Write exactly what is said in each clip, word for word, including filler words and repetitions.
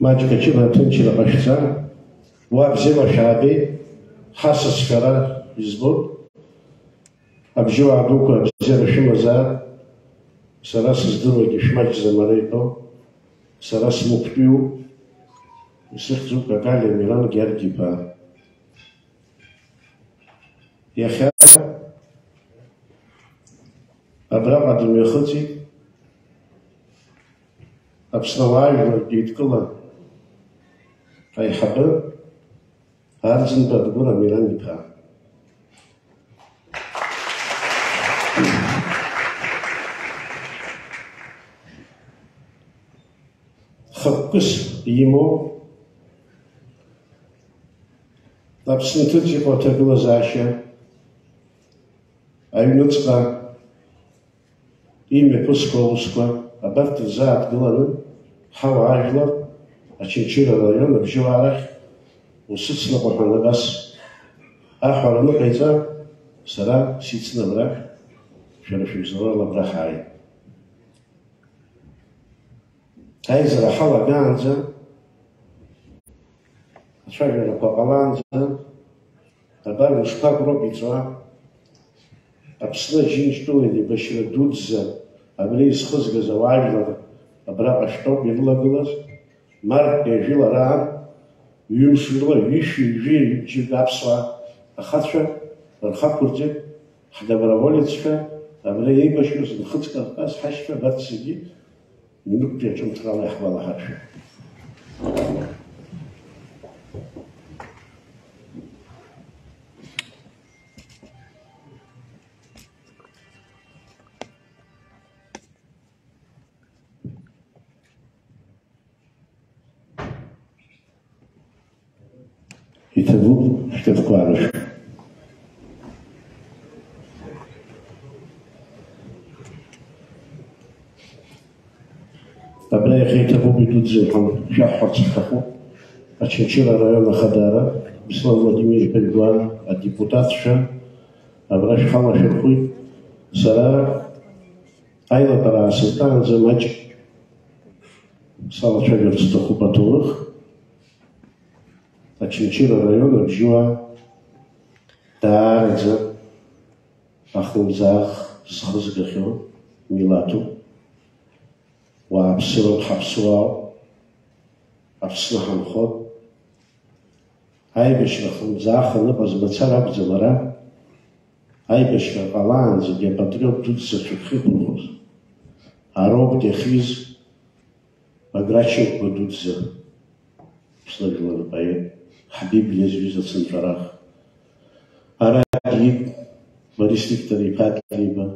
Маҷк аҷыда аҭынчра ҟашәҵа, уа бзиала шәаабеит, ҳасасцәа ара избоит. Абжьыуаа дуқәа абзиара шәымазаап, сара сыздыруагьы шәмаҷӡам ара итәоу, сара смахәтәиуп, исыхьӡуп Какалиа Миран Гьаргь-иԥа. Иахьа абраҟа дымҩахыҵит Аԥсны ауаажәларратә еидкыла аиҳабы Арӡынба Адгәыр Амиран-иԥа. Хықәкыс имоу Аԥсны ҭыҵ иҟоу аҭагылазаашьа аҩныҵҟа имҩаԥысқәа аусқәа абарҭ рзааҭгыланы, ҳауаажәлар Очамчыра араион абжьыуаа рахь усыцныҟәа ҳәа абас аҳәара аныҟаиҵа, сара сицны абрахь, шәара шәыбзоурала абра ҳааит. Аизара ҳалагаанӡа, ацәажәарақәа ҟалаанӡа, абар мышқәак роуп иҵуа. Аԥсны Аџьынџьтәылан еибашьра дуӡӡа абри изхызгаз ауаажәлар абраҟа шәтәоуп ирылагылаз. Мартәи ажәылара аан, ҩымш рыла ҩышәи ҩажәи ҩыџьак аԥсуаа ахацәа рхы ақәырҵеит, ҳдоброволеццәа абра еибашьҩыз Нхыҵ Кавказ ҳашьцәа абарҭ зегьы Минуҭтәи аҿымҭрала иаҳгәалаҳаршәа. Иҭабуп шәҭыԥқәа аарышә. Абра иахьа иҭабуп идуӡӡа ҳәа шәаҳҳәарц ҳҭахуп. Очамчыра араион ахадара, Беслан Владимир-иԥа Гәар, адепутатцәа, абра шәхалашәырхәит. Сара аилатәара аасыртаанӡа маҷк салацәажәарц сҭахуп аҭоурых. Очамчыра араион абжьыуаа даараӡа ахлымӡаах зхызгахьоу милаҭуп. Уааԥсыроуп, ҳаԥсуаауп, Аԥсны ҳанхоит. Аибашьра хлымӡаах аныҟаз мацара акәӡам ара, аибашьра ҟалаанӡагьы апатриот дуӡӡа шәыԥхьықәырхоз. Ароуп иахьиз Баграт Шьынқәба дуӡӡа, Аԥсны жәлар рпоет, ҳбиблиа зҩыз ацынҵәарах. Ара диит Борис Виктор-иԥа Длеиба.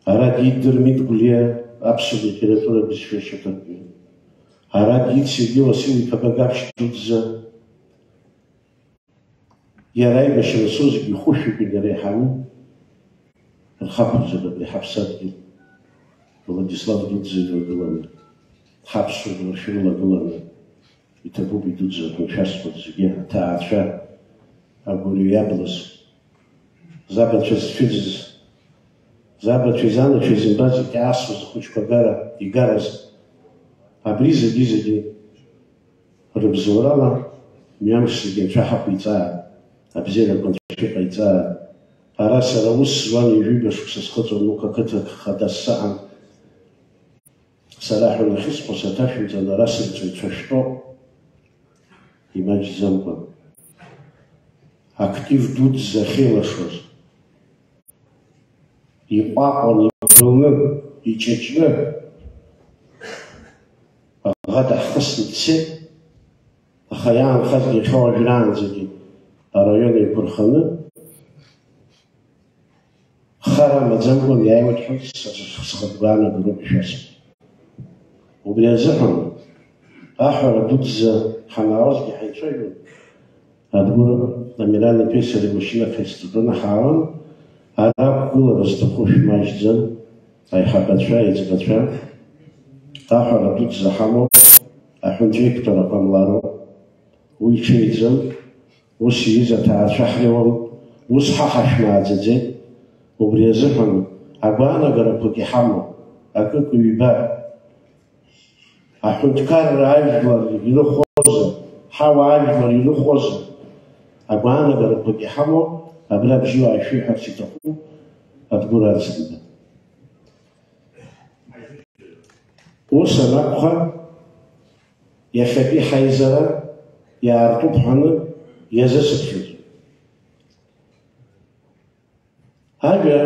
Ара диит Дырмит Гәлиа, аԥсуа литература бызшәа ашьаҭаркҩы. Ара диит Сергеи Уасил-иԥа Багаԥшь дуӡӡа. Иара аибашьра зцозгьы ихәышәтәын иара иаҳаны, рхы ақәырҵоит абри ҳаԥсадгьыл, Владислав дуӡӡа ирылагыланы, ҳаԥсуа жәлар шәырылагыланы, иҭабуп идуӡӡа ҳәа шәасҳәоит зегьы, аҭаацәа, агәырҩа иаблыз, забацәа зцәыӡыз, забацәа изанацәа изымбаз икьаасуаз ахәыҷқәа агара, игараз, абри зегьы-зегьы Рыбзоурала, мҩамш зегьы анцәа ҳақәиҵааит, абзиарақәа анцәа шәыҟаиҵааит. Ара сара ус зуан, ҩажәиба шықәса схыҵуан, уқәа қыҭак хадас саан. Сара ҳәа нахьысҳәо саҭашәымҵан, ара сырҵаҩцәа шәтәоуп, имаҷӡамкәа. Актив дуӡӡа ахьеилашуаз. Иҟәаҟәан, ибылны, иҷыҷны, аӷа даҳхысны дцеит, аха иаанхазгьы иахьа уажәраанӡагьы араион еиқәырханы, хара амаӡамкәан иааиуеит ҳәа схатә гәаанагароуп ишәасҳәо. Убри азыҳәан, аҳәара дуӡӡа ҳанаауазгьы ҳаицәажәон, Адгәыр Амиран-иԥеи сареи машьынак ҳаицҵатәаны ҳаауан, ара ақәгылара зҭаху шәмаҷӡам, аиҳабацәа, аиҵбацәа, аҳәара дуӡӡа ҳамоуп, аҳәынҵәеиқәтәара ҟамлароуп. Уи ҽеиӡам, ус ииз аҭаацәа ҳрыуам, ус ҳа ҳашәмааӡаӡеит. Убри азыҳәан агәаанагарақәак иҳамоуп, акык-ҩба. Аҳәынҭқарра ажәлар ирыхәозар, ҳауаажәлар ирыхәозар, агәаанагарақәак иҳамоу абра абжьыуаа шәиҳәарц иҭахуп, Адгәыр Арӡынба. Ус анакәха, иахьатәи ҳаизара иаартуп ҳәаны иазысыԥхьаӡом. Ажәа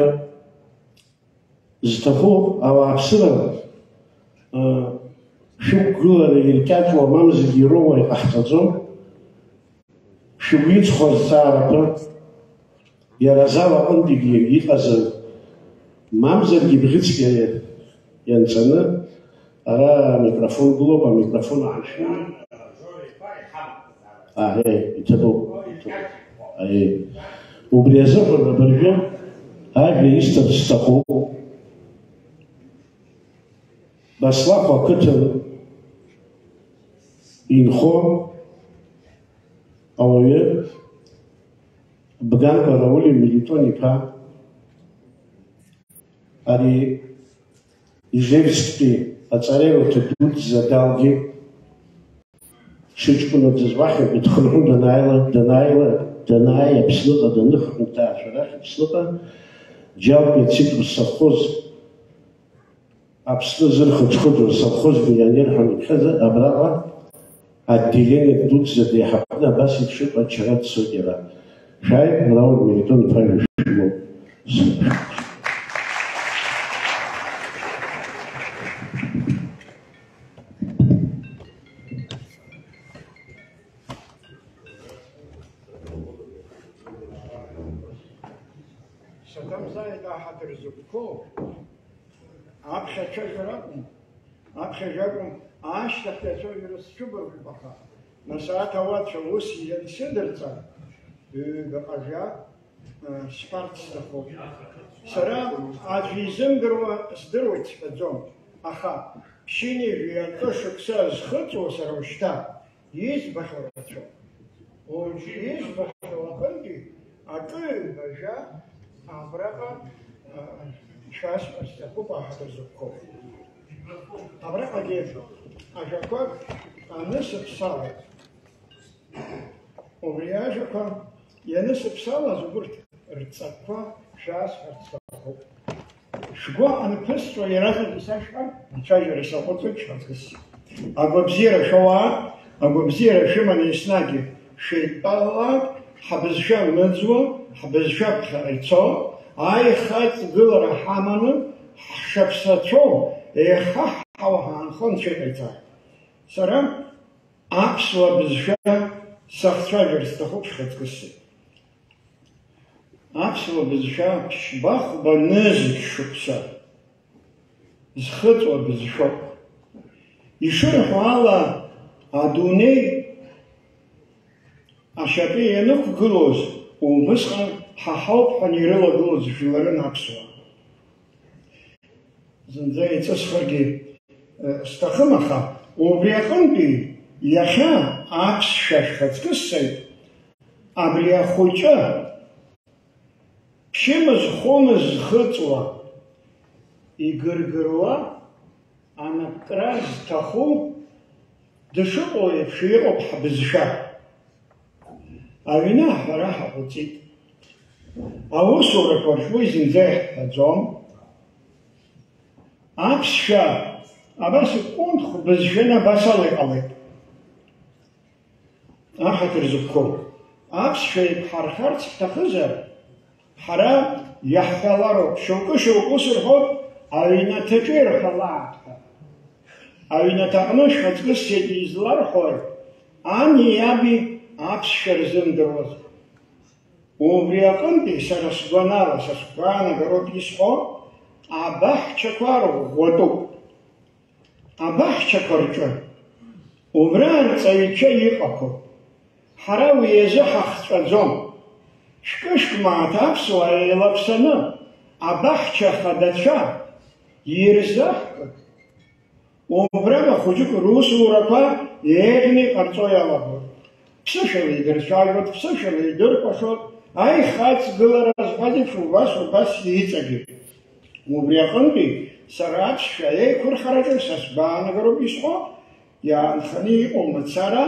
зҭаху ауааԥсыра, ы, шәықәгылара иркьаҿуа мамзаргьы ироуа иҟаҳҵаӡом. Шәгәы иҵхо азҵаарақәа иара азал аҟынтәигьы иҟазар, мамзаргьы бӷьыцк иа-, ианҵаны, ара амикрофон гылоуп, амикрофон ааншәаны. Аҳе, иҭабуп, иҭабуп. Аҳе. Убри азыҳәан абыржәы ажәа исҭар сҭахуп. Баслахә ақыҭан инхо ауаҩы Бганба Рауль Мелитон-иԥа, ари Ижевсктәи аҵараиурҭа дуӡӡа далгеит. Шыҷкәынаӡаз уахьынтәи дхынҳәны данааила, данааила, данааи Аԥсныҟа даныхынҳәы, ҭаацәарахь Аԥсныҟа, Џьалтәи ацитрус совхоз, Аԥсны зырхыџхыџуа совхоз миллионер ҳәа иԥхьаӡа, абраҟа отделение дуӡӡа деиҳабны абас еиԥш иҟоу ачара дцоит иара. Шәааи, Рауль Мелитон-иԥа, ижәдыруоуп. Саҭамзааит аҳаҭыр зықәԥо, аԥхьа ацәажәара акәым, аԥхьа акәым, ашьҭахьтәи ацәажәара сцәыбыргуп, аха, нас аҭауадцәа ус иансыдырҵа, ҩбаҟа жәа, ы, сҳәарц сҭахуп. Сара аӡәы изымдыруа здыруеит сҳәаӡом, аха ԥшьынҩажәи акы шықәса зхыҵуа сара ушьҭа, избахьоу рацәоуп. Уажәы избахьоу аҟынтәи акы ҩба-жәа абраҟа, а, шәасҳәар сҭахуп, аҳаҭыр зықәԥо. Абраҟагьы ажәақәак анысыԥсалак, убри ажәақәа ианысыԥсалаз, убырҭ рҵакқәа шәасҳәар сҭахуп. Шәгәы анԥысҵәо иаразнак исашәҳәар, ацәажәара саҟәыҵуеит шәхаҵкыс. Агәабзиара шәоуаа, агәабзиара шәыманы еснагь шәеидтәалалак, ҳбызшәа мыӡуа, ҳбызшәа ԥхьаҟа ицо, аихаҵгылара ҳаманы, ҳшаԥсацәоу еихаҳҳауа ҳаанхо Анцәа иҟаиҵааит. Сара аԥсуа бызшәа сахцәажәар сҭахуп шәхаҵкыси. Аԥсуа бызшәа ԥшьба-хәба нызқь шықәса зхыҵуа бызшәоуп. Ишырҳәо ала, адунеи ашьапы ианықәгылоз, убысҟан ҳа ҳауп ҳәа ирылагылоз жәларын аԥсуаа. Зынӡа еиҵысхыргьы, э, сҭахым, аха убри аҟынтәи иахьа аԥсшәа шәхаҵкыссаҩ, абри ахәыҷы, ԥшьымыз-хәымыз зхыҵуа, игыргыруа, анапкра зҭаху, дышыҟоу еиԥш иҟоуп ҳбызшәа. Аҩны аҳәара ҳаҟәыҵит. Аусурақәа рҿы уи зынӡа иаҳҳәаӡом. Аԥсшәа абас икәынхә бызшәаны абас ала иҟалеит. Аҳаҭыр зықәԥо, аԥсшәа еиқәҳархарц ҳҭахызар, ҳара иаҳҳәалароуп, шьоукы-шьоукы ус рҳәоит, аҩнаҭаҿы ирҳәалааит ҳәа. Аҩнаҭаҟны шәхаҵкыссеит изларҳәои, ани иаби аԥсшәа рзымдыруаз? Убри аҟынтәи сара сгәанала, са сгәаанагароуп исҳәо, абаҳчақәа рӷәӷәатәуп. Абаҳчақәа рҿы убра арҵаҩцәа иҟақәоуп. Ҳара уи азы ҳахҵәаӡом. Шәкы-шәк мааҭ аԥсуаа еилаԥсаны абаҳча хадацәа ирзаҳкып. Убра ахәыҷык русурақәа еиӷьны иҟарҵо иалагоит. Ԥсышәала идырцәажәоит, ԥсышәала идыркәашоит, аихаҵгылара зҳәаз еиԥш убас, убас иҵегьы. Убри аҟынтәи сара аԥсшәа еиқәырхараҿы са сгәаанагароуп исҳәо, Иаанханы иҟоу мацара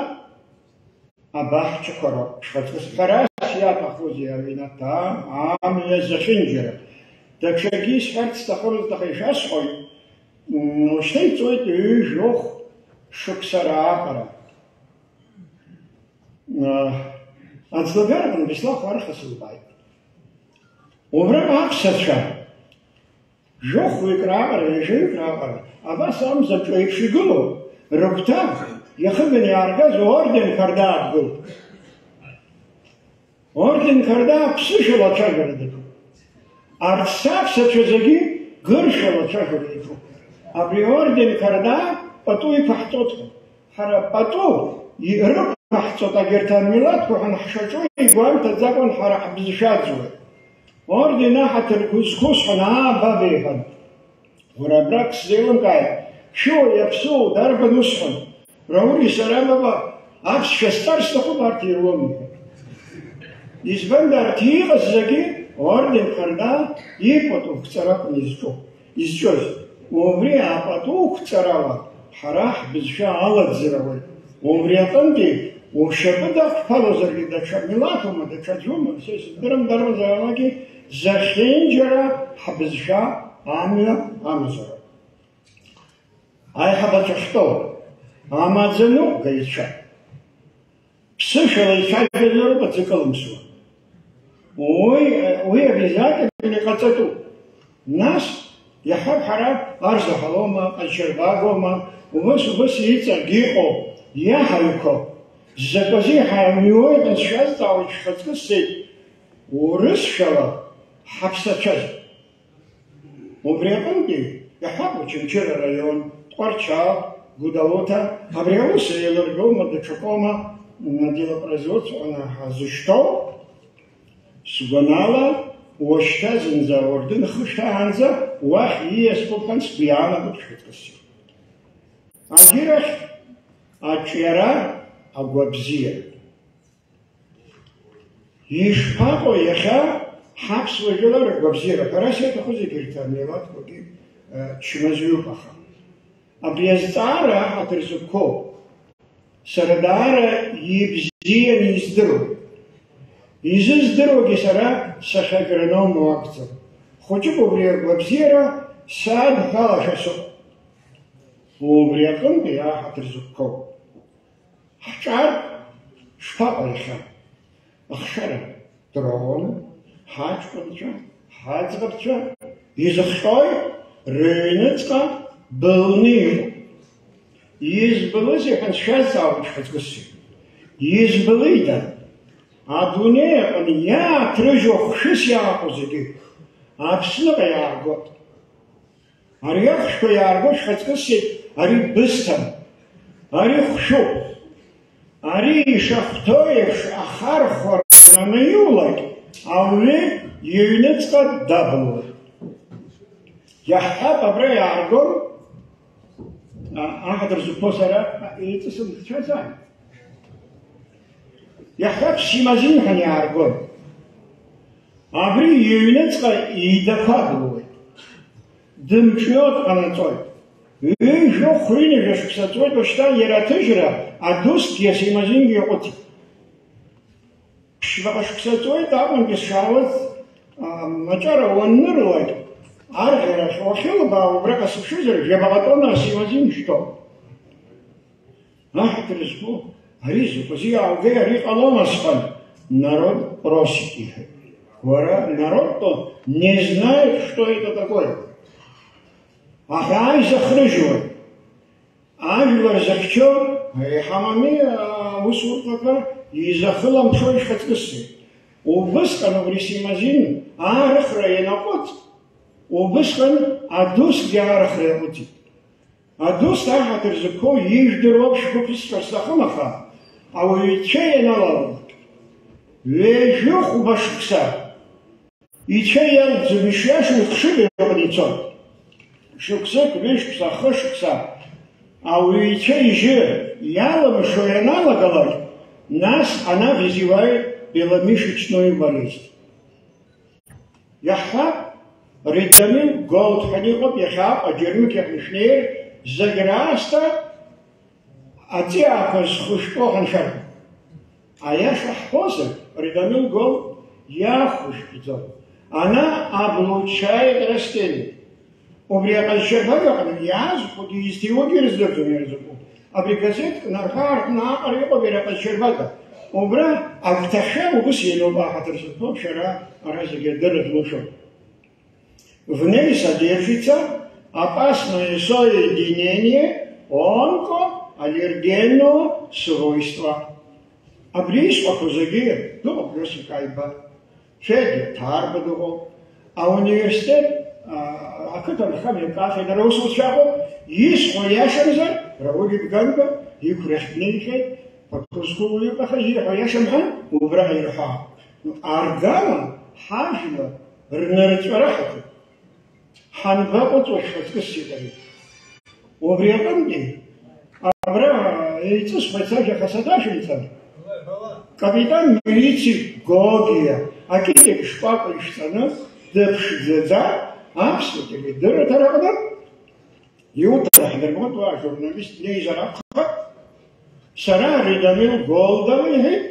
абаҳчақәа роуп. Шәхаҵкы сҳәарас иаҭахузеи аҩнаҭа, амҩа зехьынџьара. Даҽакгьы исҳәарц сҭахымызт, аха ишәасҳәоит, м, ушьҭа иҵуеит ҩажәохә шықәса рааҟара. М, аӡлагараҟны Беслахә арха сылбааит. Убраҟа аԥсацәа Жәохәҩык раҟара, ҩажәаҩык раҟара, абас амзаҿа еиԥш игылоу, рыгәҭа иахыганы иааргаз орденқәа рдаадгылт. Орденқәа рдаа ԥсышәала ацәажәара даҿуп. Арҭ саԥсацәа зегьы гыршәала ацәажәара иаҿуп. Абри аорденқәа рдаа пату иқәаҳҵоит ҳәа. Ҳара пату ирықәаҳҵоит, агьырҭ амилаҭқәа ҳәа ҳшаҿу игәамҭаӡакәан ҳара ҳбызшәа аӡуеит. Орден аҳаҭырқәа зқәу сҳәан, аа, баб, иҳәан. Уара абрак сзеилымкааит, шәуа иаԥсуоу дарбан усҳәан? Раури сара баба, аԥсшәа сҵар сҭахуп, арҭ ируам, иҳәеит. Избанда арҭ иҟаз зегьы орден хырда ипату қәҵара акәын изҿу, изҿыз. Убри апату қәҵарала ҳара ҳбызшәа алаӡырауеит. Убри аҟынтәи ушьапы дақәԥалозаргьы, даҽа милаҭума, даҽаӡәума, са исыздырам, дарбанзаалакгьы зехьынџьара ҳбызшәа амҩа амазароуп. Аиҳабацәа ҳтәоуп, амаӡаныҟәгаҩцәа. Ԥсышәала ицәажәароуп аӡы кылымсуа. Уи, уи обязательно иҟаҵатәуп. Нас, иаҳҳәап, ҳара арзаҳалома, ҟазшьарбагома, убыс, убыс иҵегь иҟоу, иаҳаҩқәоу, закәази ҳамҩуеит, анцәа шәазҵаауеит, шәхаҵкы сцеит, урысшәала ҳаԥсацәаз. Убри аҟынтәи иаҳҳәап, Очамчыра араион, Тҟәарчал, Гәдоуҭа, абри аус еилыргома, даҽакоума, м, делопроизводствоны ҳазышьҭоу, сгәанала, уашьҭа зынӡа ауардын хышәҭаанӡа уахь ииасуп ҳәа сгәы иаанагоит шәхаҵкы сцеит. Агьырахь аҿиара агәабзиара. Ишԥаҟоу иахьа ҳаԥсуа жәлар ргәабзиара? Ҳәарас иаҭаху зегьы рҭа милаҭқәагьы, э, чмазаҩуп, аха абри азҵаара аҳаҭыр зықәхоу сара даара ибзианы издыруеит. Изыздыруагьы сара сахьагроному акәӡам. Хәыҷык убри агәабзиара садҳәалашәа сыҟоуп. Убри аҟынтәи аҳаҭыр зықәхоу. Ҳҿар шԥаҟоу иахьа? Ахшара дроуны, ҳаҷкәынцәа, ҳаӡӷабцәа изыхҟьои, рыҩныҵҟа былны иҟоуп. Избылызеи ҳәа сшәазҵаауеит шәхаҵкы сцеит. Избылыда? Адунеи аҟны иааҭрыжьуа хәшәыс иааҟоу зегьы Аԥсныҟа иааргоит. Ари ахәшәқәа иаарго шәхаҵкы сцеит, ари бысҭан, ари хәшәуп. Ари ишахәҭоу еиԥш ахархәара анаиулак, ауаҩы иҩныҵҟа дабылуеит. Иаҳҳәап, абра иааргон, а, аҳаҭыр зықәԥо сара еиҵысымхцәазааит. Иаҳҳәап, Симазин ҳәа иааргон. Абри иҩныҵҟа идақәа былуеит. Дымҿио дҟанаҵоит. Ҩажәа хәҩынҩажәа шықәса ҵуеит уажәшьҭа иара аҭыжьра, адусгьы асимазингьы иаҟәыҵит. Ԥшьбаҟа шықәса ҵуеит, аҟәантәи сшаауаз, а, маҷара уаннырылак, арӷьарахь уахьылбаа, убраҟа сыԥшызар, жәабаҟа тонна асимазин шәҭоуп. Аҳ, дырзгәу, ари закәызеи иааугеи, ари ҟалома, сҳәан, народ просит, иҳәеит. Уара, народ-то не знает, что это такое. Аҳәаа изахрыжьуеит. Ажәлар зыхьчо, иҳамами аусурҭақәа, изахыламԥшуа ишхаҵкысеи. Убысҟан убри симазин аарыхра ианаҟәыҵ, убысҟан адусгьы аарыхра иаҟәыҵит. Адус аҳаҭыр зықәу ижәдыруа шәгәы ԥысҵәар сҭахым, аха ауаҩы ицәа ианалалалак, ҩажәи хәба шықәса ицәа иалҵӡом, ишиашоу ихшыҩ аҟны ицоит. Шықәсык, ҩышықәса, хышықәса ауаҩы ицәа ижьы иалымшо ианалагалак, нас она вызывает беломышечную болезнь. Иаҳҳәап, Редамил Голд ҳәа иҟоуп, иахьа аџьармыкьаҟны шәнеир, зегь раасҭа Аҵиаақәа зхәышәтәу ҳаншәар, аиаша ҳҳәозар, Радомил Гол иахәышәтәӡом. Она облучает растения. Убри аҟазшьарбага аҟны иаазхәо дизҭиуагьы ирыздырӡом иара закәу. Абри газеҭк нарҳәы-аарҳәны аҟара иҟоуп иара аҟазшьарбага. Убра агәҭахьшәа убыс иануп аҳаҭыр зқәым шәара ара зегьы адырра змоушәа. В ней содержится опасное соединение онкоаллергенного свойства. Абри исҳәақәо зегьы дыҟоуп Иосиф Ҟаиба. Федиа Ҭарба дыҟоуп. Ауниверситет, а, ақыҭанхамҩа акафедра аусуцәа ыҟоуп. Исҳәо иашамзар, Рауль Ибганба иқәрахь днеихьеит, Бақәырзқәа уаҩуп, аха ииҳәо иашам ҳәа убра ирҳәа. Аргама ҳажәлар рнырҵәара ҳаҭоуп. Ҳанбаҟәыҵуа шәхаҵкы сигареҭ? Убри аҟынтәи, абра еиҵысхуеит сажәа хасадашәымҵан, капитан милициа Гогиа акьыпкьа шкәакәа ишәҵаны дыԥшӡаӡа аԥсуа теледырраҭара аҟны иуҭра ҳдыргоит, уа ажурналист днеизар акәхап, сара Радомил Голдова иҳәеит,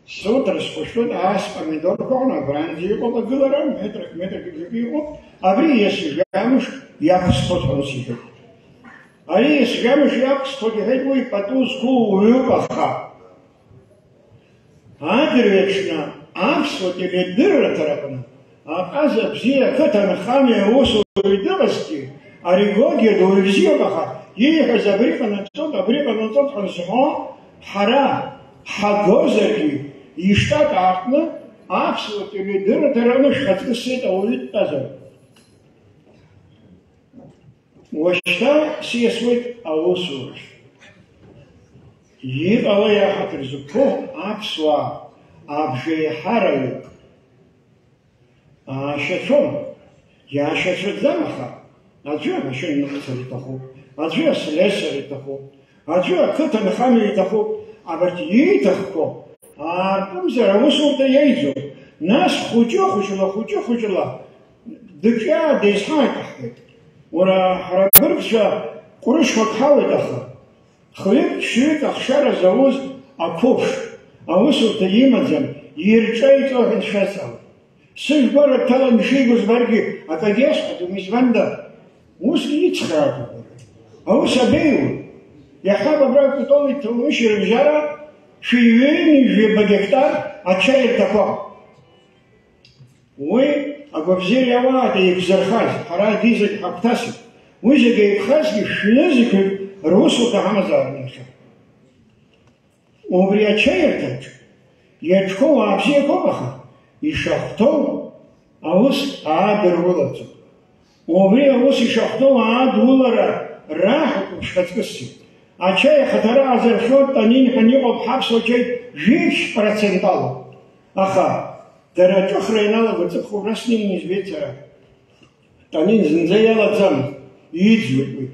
Суҭра схәышәтәын, ас помидорқәа аҟны абранӡа иҟоуп агылара, метрак, метрак ибжаку иҟоуп, абри иасыжәамш иақәсхот ҳәа ус иҳәеит. Ари иасыжәамш иақәсхот иҳәеит, уи пату зқәу уаҩуп, аха адырҩаҽны аԥсуа теледырраҭараҟны Аҟаза бзиа ақыҭанхамҩа аусураҩ дыҟазҭгьы, ари Гогиа дуаҩ бзиоуп, аха ииҳәаз абри ҟанаҵоит, абри ҟанаҵоит ҳәа зҳәо, ҳара ҳагозаргьы, иштат аартны аԥсуа теледырраҭараны шәхаҵкы сцеит ауаҩы дтәазар. Уашьҭа сиасуеит аусурахь. Иҟалеи аҳаҭыр зықәԥо аԥсуаа абжеиҳараҩык? Аашьацәоума? Иаашьацәаӡам, аха аӡәы амашьына ныҟәцара иҭахуп, аӡәы аслесар иҭахуп, аӡәы ақыҭанхамҩа иҭахуп, абарҭ ииҭахқәо аартымзар аусурҭа иеиӡом. Нас хәыҷы-хәыҷла, хәыҷы-хәыҷла дыҿиаа деизҳааит ҳҳәеит. Уара, ҳара абыргцәа ҟәрышьқәак ҳауеит, аха хҩык-ԥшьҩык ахшара зауз ақәыԥш, аусурҭа имаӡам, ирҿеиҵо ҳәа дшәасҳәауеит. Сыжәбара дҭалан ишигоз баргьы акагьы иасҳәаӡом, избанда, усгьы ицхраатәуп. Аус абеиуеи? Иаҳҳәап, абра Кәтол иҭоурышь рыбжьара шәи ҩынҩажәи жәаба гектар ачаирҭақәа. Уи агәабзиара иауаатәи еиқәзырхаз, ҳара адизагь ҳагәҭасит. Уи зегь еиқәхазгьы шәҩызқәак русурҭа ҳамазаарын иахьа. Убри ачаирҭаҿ иаҿқәоу уаа бзиақәоуп, аха ишахәҭоу аус аадырулаӡом. Убри аус ишахәҭоу аадулара раҳәатәуп шәхаҵкысгьы. Ачаи ахаҭара аазырхиоу танин ҳәа иҟоуп ҳаԥсуа чаи жәиԥшь проценталоуп. Аха дара аҿыхра ианалаго ҵыԥх убра снеины избеит сара. Танин зынӡа иалаӡамызт, иӡуеит уи.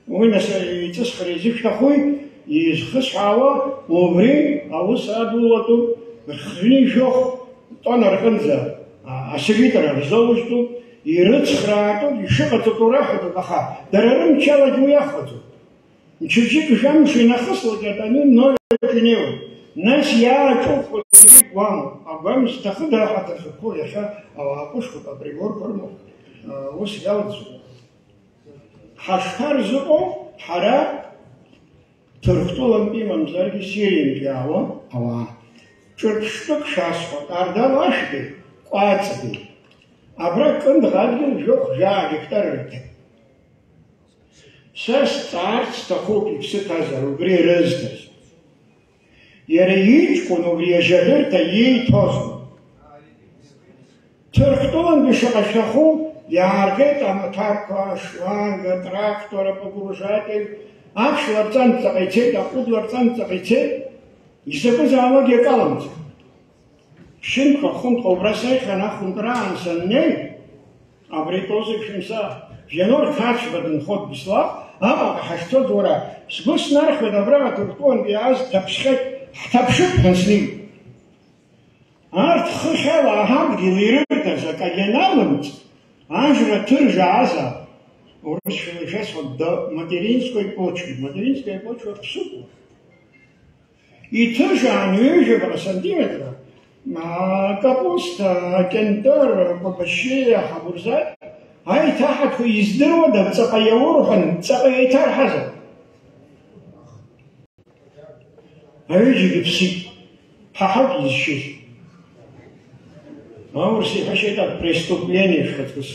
Уи нас еиҵысхра изышәҭахуи, изхысҳәаауа, убри аус адулатәуп, хҩы-жәохә тонна рҟынӡа, а, асилитр рзоужьтәуп, ирыцхраатәуп, ишыҟаҵатәу раҳәатәуп, аха дара рымчалагьы уи ахәаӡом. Мчыбжьык жәамш инахыслак атанин ноль аҿы инеиуеит. Нас иааҿыххо зегьы гәамуп. Агәам зҭахыда аҳаҭыр зықәу иахьа ауаа ҟәышқәак априборқәа рымоуп, а, ус иалҵуеит. Ҳашҭарзыҟоу ҳара Ҭырқәтәылантәи мамзаргьы Сириантәи иаауа ауаа. Ҿырԥштәык шәасҳәап, Ардал ашәбеи Кәаҵбеи. Абра Кындӷа адгьыл жәохә-жәаа гектар рыҭеит. Са сҵаарц сҭахуп, иԥсы ҭазар, убри рызҭаз. Иара иҷкәын убри ажьаҳәырҭа иеиҭозма? Ҭырқәтәылантәи шаҟа шәҭаху иааргеит амаҭәарқәа, ашланга, атрактор, апогружатель, аԥшәма рҵанҵаҟа ицеит, аҟәыдлар ҵанҵаҟа ицеит, изакәызаалакгьы акаламҵеит. Ԥшьынтәха, хәынтәха убра сеихьан, ахәынтәраан саннеи, абри Тозеи Шәымса, Вианор Ҭаршьба дынхоит Беслаҟ, Аҟаҟа ҳахьцоз, уара, сгәы снархьуеит абраҟа Ҭырқәтәылантәи иааз дҭаԥшхьеит, ҳҭаԥшып ҳәа снеит. Арҭ хыхьала аҳамгьы ирырҭаз акагьы аналымҵ, ажра ҭыржаазаап. Урысшәала ишәасҳәап, до материнской почвы. Материнская почва ԥсуп. Иҭыжаан ҩажәаба сантиметра, аа, капуста, кьынтыр, кәабашьиа, хабурзаҭ, аиҭаҳатәқәа издыруада, ҵаҟа иаурҳәан, ҵаҟа еиҭарҳазар? Аҩыџьагьы ԥсит. Ҳа ҳауп изшьыз. Аурыс иҳәашьеит, преступление шәхаҵкыс.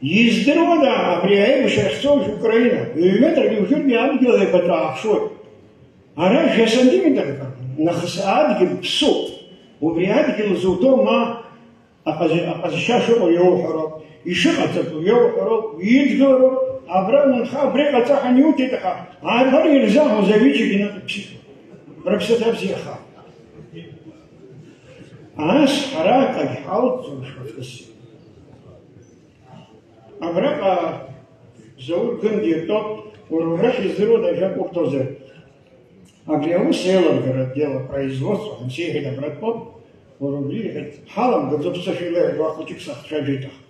Издыруада абри аибашьра ахьцо Украина? Ҩ-метргьы уажәыргьы адгьыл еиқәаҵәа ааԥшуеит. Ара жәа сантиметрқәа нахыс адгьыл ԥсуп. Убри адгьыл зуҭо ма Аҟазы-, аҟазшьа шыҟоу иоуҳәароуп, ишыҟаҵатәу иоуҳәароуп, уидгылароуп, абра унха, абри ҟаҵа ҳәа иуҭеит, аха абар ирзаҳауаз аҩыџьагьы наҟ иԥсит. Рыԥсы ҭабзиахааит. Ас ҳара акагь ҳалҵӡом шәахыс. Абраҟа Заур Гынди атәоуп, уара убрахь издыруада ажәак урҭозар? Абри аус еилыргара делопроизводство ҳәа сеиҳәеит абратәоуп, уара убри иҳәеит, ҳаламгаӡо ԥсышәала иаҳәо ахәыҷык сахцәажәеит аха.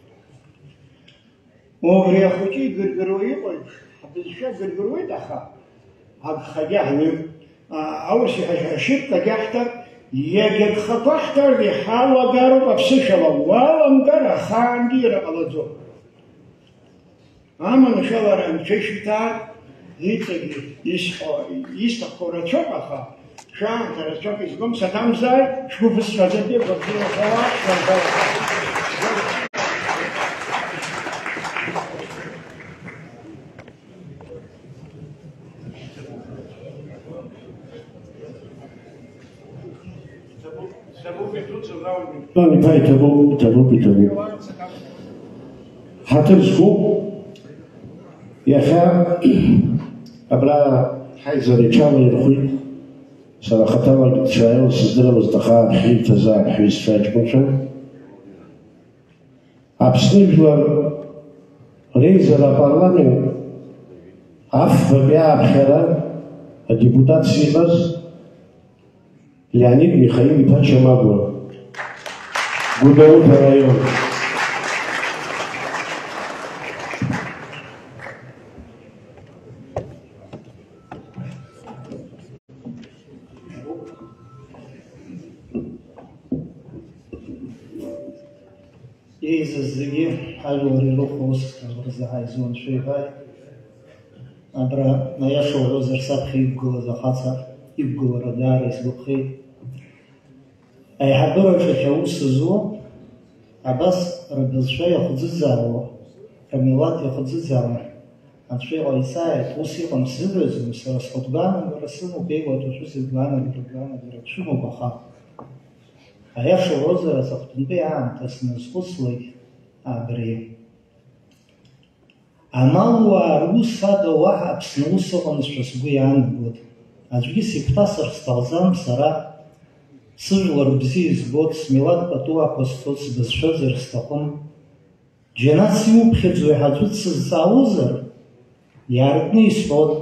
Убри ахәыҷы игыргыруа иҟоуп, ҳбызшәа гыргыруеит аха, агхагьы ҳҩып, а, аурыс иҳәашьа ашьыпкагьы ҳҭап, иагьа гхақәа ҳҭаргьы ҳалагароуп аԥсышәала, уаламгар ахаангьы ира ҟалаӡом. Аманшәалара анцәа ишәиҭаар, иҵегь исҳәо, исҭаху рацәоуп, аха шәаамҭа рацәак изгом, саҭамзааит, шәгәы бысҳәаӡаргьы, гәабзиара шәала, шәанбала. Иҭабуп, иҭабуп, иҭабуп. Ҳаҭыр зқәу, иахьа абра ҳаизара иҽалаирхәит, сара хаҭала сааиуан сыздырамызт, аха абӷьы иҭазаап ҳәа исҳәеит аҷкәынцәа. Аԥсны жәлар реизара апарламент афбатәи ааԥхьара адепутатс иҟаз Леонид Михаил-иԥа Чамагәа, Гәдоуҭа араион. Еизаз зегьы ажәлар ирыхәо ус рзы ҳаизон шәеиҳәааит. Абра, аиаша уҳәозар, саԥхьа иқәгылаз ахаҵа иқәгылара даара исгәаԥхеит. Аиҳабыраҿы иахьа аус зуа, абас рыбызшәа иахӡыӡаауа, рмилаҭ иахӡыӡаауа анцәа иҟаиҵааит, ус иҟам сзыҳәаӡом, сара схатә гәаанагара сымоуп, еилаҵәа шәызегь гәаанагара, гәаанагара шәымоуп, аха аиаша уҳәозар, аҵыхәтәантәи аамҭа сназхәыцлак абри. Амалуаа рус ада уаҳа Аԥсны ус ыҟамызшәа сгәы иаанагоит. Аӡәгьы сигәҭасыр сҭахӡам сара, сыжәлар бзиа избоит, смилаҭ пату ақәысҵоит, сбызшәаӡыр сҭахым. Џьанаҭ сиуԥхьаӡои ҳәа аӡәы дсызҵаауазар, иаартны исҳәоит.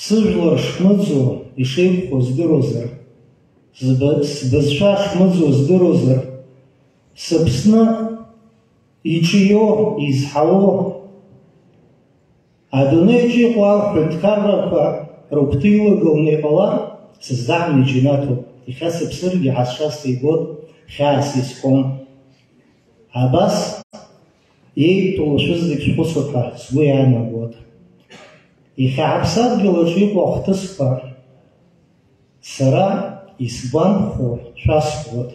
Сыжәлар шмыӡуа, ишеиқәхо здыруазар, сб-, сбызшәа шмыӡуа здыруазар, сыԥсны иҿио, изҳауо, адунеиаҿ иҟоу аҳәынҭқаррақәа рыгәҭа илагыланы иҟалар, сыздаҳәны иџьанаҭуп, иахьа сыԥсыргьы ҳазшаз сеигәоит, хьаас исхом. Абас еидтәалоу шәызегь шәхәыцып ҳәа сгәы иаанагоит. Иахьа ҳаԥсадгьыл аҿы иҟоу ахҭысқәа сара исгәамԥхо шәасҳәоит.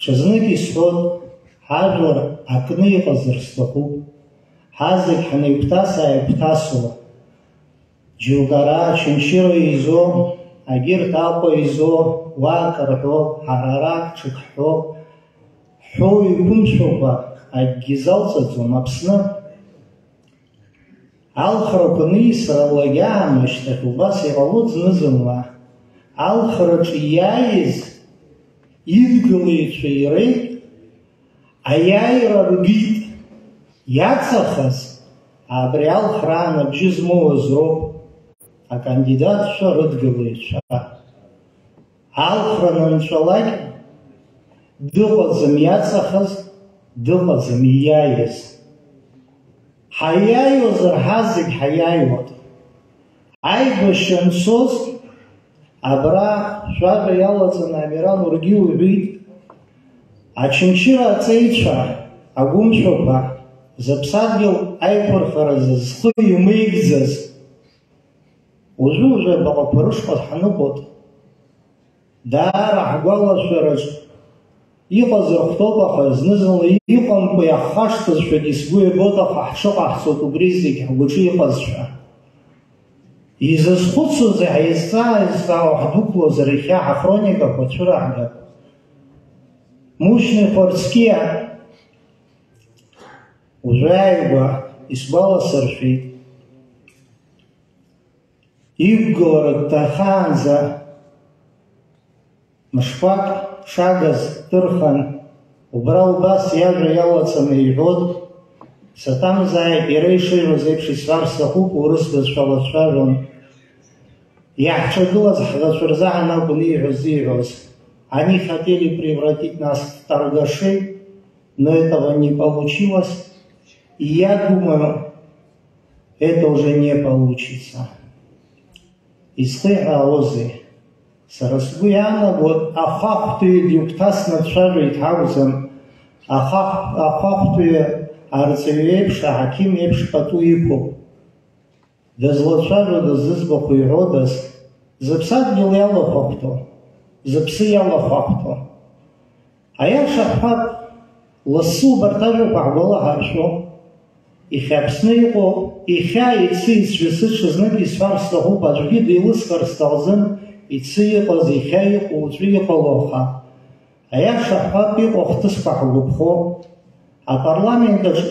Ҽазнык исҳәоит, ҳажәлар акны иҟазар сҭахуп. Ҳазегь ҳанаигәҭас-ааигәҭасуа, џьоук ара Очамчыра изо, агьырҭ Аҟәа изо, уа акы рҳәо, ҳара ара ҽак ҳҳәо, ҳәоу иқәымшәакәа акгьы залҵаӡом Аԥсны. Алхрақәа ниасралак аамышьҭахь убас иҟалоит зны-зынла. Алхраҿы иааиз идгылаҩцәа иреит, аиааира ргеит, иаҵахаз абри алхраан абжьы змоуаз роуп акандидатцәа рыдгылаҩцәа. Алхра анынҵәалак дыҟаӡам иаҵахаз, дыҟаӡам ииааиз. Ҳаиааиуазар, ҳазегь ҳаиааиуан. Аибашьра анцоз, абра шәажәа иалаҵаны Амиран Ургьы уҳәеит, Очамчыра аҵеицәа, агәымшәақәа, зыԥсадгьыл аиқәырхаразы зхы имеигӡаз, уажәы-уажәы абаҟақәа рышҟа ҳаныҟоуп. Даара ҳгәалашәараҿ иҟазар хәҭоуп, аха зны-зынла иҟамкәа иаҳхашҭызшәагьы сгәы иабоит, аха ҳҽыҟаҳҵоит убри зегь ҳгәаҿы иҟазшәа. Изызхәыцуазеи, ҳаизҵаа-ааизҵаауа ҳдәықәлозар, иахьа ҳахроникақәа цәыраҳгап. Мушьни Хәарцкиа, уажәааигәа исгәаласыршәеит. Иқәгылара дҭахаанӡа мышқәак шагыз дырхан, убра убас иажәа иалаҵаны иҳәон, саҭамзааит, иара ишиҳәоз еиԥш исҳәар сҭахуп, урыс бызшәала дцәажәон. Иаҳҿагылаз ҳӷацәа рзаҳан акәын ииҳәоз зиҳәоз. Они хотели превратить нас в торгашей, но этого не получилось. И я думаю, это уже не получится. Изхиҳәаауазеи? Сара сгәы иаанагоит, ахахәтәаҩы дигәҭасны дцәажәоит ҳакәӡам, ахахә-, ахахәтәаҩы арҵаҩы еиԥш, аҳақьым еиԥш пату иқәуп. Дызлацәажәодаз, зыӡбахә иҳәодаз, зыԥсадгьыл иалахәыхәҭо, зыԥсы иалахәыхәҭо. Аиаша ҳҳәап, лассы убарҭ ажәақәа ҳгәалаҳаршәо, иахьа Аԥсны иҟоу, иахьа иацы, иацәшәа ҽазнык исҳәар сҭахуп, аӡәгьы деилыскаарц сҭахӡам, иацы иҟаз, иахьа иҟоу, уаҵәы иҟало, аха аиаша ҳҳәап, иҟоу ахҭысқәа ҳгәаԥхо, апарламент аҿы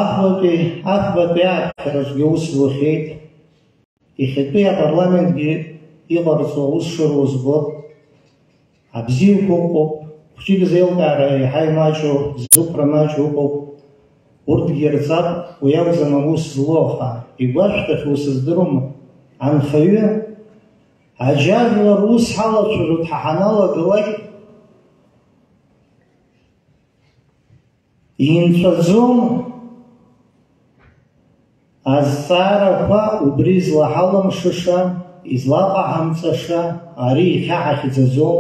Аӷбатәи, аӷбатәи ааԥхьараҿгьы аус зуахьеит. Иахьатәи апарламентгьы иҟарҵо аус шыруа збоит. Абзиақәа ыҟоуп, хәҷык зеилкаара еиҳа имаҷу, зықәра маҷу ыҟоуп. Урҭгьы ирҵап, уи акәӡам аус злоу, аха игәашәҭахьоу сыздыруама. Анхаҩы, аџьажәлар рус ҳалацәажәоит ҳәа ҳаналагалак, инҵәаӡом. Азҵаарақәа убри излаҳалымшаша, излаҟаҳамҵаша, ари иахьа ҳахьӡаӡом,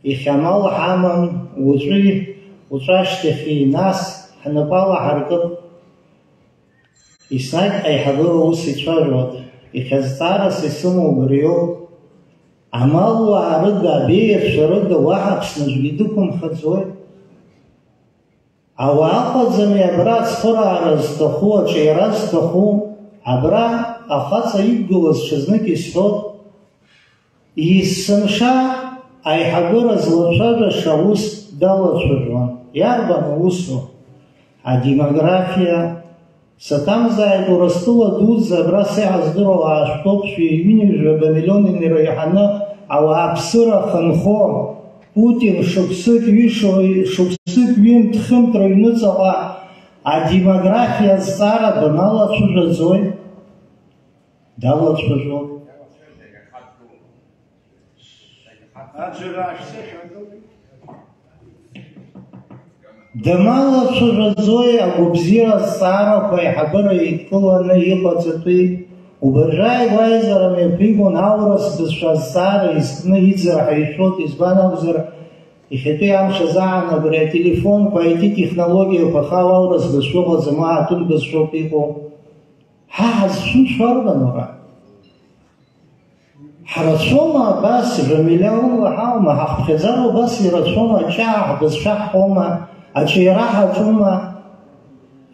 иахьа амал ҳамам, уаҵәи, уаҵәашьҭахьи, нас ҳнапала ҳаркып. Еснагь аиҳабыра ус ицәажәоит, иахьа зҵаарас исымоу убриоуп. Амалуаа рыда, абеиацәа рыда уаҳа Аԥсны аӡәгьы дықәымхаӡои? Ауаа ыҟаӡами абра ацхыраара зҭаху, аҿиара зҭаху? Абра ахаҵа иқәгылаз ҽазнык исҳәот, есымша аиҳабыра злацәажәаша аус далацәажәон. Иарбан аусу? Адемографиа. Саҭамзааит, Урыстәыла дуӡӡа абра сеиҳа здыруа уаа шәтәоуп, шәи ҩынҩажәаба миллион инарыҳәаны ауааԥсыра ахьынхо, Путин шықәсык ҩышо, шықәсык ҩымҭ-хымҭ рыҩныҵаҟа адемографиа азҵаара даналацәажәаӡои? Далацәажәо. Дамалацәажәаӡои агәабзиара азҵаарақәа аиҳабыра еидкыланы иҟаҵатәи? Убыржәы ааигәа аизара мҩаԥигон аурыс бызшәа азҵаара изкны иӡара ҳәа ишәоит, избан акәзар, иахьатәи амш азаанагара ателефонқәа, аи ти технологиақәа ахала аурыс бызшәа ыҟаӡам, уа атәым бызшәоуп иҟоу. Ҳа ҳазшәымшәо арбан уара? Ҳрацәоума абас, жәамилиа умла ҳаума, ҳахԥхьаӡара убас ирацәоума, аҷаа ҳбызшәа ҳҳәома, аҿиара ҳаҿума?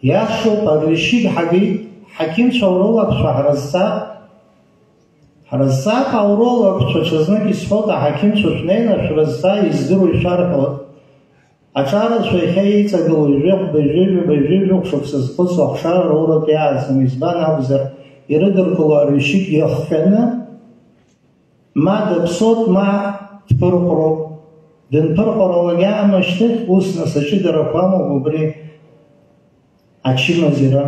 Иашоуп, арҩашьыгь ҳагеит, ҳақьымцәа аурологцәа ҳразҵап. Ҳразҵап аурологцәа, ҽазнык исҳәот, аҳақьымцәа шәнеины шәрызҵаа, издыруа ишәарҳәот. Аҿарацәа иахьа еиҵагылоу жәохә, быжәҩажәа, быжәҩажәохә шықәса зхыҵуа ахшара роуратә иааӡам, избан акәзар, ирыдыркыло арҩашьыгь иахҟьаны, ма дыԥсоуп, ма дԥырҟәроуп. Дынԥырҟәаралак аамышьҭахь, ус нас аҷыдарақәа амоуп убри ачымазара.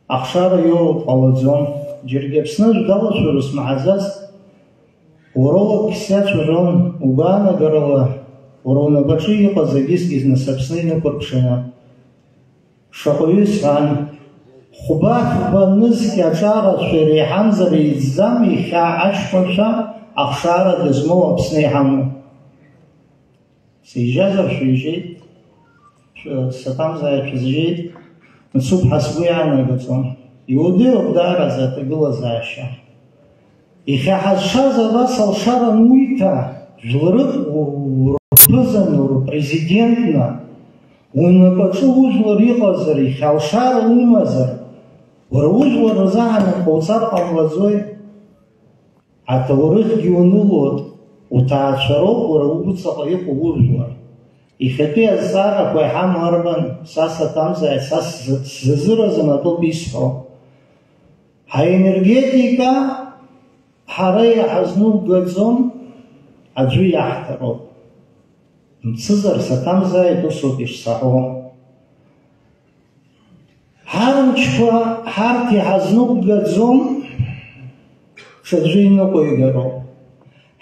Ахшара иоур ҟалаӡом. Џьаргьы Аԥсны аӡә далацәажәо смаҳаӡацт. Урологс иацәажәон, угәаанагарала, Уара унапаҿы иҟаз агьысгьы зны сыԥсны инықәырԥшаны. Шаҟаҩы сҳәан, хәба-фба нызқь аҿарацәа иреиҳамзар еиҵӡам иахьа аҷкәынцәа ахшара дызмоу Аԥсны иҳамоу. Сеижьазар шәижьеит, шәы-, саҭамзааит шәызжьеит, мцуп ҳәа сгәы иаанагаӡом. Иудыруп даараӡа аҭагылазаашьа. Иахьа ҳазшаз абас алшара ануиҭа, жәларык у-, урԥызаны, урпрезидентны, унапаҿы ужәлар иҟазар, иахьа алшара умазар, уара ужәлар рзаанарԥоуцар ҟамлаӡои? Аҭоурыхгьы унылоит, уҭаацәа роуп уара угәыҵаҟа иҟоу ужәлар. Иахьатәи азҵаарақәа иҳамоу арбан, са саҭамзааит, са сзы-, сзазыразым атәоуп исҳәо. Ҳаенергетика ҳара иҳазнугаӡом, аӡәы иаҳҭароуп. Мцызар саҭамзааит, усоуп ишсаҳәо. Ҳармчқәа ҳарҭ иҳазнугаӡом, ҽаӡәы иныҟәигароуп.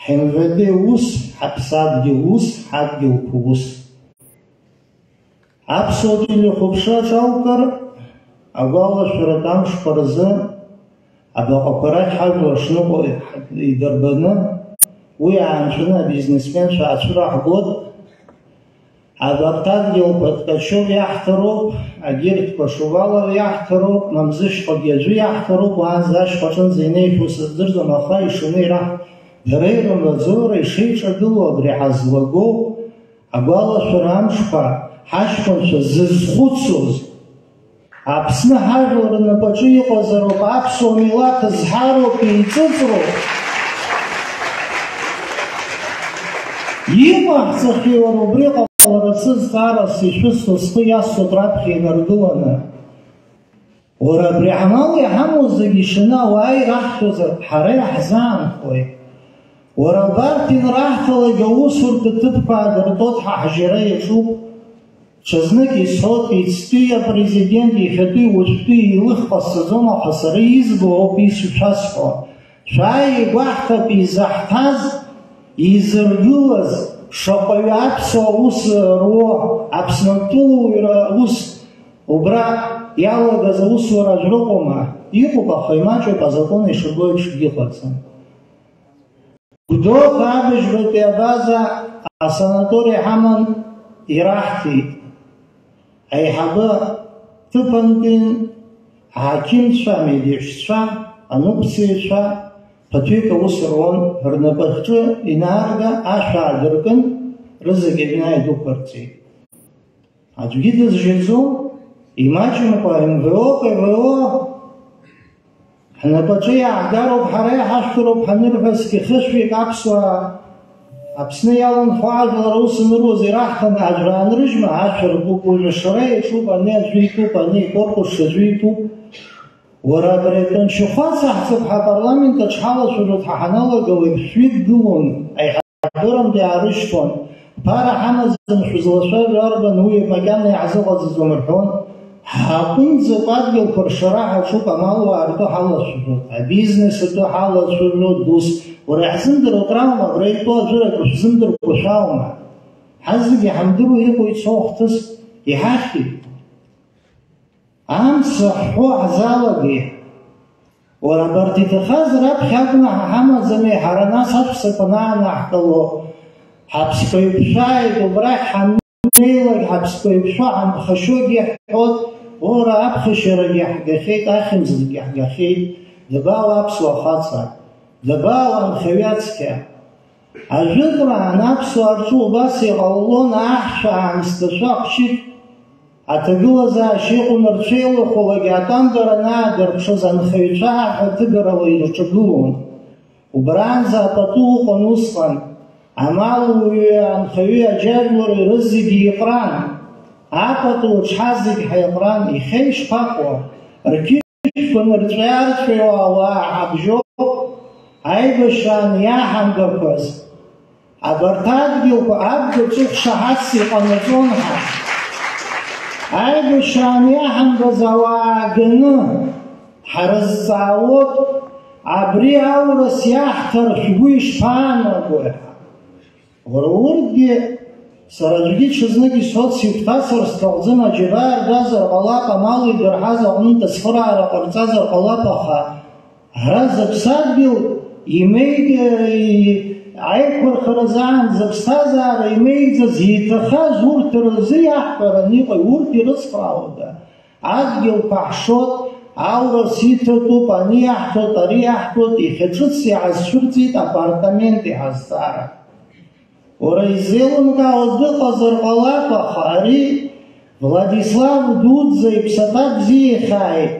Ҳ М В Д ус, ҳаԥсадгьыл ус, ҳадгьылқәа ус. Аԥсуа телехәаԥшра аҿалкыр, агәалашәаратә амшқәа рзы абаҟақәа рахь ҳажәлар шныҟәо идырбаны, уи аанҵәаны абизнесменцәа аацәыраҳгоит. Абарҭ адгьылқәа Ткачев иаҳҭароуп, агьырҭқәа Шувалов иаҳҭароуп, мамзышьхәагьы аӡәы иаҳҭароуп, уаанӡа ашьхәа аҿынӡа инеихьоу сыздырӡом, аха ишаны ираҳ-, дара ирымбаӡои, ишеиҿагылоу абри ҳазлагоу, агәалашәара амшқәа ҳаҷкәынцәа зызхәыцуаз, Аԥсны ҳажәлар рнапаҿы иҟазароуп, аԥсуа милаҭ зҳароуп, еиҵыҵроуп. Иҟаҳҵахьеи уара убри ҟаларц зҵаарас ишәысҭо схы иасҭоит раԥхьа инаргыланы? Уара абри амал иҳамоу зегьы шьаны ауаа ираҳҭозар, ҳара иаҳзаанхои? Уара абарҭ инраҳҭалак аусурҭа ҭыԥқәа аадыртәоит, ҳа ҳжьара иаҿуп. Ҽазнык исҳәоит, иацтәи апрезидент иахьатәи уажәтәи еилых ҟасҵаӡом, аха сара избо ауп исшәасҳәо. Шәааи, игәаҳҭап изаҳҭаз, изыргылаз, шаҟаҩы аԥсуа ус руо, Аԥснытәылауаҩра ус убра иалагаз аусура ажәрыҟоума? Иҟоуп, аха имаҷуп, азакәын ишырбо еиԥш иҟаӡам. Гәдоуҭа абыжьбатәи абаза асанатори ҳаман ираҳҭеит. Аиҳабы ҭыԥантәин, аҳақьымцәа, амедеҳәшьцәа, аныҟәцаҩцәа ԥыҭҩык аус руан, рнапаҿы инаарга ашә аадыркын, рызегь аҩны ааидәықәырҵеит. Аӡәгьы дызжьаӡом, имаҷымкәа М В О, П В О ҳнапаҿы иаагароуп, ҳара иҳашәҭароуп ҳанырҳәазгьы, хышәҩык аԥсуаа Аԥсны иаланхо ажәлар аус аныруаз ираҳҭаны аӡәыр аанрыжьма, ашәа ркуп, уажә ашара иаҿуп, ани аӡәы итәуп, ани икорпус ҽаӡәы итәуп. Уара абри атәанчахәац аҳцап ҳәа апарламент аҿы ҳалацәажәоит ҳәа ҳаналагалак шәҩык гылон, аиҳабырантә иаарышьҭуан. Ԥара ҳамаӡам, шәызлацәажәо арбан, уи макьана иаҳзыҟаҵаӡом рҳәон. Ҳааҟәымҵӡакәа адгьылқәа ршара ҳаҿуп, амалуаа ртәы ҳалацәажәоит, абизнес атәы ҳалацәажәоит, ус. Уара иаҳзымдыруа акраума, абра итәоу аӡәыр акы шәзымдыркәа шәаума? Ҳазегьы иҳамдыруа иҟоу ицо ахҭыс иҳахьит. Амца ҳҳәо ҳзалагеит. Уара, абарҭ иҭахаз раԥхьа акәны ҳа ҳамаӡами, ҳара нас аҳәсақәа анаанаҳкыло, ҳаԥсқәеиқәшәааит, убрахь ҳаннеилак ҳаԥсқәеиқәшәо ҳанԥхашьогьы иаҳҳәоит, уара, аԥхашьарагьы ҳгахьеит, ахьымӡӷгьы ҳгахьеит, дабаҟоу аԥсуа хаҵа, дабаҟоу анхаҩы ацқьа? Ажәытәраан аԥсуаа рҿы убас иҟалалон, аҳәса аамсҭашәа ахәшьит, аҭагылазаашьа иҟоу нырцә еилахәылагьы атәамбара анаадырԥшыз анхаҩцәа аҳәа ҭыгарала ирҿагылон. Убраанӡа апату ыҟан усҟан, амалуаҩы, анхаҩы, аџьажәлари рызегьы иҟран. Апату аҿҳа зегь ҳаиҟран, иахьа ишԥаҟоу? Рқьышәқәа нырҵәиаарҵәиуа ауаа ҳабжьоуп, аибашьраан иаҳамгақәаз. Абарҭ адгьылқәа абга ҵыхәша ҳацс иҟанаҵон ҳәа. Аибашьраан иаҳамгаз ауаа ганы ҳрызҵаауоуп, абри аурыс иаҳҭар шәгәы ишԥаанагои ҳәа. Уара урҭгьы Сара аӡәгьы ҽазнык исҳәоит, сигәҭасыр сҭахӡам, аџьабаа ргазар ҟалап, амал идырҳаз аҟнытә ацхыраара ҟарҵазар ҟалап, аха ара зыԥсадгьыл имеиг-, аиқәырхаразы аан зыԥсҭазаара имеигӡаз иҭахаз урҭ рзы иаҳҳәараны иҟои, урҭ ирыцхраауада? Адгьылқәа ҳшоит, аурыс иҭатәуп, ани иаҳҭоит, ари иаҳҭоит, иахьа ҿыц иаҳазцәырҵит апартамент иҳазҵаара. Уара изеилымкаауа дыҟазар ҟалап, аха ари Владислав дуӡӡа иԥсаҭа бзиахааит.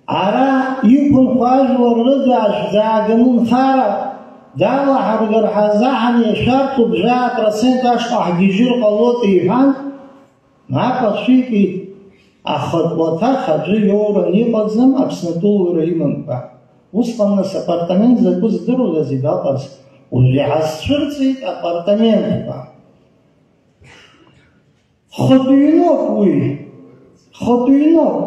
Ара иқәынхо ажәлар рыда ашә дааганы нхара далаҳаргар ҳазаҳаны ишәарҭоуп, жәаа процент ашҟа ҳгьежьыр ҟалоит, иҳәан, мап ацәикит. Ахатә уаҭах аӡәы иоуран иҟаӡам Аԥснытәыла уаҩра имамкәа. Усҟан нас апартамент закәу здыруаз ибаҟаз, уажә иҳазцәырҵит апартаментқәа. Хатәы ҩноуп уи. Хатәы ҩноуп.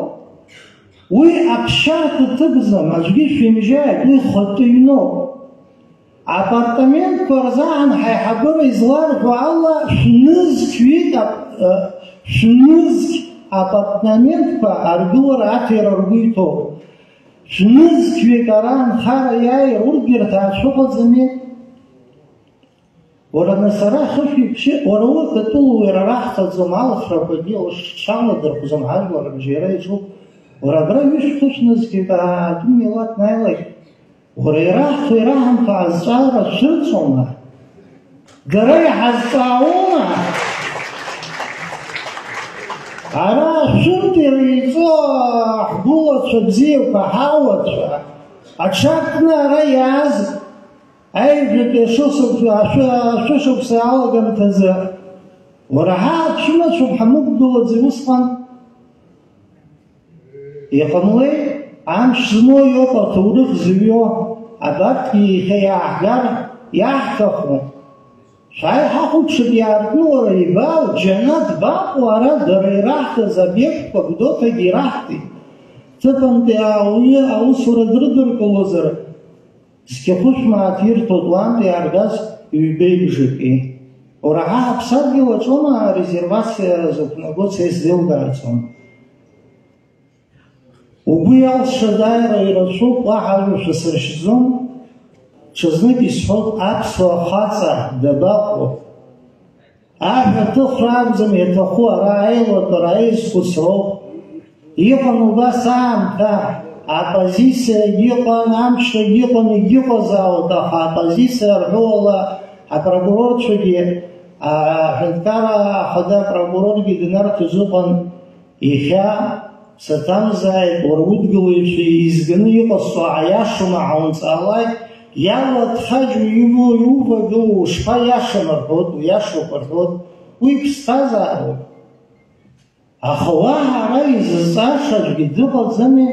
Уи аԥсшьарҭа ҭыԥӡам, аӡәгьы шәимжьааит, уи хатәы ҩноуп. Апартаментқәа рзаан ҳаиҳабыра изларҳәо ала, шәнызқь ҩык ап-, э, шәнызқь апартаментқәа аргылара аҭира ргәы иҭоуп. Шәнызқь ҩык ара анхара иааир, урҭгьы рҭаацәа ыҟаӡами? Уара, нас, ара хышә иԥши, уара, урҭ атәылауаҩра раҳҭаӡом, алхрақәагьы лшшала дырхәӡом, ҳажәлар рыбжьара иаҿуп. Уара, абра ҩышә хышәнызқьҩык аатәым милаҭ наилак, уара, ираҳҭо, ираҳамҭо азҵаара шәырҵома? Дара иҳазҵаауома? Ара шәынтә иреиҵо ҳгәылацәа бзиақәа, ҳауацәа, аҽарҭны ара иааз Аҩажәатәи ашышықәса, ашәы-, ашәышықәса алагамҭазы, уара, ҳа ҳшәымацәоуп ҳанықәгылаӡа усҟан. Иҟамлеи, амш змоу иоуп аҭоурых зыҩуа, абарҭгьы иахьа иааҳгар иаҳҭаху. Шәааи ҳахәаԥшып иаартны, уара, ибаау, џьанаҭ баҟоу, ара дара ираҳҭаз обиектқәа Гәдоуҭагьы ираҳҭеит. Ҭыԥантәи ауаҩы аусура дрыдыркылозар, Зқьы хәышә мааҭ ирҭоит уантәи иааргаз ҩбеи бжаки. Уара, ҳа ҳаԥсадгьыл аҿоума арезервациа зықәнаго, са исзеилкааӡом. Угәы иалсша дааира ирацәоуп, уаҳа ажәа шәасыршьӡом. Ҽазнык исҳәоит, аԥсуа хаҵа дабаҟоу? Аҳәаҭыхра акәӡам иаҭаху, ара аилатәара, аизхәыцра ауп. Иҟан убас аамҭа, аоппозициагьы ыҟан, амчрагьы ыҟан, егьыҟазаауеит, аха аоппозициа рҳәоуала апрокурорцәагьы, аҳәынҭқарра ахада апрокуроргьы днарҭоз ыҟан. Иахьа саҭамзааит, уара удгылаҩцәа еизганы иҟасҵо аиашоума ҳаумҵаалак, иалаҭхаџьуа имоу иувагылоу ушԥаиашам рҳәоит, уиашоуп рҳәоит, уи ԥсҭазаароуп. Аха уаҳа ара изызҵааша аӡәгьы дыҟаӡами?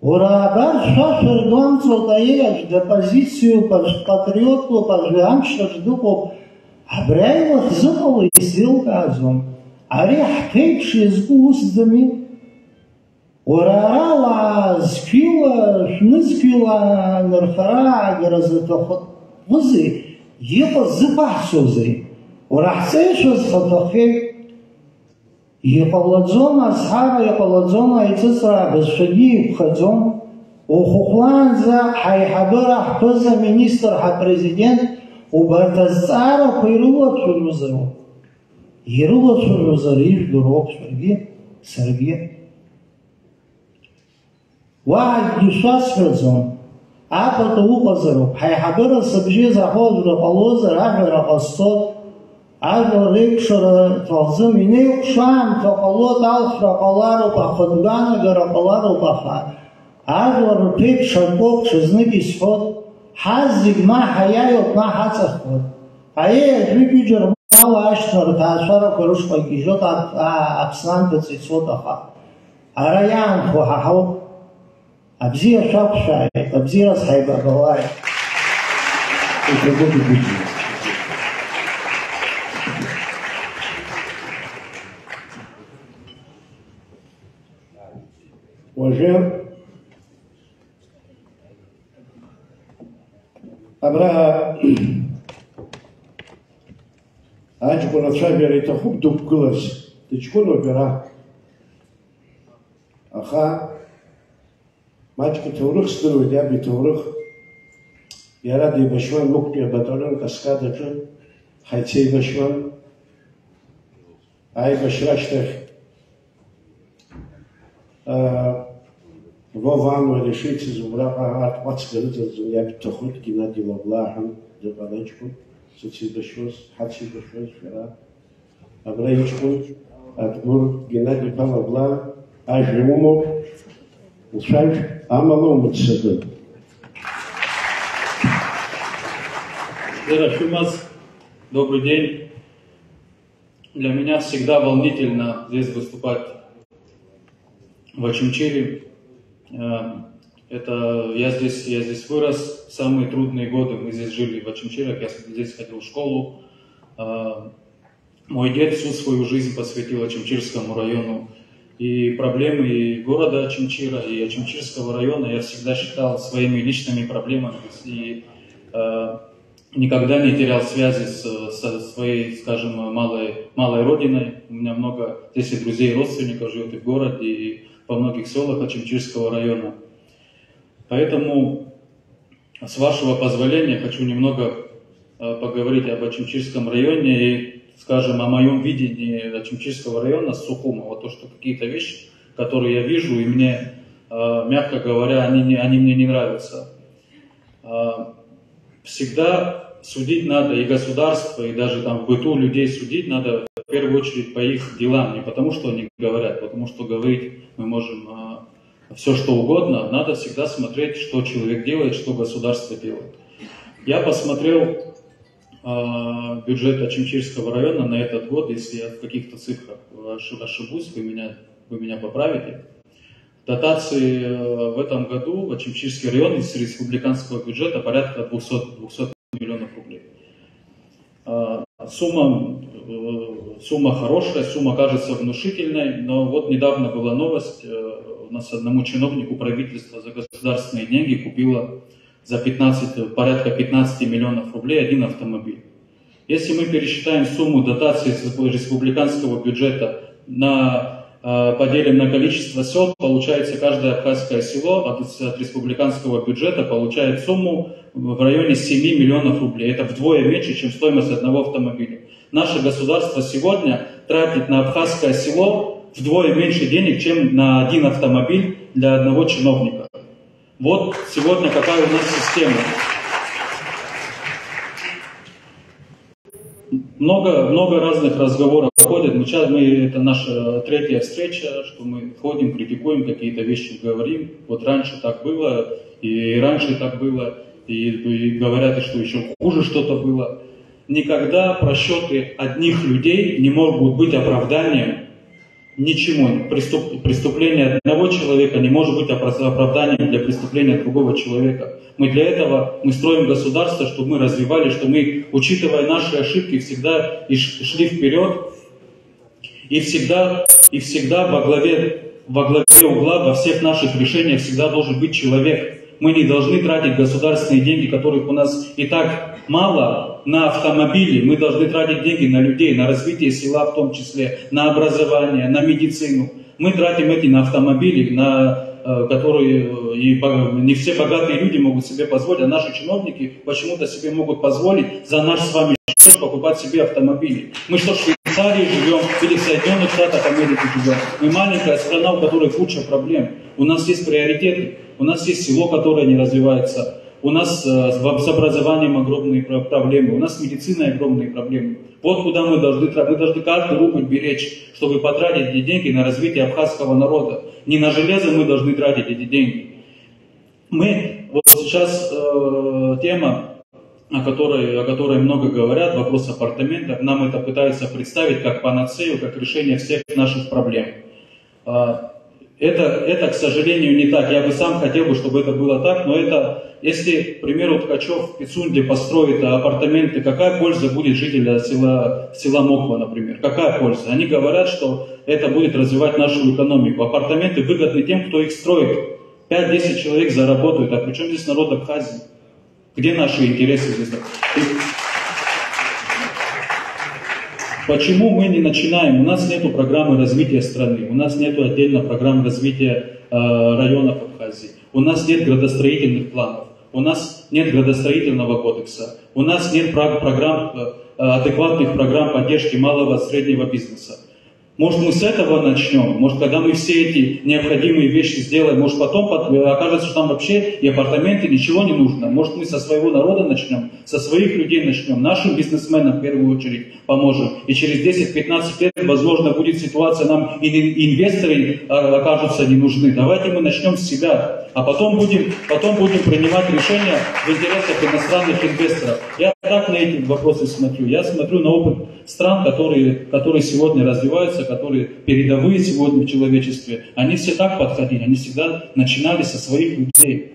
Уара абар шәа шәыргәамҵуа, аиеи, аӡә дапозициоуп, аӡә патриотлоуп, аӡә амчраҿ дыҟоуп. Абри аилых зыҟало исзеилкааӡом. Ари ҳԥеиԥш иазку усӡами? Уара ара уаа зқьҩыла, шәнызқьҩыла анырхара аагара заҭахузеи? Иҟаз зықәаҳцозеи? Уара ҳҵеишәа зхаҭахеи? Иҟалаӡом азҳара, иҟалаӡом аиҵыҵра, абызшәагьы иқәхаӡом. Ухәыхәлаанӡа ҳаиҳабыра, ҳԥыза-министр, ҳапрезидент убарҭ азҵаарақәа ирылацәажәозароуп. Ирылацәажәозар ижәдыруоуп шәаргьы, саргьы. Уаҳа акгьы шәасҳәаӡом, апату уҟазароуп, ҳаиҳабыра сыбжьы заҳо аӡәра ҟалозар, аҳәара ҟасҵоит, ажәлар реикәшара иҭахӡам, инеикәшо аамҭа ҟалоит, алхра ҟалароуп, ахатә гәаанагара ҟалароуп, аха ажәлар рԥеиԥш акоуп, ҽазнык исҳәоит, ҳазегь ма ҳаиааиуеит, ма ҳаҵахоит. Аиеи, ажәытәи џьарма уаашьҭны рҭаацәарақәа рышҟа игьежьуеит, ап-, а-, Аԥсны анҭыҵ ицоит, аха ара иаанхо ҳа ҳауп. Абзиа шәақәшәааит, абзиараз ҳаибабалааит. Уажәы Абра Аҷкәын ацәажәара иҭахуп дықәгыларц, дыҷкәыноуп иара. Аха маҷк иҭоурых здыруеит, иаб иҭоурых. Иара деибашьуан Мықәтәи абаталион Каскад аҿы, ҳаицеибашьуан. Аибашьра ашьҭахь, аа, Вова Ануар ишицыз убраҟа арҭ ҟәацга рыҵарҵон, иаб дҭахоит Геннади Лаблаа ҳәа дыҟан аҷкәын, сыцеибашьуаз, ҳацеибашьуаз шәара. Абра иҷкәын Адгәыр Геннади-иԥа Лаблаа, ажәа умоуп, уцәажә, амала умыццакын. Добрый день. Для меня всегда волнительно здесь выступать, в Очамчире. Э, это я здесь, я здесь вырос. Самые трудные годы мы здесь жили в Очамчирах. Я с- здесь ходил в школу. Э, Мой дед всю свою жизнь посвятил Очамчирскому району. И проблемы и города Очамчира, и Очамчирского района я всегда считал своими личными проблемами. И э, никогда не терял связи с, со своей, скажем, малой, малой родиной. У меня много здесь и друзей, и родственников живет и в городе, и во многих селах Очамчирского района. Поэтому, с вашего позволения, хочу немного э, поговорить об Очамчирском районе и, скажем, о моем видении Очамчирского района с Сухума. Вот то, что какие-то вещи, которые я вижу, и мне, э, мягко говоря, они, не, они мне не нравятся. А, Всегда судить надо и государство, и даже там в быту людей судить надо в первую очередь по их делам, не потому, что они говорят, потому что говорить мы можем все, что угодно, надо всегда смотреть, что человек делает, что государство делает. Я посмотрел э, бюджет Очамчирского района на этот год, если я в каких-то цифрах ошибусь, вы меня, вы меня поправите. Дотации э, в этом году в Очамчирский район из республиканского бюджета порядка двухсот, двухсот миллионов рублей. Э, Сумма, э, сумма хорошая, сумма кажется внушительной, но вот недавно была новость, э, у нас одному чиновнику правительство за государственные деньги купило за пятнадцать, порядка пятнадцати миллионов рублей один автомобиль. Если мы пересчитаем сумму дотации с республиканского бюджета на э, поделим на количество сел, получается, каждое абхазское село от, от республиканского бюджета получает сумму в районе семи миллионов рублей. Это вдвое меньше, чем стоимость одного автомобиля. Наше государство сегодня тратит на абхазское село вдвое меньше денег, чем на один автомобиль для одного чиновника. Вот сегодня какая у нас система. Много, много разных разговоров ходит. Мы, сейчас, мы, это наша третья встреча, что мы ходим, критикуем, какие-то вещи говорим. Вот раньше так было, и раньше так было, и, и говорят, что еще хуже что-то было. Никогда просчеты одних людей не могут быть оправданием ничему. Преступ- преступление одного человека не может быть оправ- оправданием для преступления другого человека. Мы для этого, мы строим государство, чтобы мы развивали, чтобы мы, учитывая наши ошибки, всегда и шли вперед, и всегда, и всегда во главе, во главе угла во всех наших решениях всегда должен быть человек. Мы не должны тратить государственные деньги, которых у нас и так мало, на автомобили. Мы должны тратить деньги на людей, на развитие села в том числе, на образование, на медицину. Мы тратим эти на автомобили, на, э, которые э, и не все богатые люди могут себе позволить, а наши чиновники почему-то себе могут позволить за наш с вами счет покупать себе автомобили. Мы что, в Швейцарии живем или в Соединенных Штатах Америки живем? Мы маленькая страна, у которой куча проблем. У нас есть приоритеты, у нас есть село, которое не развивается, у нас э, с образованием огромные проблемы, у нас с медициной огромные проблемы. Вот куда мы должны тратить. Мы должны каждый рубль беречь, чтобы потратить эти деньги на развитие абхазского народа. Не на железо мы должны тратить эти деньги. Мы, вот сейчас э, тема, о которой, о которой много говорят, вопрос апартаментов, нам это пытаются представить как панацею, как решение всех наших проблем. А, это, это, к сожалению, не так. Я бы сам хотел бы, чтобы это было так, но это, если, к примеру, Ткачев в Пицунде построит апартаменты, какая польза будет жителя села, села Моква, например? Какая польза? Они говорят, что это будет развивать нашу экономику. Апартаменты выгодны тем, кто их строит. Пять-десять человек заработают. А при чем здесь народ Абхазии? Где наши интересы здесь? Почему мы не начинаем? У нас нет программы развития страны, у нас нет отдельно программ развития э, районов Абхазии, у нас нет градостроительных планов, у нас нет градостроительного кодекса, у нас нет программ, э, адекватных программ поддержки малого и среднего бизнеса. Может, мы с этого начнем? Может, когда мы все эти необходимые вещи сделаем, может, потом э, окажется, что нам вообще и апартаменты, ничего не нужно. Может, мы со своего народа начнем, со своих людей начнем, нашим бизнесменам в первую очередь поможем. И через десять-пятнадцать лет, возможно, будет ситуация, нам инвесторы а, окажутся не нужны. Давайте мы начнем с себя, а потом будем, потом будем принимать решения в интересах иностранных инвесторов. Я так на эти вопросы смотрю. Я смотрю на опыт стран, которые, которые сегодня развиваются, которые передовые сегодня в человечестве, они все так подходили, они всегда начинали со своих людей.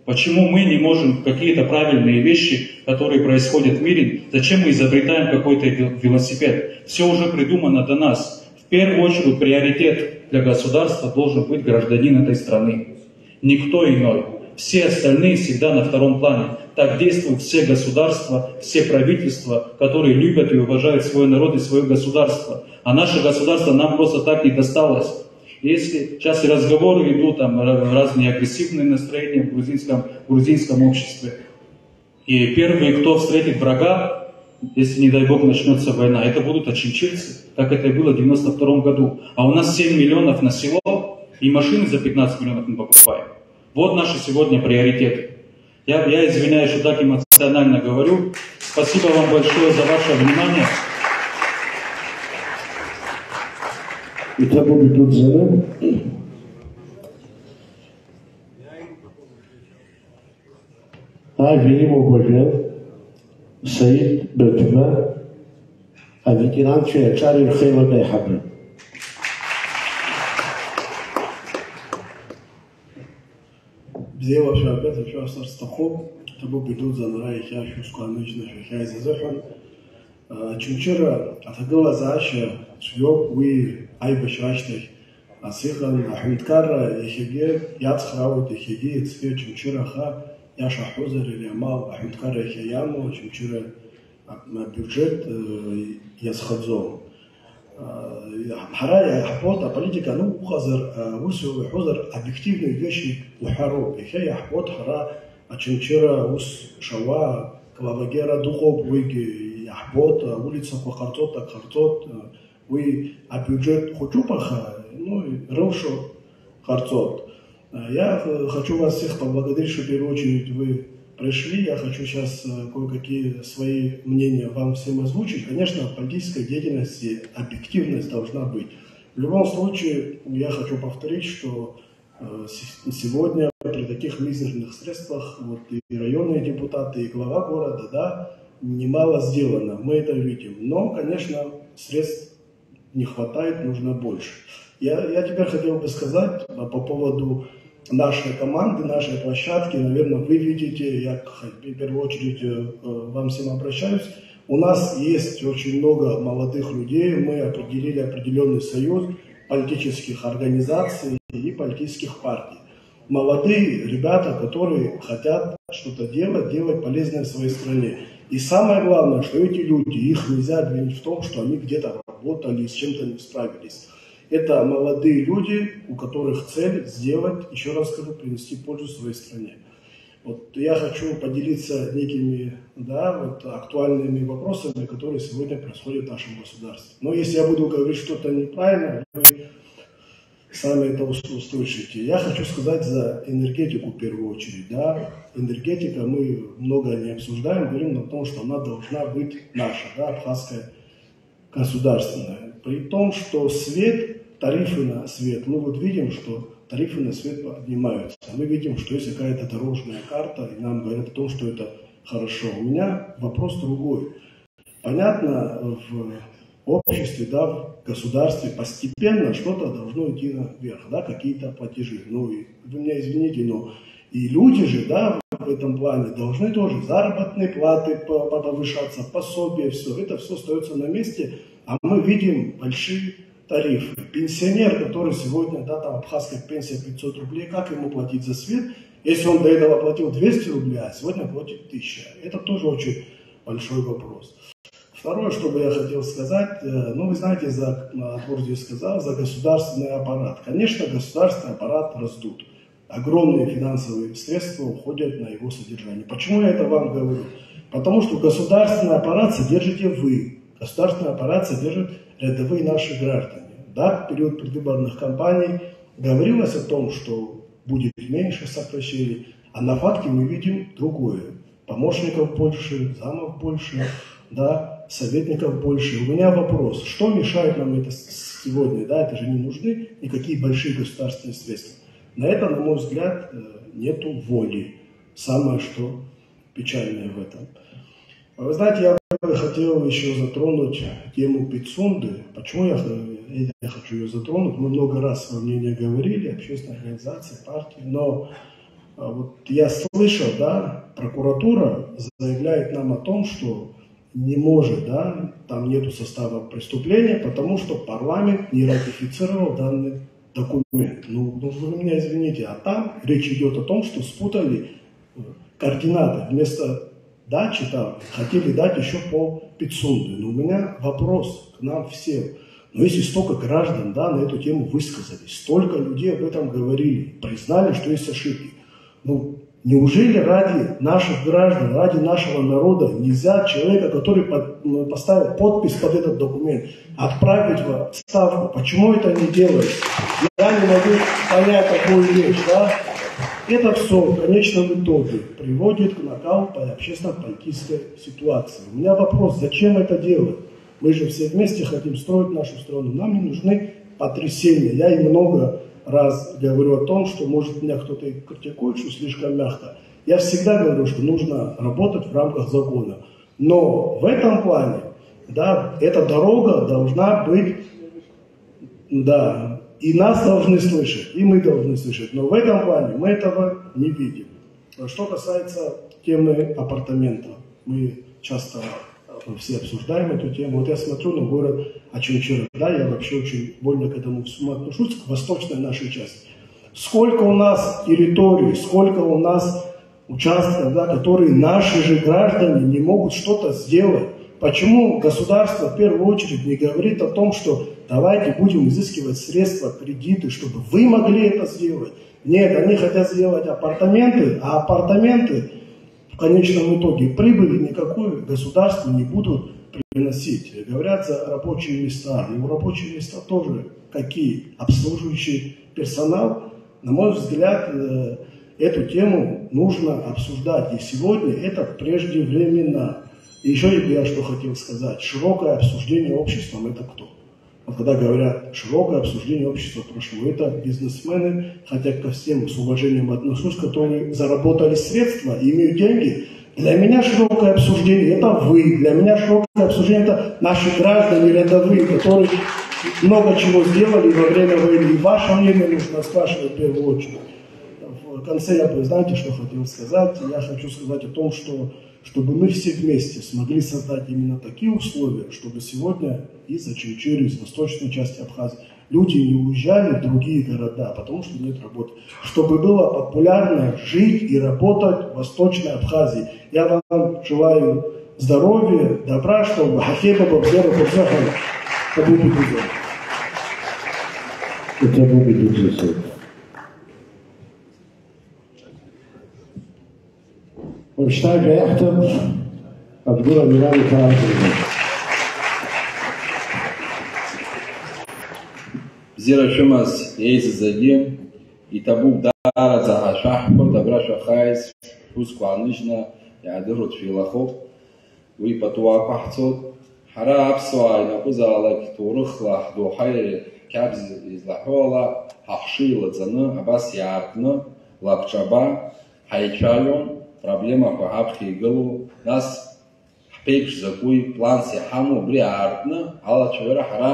Почему мы не можем какие-то правильные вещи, которые происходят в мире, зачем мы изобретаем какой-то велосипед? Все уже придумано до нас. В первую очередь приоритет для государства должен быть гражданин этой страны. Никто иной. Все остальные всегда на втором плане. Так действуют все государства, все правительства, которые любят и уважают свой народ и свое государство. А наше государство нам просто так не досталось. Если сейчас и разговоры идут, там разные агрессивные настроения в грузинском, в грузинском обществе, и первые, кто встретит врага, если, не дай бог, начнется война, это будут очинчирцы, как это и было в девяносто втором году. А у нас семь миллионов на село, и машины за пятнадцать миллионов мы покупаем. Вот наши сегодня приоритеты. Я, я извиняюсь, что так эмоционально говорю. Спасибо вам большое за ваше внимание. Иҭабуп идуӡӡаны. Ажәа имоуп уажәы Саид Баҭәба, аветеранцәеи аҿар ирхеилак аиҳабы. Бзиала шәаабеит, ҳәа шәасҳәар сҭахуп. Ҭабуп идуӡӡан ара иахьа шәусқәа ааныжьны шәахьааиз азыҳәан. Очамчыра аҭагылазаашьа цәгьоуп, уи аибашьра ашьҭахь ас иҟан, аҳәынҭқарра иахьагьы иацхраауеит, иахьагьы иацтәи Очамчыра, аха иаша ҳҳәозар, иара амал аҳәынҭқарра иахьа иамоу Очамчыра абиуџьеҭ иазхаӡом. Ҳара иаҳбоит, аполитика аныҟәҟәҟазар, ус иуҳәозар, обиективные вещи уҳәароуп. Иахьа иаҳбоит ҳара Очамчыра ус шауа, Клавагера дыҟоуп, уигьы иаҳбоит, аулицақәа ҟарҵоит, ак ҟарҵоит, уи абиуџьеҭ хәыҷуп, аха, ну, рылшо ҟарҵоит. Я хочу вас всех поблагодарить, что в первую очередь вы пришли. Я хочу сейчас кое-какие свои мнения вам всем озвучить. Конечно, политическая деятельность и объективность должна быть. В любом случае, я хочу повторить, что сегодня при таких мизерных средствах вот и районные депутаты, и глава города, да, немало сделано, мы это видим. Но, конечно, средств не хватает, нужно больше. Я, я теперь хотел бы сказать по поводу нашей команды, нашей площадки. Наверное, вы видите, я в первую очередь вам всем обращаюсь. У нас есть очень много молодых людей, мы определили определенный союз политических организаций и политических партий. Молодые ребята, которые хотят что-то делать, делать полезное в своей стране. И самое главное, что эти люди, их нельзя обвинить в том, что они где-то работали и с чем-то не справились. Это молодые люди, у которых цель сделать, еще раз скажу, принести пользу своей стране. Вот я хочу поделиться некими, да, вот актуальными вопросами, которые сегодня происходят в нашем государстве. Но если я буду говорить что-то неправильно, вы сами это услышите. Я хочу сказать за энергетику в первую очередь. Да? Энергетика, мы много не обсуждаем, говорим о том, что она должна быть наша, да, абхазская, государственная. При том, что свет, тарифы на свет, мы вот видим, что тарифы на свет поднимаются. Мы видим, что есть какая-то дорожная карта, и нам говорят о том, что это хорошо. У меня вопрос другой. Понятно, в обществе, да, в государстве постепенно что-то должно идти наверх, да, какие-то платежи. Ну, и вы меня извините, но и люди же, да, в этом плане должны тоже заработные платы повышаться, пособия, все. Это все остается на месте, а мы видим большие тарифы. Пенсионер, который сегодня, да, там абхазская пенсия пятьсот рублей, как ему платить за свет, если он до этого платил двести рублей, а сегодня платит тысяча? Это тоже очень большой вопрос. Второе, что бы я хотел сказать, э, ну, вы знаете, за, э, Бурдин сказал, за государственный аппарат. Конечно, государственный аппарат раздут. Огромные финансовые средства уходят на его содержание. Почему я это вам говорю? Потому что государственный аппарат содержите вы. Государственный аппарат содержат рядовые наши граждане. Да, в период предвыборных кампаний говорилось о том, что будет меньше сокращений, а на факте мы видим другое. Помощников больше, замов больше, да, советников больше. У меня вопрос, что мешает нам это с- сегодня? Да, это же не нужны никакие большие государственные средства. На это, на мой взгляд, э, нету воли. Самое, что печальное в этом. Вы знаете, я бы хотел еще затронуть тему Пицунды. Почему я, э, я хочу ее затронуть? Мы много раз о ней не говорили, общественные организации, партии, но а, вот я слышал, да, прокуратура заявляет нам о том, что не может, да, там нету состава преступления, потому что парламент не ратифицировал данный документ. Ну, ну, вы меня извините, а там речь идет о том, что спутали, э, координаты. Вместо дачи там хотели дать еще пол Пицунды. Но у меня вопрос к нам всем. Но если столько граждан, да, на эту тему высказались, столько людей об этом говорили, признали, что есть ошибки. Ну, неужели ради наших граждан, ради нашего народа нельзя человека, который под- ну, поставил подпись под этот документ, отправить в отставку? Почему это не делается? Я не могу понять такую вещь, да? Это все в конечном итоге приводит к накалу по общественно-политической ситуации. У меня вопрос, зачем это делать? Мы же все вместе хотим строить нашу страну. Нам не нужны потрясения. Я и много раз говорю о том, что, может, меня кто-то и критикует, что слишком мягко. Я всегда говорю, что нужно работать в рамках закона. Но в этом плане, да, эта дорога должна быть, да, и нас должны слышать, и мы должны слышать. Но в этом плане мы этого не видим. Что касается темы апартамента, мы часто, э, все обсуждаем эту тему. Вот я смотрю на город Очамчира, да, я вообще очень больно к этому всему отношусь, к восточной нашей части. Сколько у нас территорий, сколько у нас участков, да, которые наши же граждане не могут что-то сделать. Почему государство в первую очередь не говорит о том, что давайте будем изыскивать средства, кредиты, чтобы вы могли это сделать? Нет, они хотят сделать апартаменты, а апартаменты в конечном итоге прибыли никакой государству не будут приносить. Говорят за рабочие места. Ну, рабочие места тоже какие? Обслуживающий персонал. На мой взгляд, э, эту тему нужно обсуждать. И сегодня это преждевременно. Еще я что хотел сказать. Широкое обсуждение обществом — это кто? Вот когда говорят «широкое обсуждение общества прошло», это бизнесмены, хотя ко всем с уважением отношусь, которые заработали средства, имеют деньги. Для меня широкое обсуждение — это вы, для меня широкое обсуждение — это наши граждане рядовые, которые много чего сделали во время войны. И ваше мнение нужно спрашивать в первую очередь. В конце я бы, знаете, что хотел сказать? Я хочу сказать о том, что чтобы мы все вместе смогли создать именно такие условия, чтобы сегодня из Очамчиры, из восточной части Абхазии люди не уезжали в другие города, потому что нет работы, чтобы было популярно жить и работать в Восточной Абхазии. Я вам желаю здоровья, добра, чтобы Хакимова Бабзера Бабзахова. Уажәшьҭа ажәа иаҳҭап Абдура Миран-иԥа Арӡынба. Бзиара шәымаз еизызгьы, иҭабуп даараӡа ҳәа шәаҳҳәоит, абра шәахааиз, шәусқәа ааныжьны иаадыру шәеилахоуп. Уи пату ақәаҳҵоит. Ҳара аԥсуаа ианакәызаалак ҭоурыхла ҳдоуҳа иара қьабз излаҳәо ала, ҳахшыҩ лаҵаны, абас иаартны, лабҿаба, ҳаицәажәон, проблемақәа ҳаԥхьа игылоу, нас ҳԥеиԥш закәи, планс иҳамоу, убри аартны алацәажәара ҳара,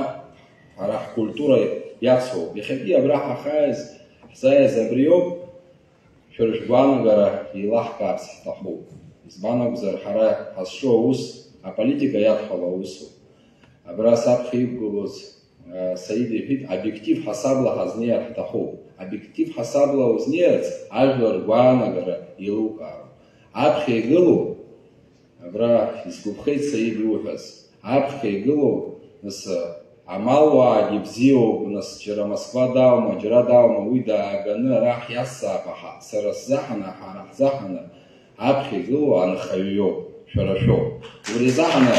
ҳара ҳкультура иацуп. Иахьатәи абра ҳахааиз, ҳзааиз абриоуп. Шәара шәгәаанагара еилаҳкаарц ҳҭахуп. Избан акәзар, ҳара ҳазҿу аус аполитика иадҳәалоу аусуп. Абра саԥхьа иқәгылоз, а, Саид иҳәеит, обиектив ҳасабла ҳазнеир ҳҭахуп. Обиектив ҳасабла узнеирц ажәлар ргәаанагара еилукаароуп. Аԥхьа игылоу, абра исгәаԥхеит Саид иуҳәаз, Аԥхьа игылоу, нас, амалуаагьы бзиоуп, нас, џьара Москва даума, џьара даума, уи дааганы ара ҳиасзаап, аха сара сзаҳаны, ҳара ҳзаҳаны, аԥхьа игылоу анхаҩ иоуп, шәара шәоуп. Убри азаҳаны,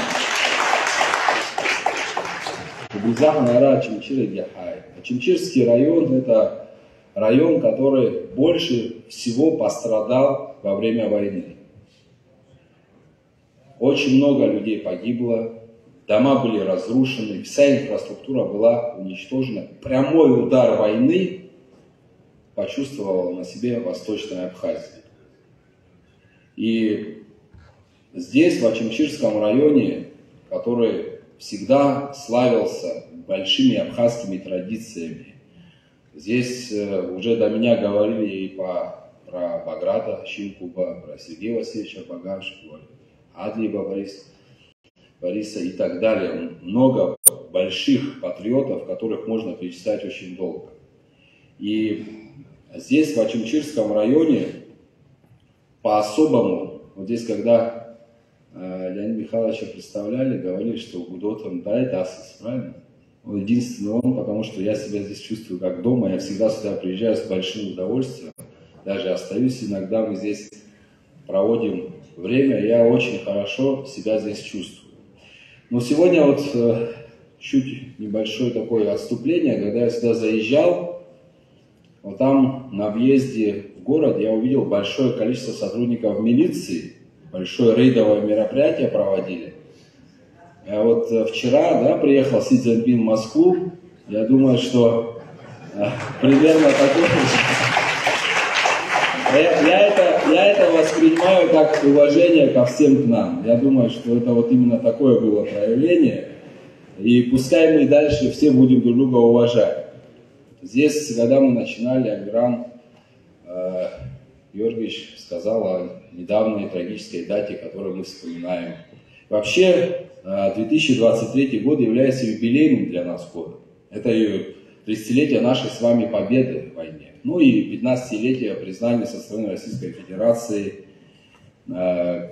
убри азаҳаны ара Очамчырагьы ҳааит. Очамчырский район — это район, который больше всего пострадал во время войны. Очень много людей погибло, дома были разрушены, вся инфраструктура была уничтожена. Прямой удар войны почувствовала на себе Восточная Абхазия. И здесь, в Очамчирском районе, который всегда славился большими абхазскими традициями, здесь, э, уже до меня говорили и по, про Баграта Щинкуба, про Сергея Васильевича Багашкова, Адлиева Борис, Бориса и так далее. Много больших патриотов, которых можно перечислять очень долго. И здесь, в Очамчирском районе, по-особому, вот здесь, когда, э, Леонида Михайловича представляли, говорили, что Гудотом, да, это Асас, правильно? Он единственный он, потому что я себя здесь чувствую как дома, я всегда сюда приезжаю с большим удовольствием, даже остаюсь иногда, мы здесь проводим время, я очень хорошо себя здесь чувствую. Но сегодня вот, э, чуть небольшое такое отступление, когда я сюда заезжал, вот там на въезде в город я увидел большое количество сотрудников милиции, большое рейдовое мероприятие проводили. Я вот, э, вчера, да, приехал Си Цзиньпин в Москву. Я думаю, что, э, примерно такое же. Я, я это, я это воспринимаю как уважение ко всем к нам. Я думаю, что это вот именно такое было проявление. И пускай мы и дальше все будем друг друга уважать. Здесь, когда мы начинали, Амиран, э, Георгиевич сказал о недавней трагической дате, которую мы вспоминаем. Вообще, э, две тысячи двадцать третий год является юбилейным для нас годом. Это и тридцатилетие нашей с вами победы в войне. Ну и пятнадцатилетие признания со стороны Российской Федерации. Э,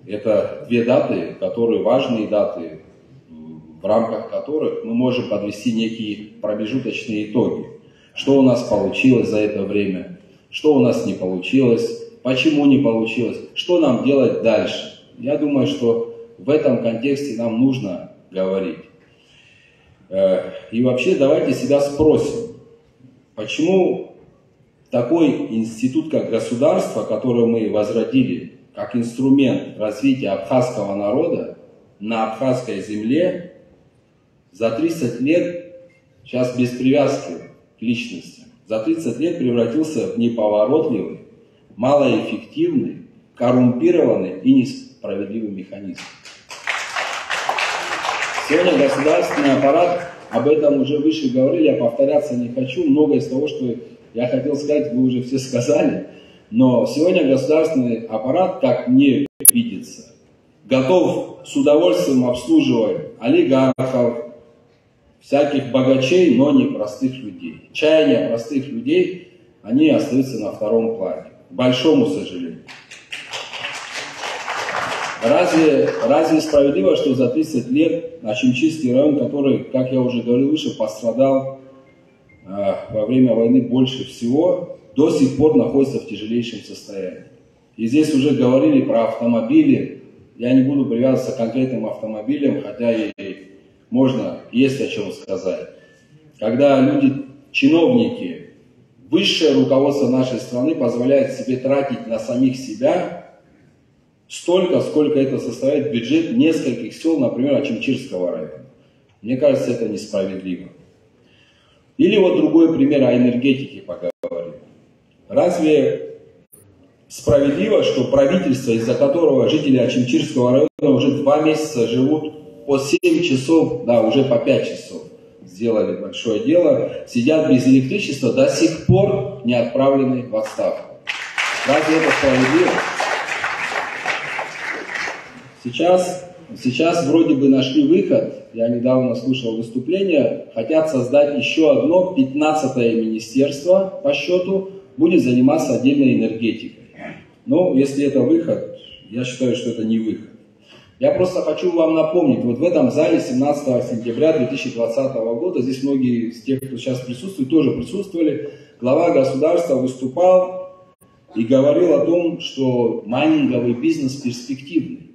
это две даты, которые, важные даты, м, в рамках которых мы можем подвести некие промежуточные итоги. Что у нас получилось за это время, что у нас не получилось, почему не получилось, что нам делать дальше. Я думаю, что в этом контексте нам нужно говорить. Э, и вообще давайте себя спросим, почему такой институт, как государство, который мы возродили как инструмент развития абхазского народа на абхазской земле, за тридцать лет, сейчас без привязки к личностям, за тридцать лет превратился в неповоротливый, малоэффективный, коррумпированный и несправедливый механизм. Сегодня государственный аппарат, об этом уже выше говорили, я повторяться не хочу, многое из того, что я хотел сказать, вы уже все сказали, но сегодня государственный аппарат, как мне видится, готов с удовольствием обслуживать олигархов, всяких богачей, но не простых людей. Чаяния простых людей, они остаются на втором плане, к большому сожалению. Разве, разве справедливо, что за тридцать лет Очамчирский район, который, как я уже говорил выше, пострадал, э, во время войны больше всего, до сих пор находится в тяжелейшем состоянии? И здесь уже говорили про автомобили. Я не буду привязываться к конкретным автомобилям, хотя и можно, есть о чем сказать. Когда люди, чиновники, высшее руководство нашей страны позволяет себе тратить на самих себя столько, сколько это составляет бюджет нескольких сел, например, Очамчирского района. Мне кажется, это несправедливо. Или вот другой пример, о энергетике поговорим. Разве справедливо, что правительство, из-за которого жители Очамчирского района уже два месяца живут по семь часов, да, уже по пять часов, сделали большое дело, сидят без электричества, до сих пор не отправлены в отставку? Разве это справедливо? Сейчас, сейчас вроде бы нашли выход. Я недавно слушал выступление. Хотят создать еще одно, пятнадцатое министерство по счету, будет заниматься отдельной энергетикой. Но если это выход, я считаю, что это не выход. Я просто хочу вам напомнить, вот в этом зале семнадцатого сентября две тысячи двадцатого года, здесь многие из тех, кто сейчас присутствует, тоже присутствовали, глава государства выступал и говорил о том, что майнинговый бизнес перспективный.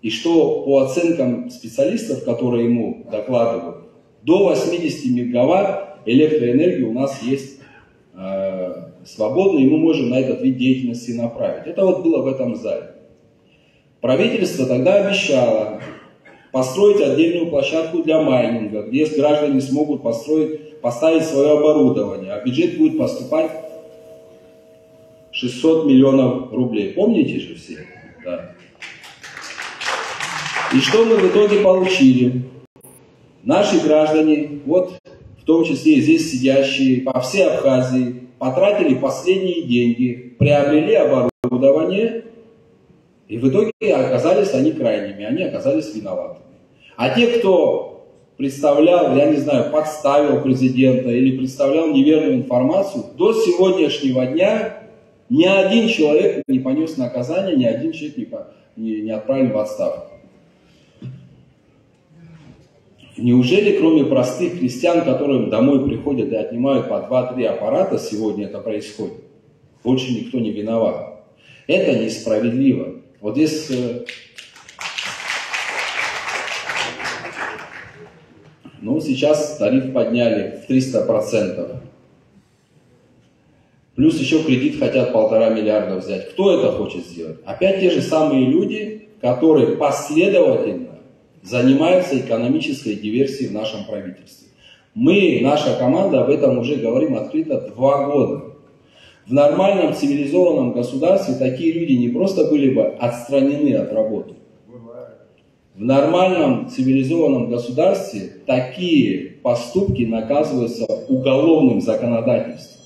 И что по оценкам специалистов, которые ему докладывают, до восьмидесяти мегаватт электроэнергии у нас есть э, свободной, и мы можем на этот вид деятельности направить. Это вот было в этом зале. Правительство тогда обещало построить отдельную площадку для майнинга, где граждане смогут построить, поставить свое оборудование, а в бюджет будет поступать шестьсот миллионов рублей. Помните же все? Да. И что мы в итоге получили? Наши граждане, вот в том числе и здесь сидящие, по всей Абхазии, потратили последние деньги, приобрели оборудование, и в итоге оказались они крайними, они оказались виноватыми. А те, кто представлял, я не знаю, подставил президента или представлял неверную информацию, до сегодняшнего дня ни один человек не понес наказание, ни один человек не, по, не, не отправлен в отставку. Неужели кроме простых крестьян, которым домой приходят и отнимают по два-три аппарата, сегодня это происходит? Больше никто не виноват. Это несправедливо. Вот здесь... Э, ну, сейчас тариф подняли в триста процентов. Плюс еще кредит хотят полтора миллиарда взять. Кто это хочет сделать? Опять те же самые люди, которые последовательно занимаются экономической диверсией в нашем правительстве. Мы, наша команда, об этом уже говорим открыто два года. В нормальном цивилизованном государстве такие люди не просто были бы отстранены от работы. В нормальном цивилизованном государстве такие поступки наказываются уголовным законодательством.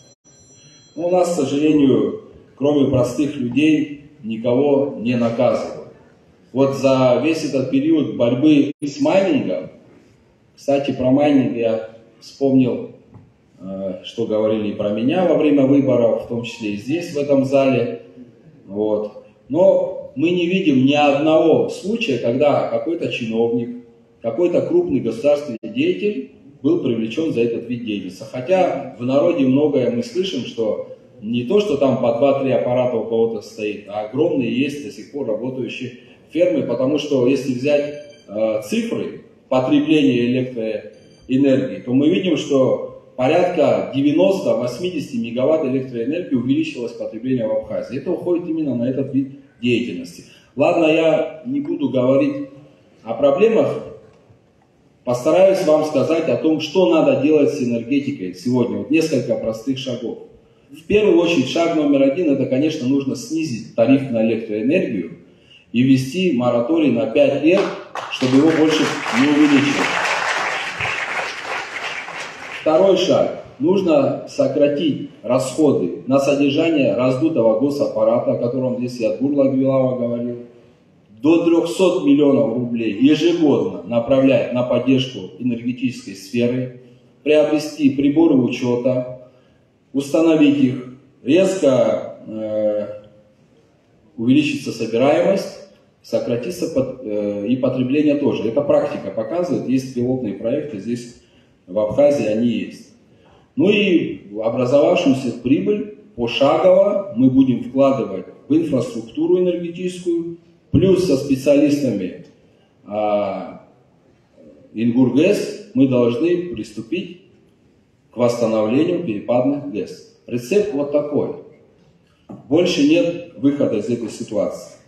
Но у нас, к сожалению, кроме простых людей, никого не наказывают. Вот за весь этот период борьбы с майнингом, кстати, про майнинг я вспомнил, э, что говорили и про меня во время выборов, в том числе и здесь, в этом зале. Вот. Но мы не видим ни одного случая, когда какой-то чиновник, какой-то крупный государственный деятель был привлечен за этот вид деятельности. Хотя в народе многое мы слышим, что не то, что там по два-три аппарата у кого-то стоит, а огромные есть до сих пор работающие фермы, потому что если взять э, цифры потребления электроэнергии, то мы видим, что порядка девяносто-восемьдесят мегаватт электроэнергии увеличилось потребление в Абхазии. Это уходит именно на этот вид деятельности. Ладно, я не буду говорить о проблемах, постараюсь вам сказать о том, что надо делать с энергетикой сегодня. Вот несколько простых шагов. В первую очередь, шаг номер один, это, конечно, нужно снизить тариф на электроэнергию и ввести мораторий на пять лет, чтобы его больше не увеличивать. Второй шаг. Нужно сократить расходы на содержание раздутого госаппарата, о котором здесь и Адгур Лагвилава говорил, до трёхсот миллионов рублей ежегодно направлять на поддержку энергетической сферы, приобрести приборы учета, установить их, резко э, увеличится собираемость, сократится под, э, и потребление тоже. Это практика показывает, есть пилотные проекты, здесь в Абхазии они есть. Ну и образовавшуюся прибыль пошагово мы будем вкладывать в инфраструктуру энергетическую, плюс со специалистами а, Ингургес мы должны приступить к восстановлению перепадных ГЭС. Рецепт вот такой. Больше нет выхода из этой ситуации.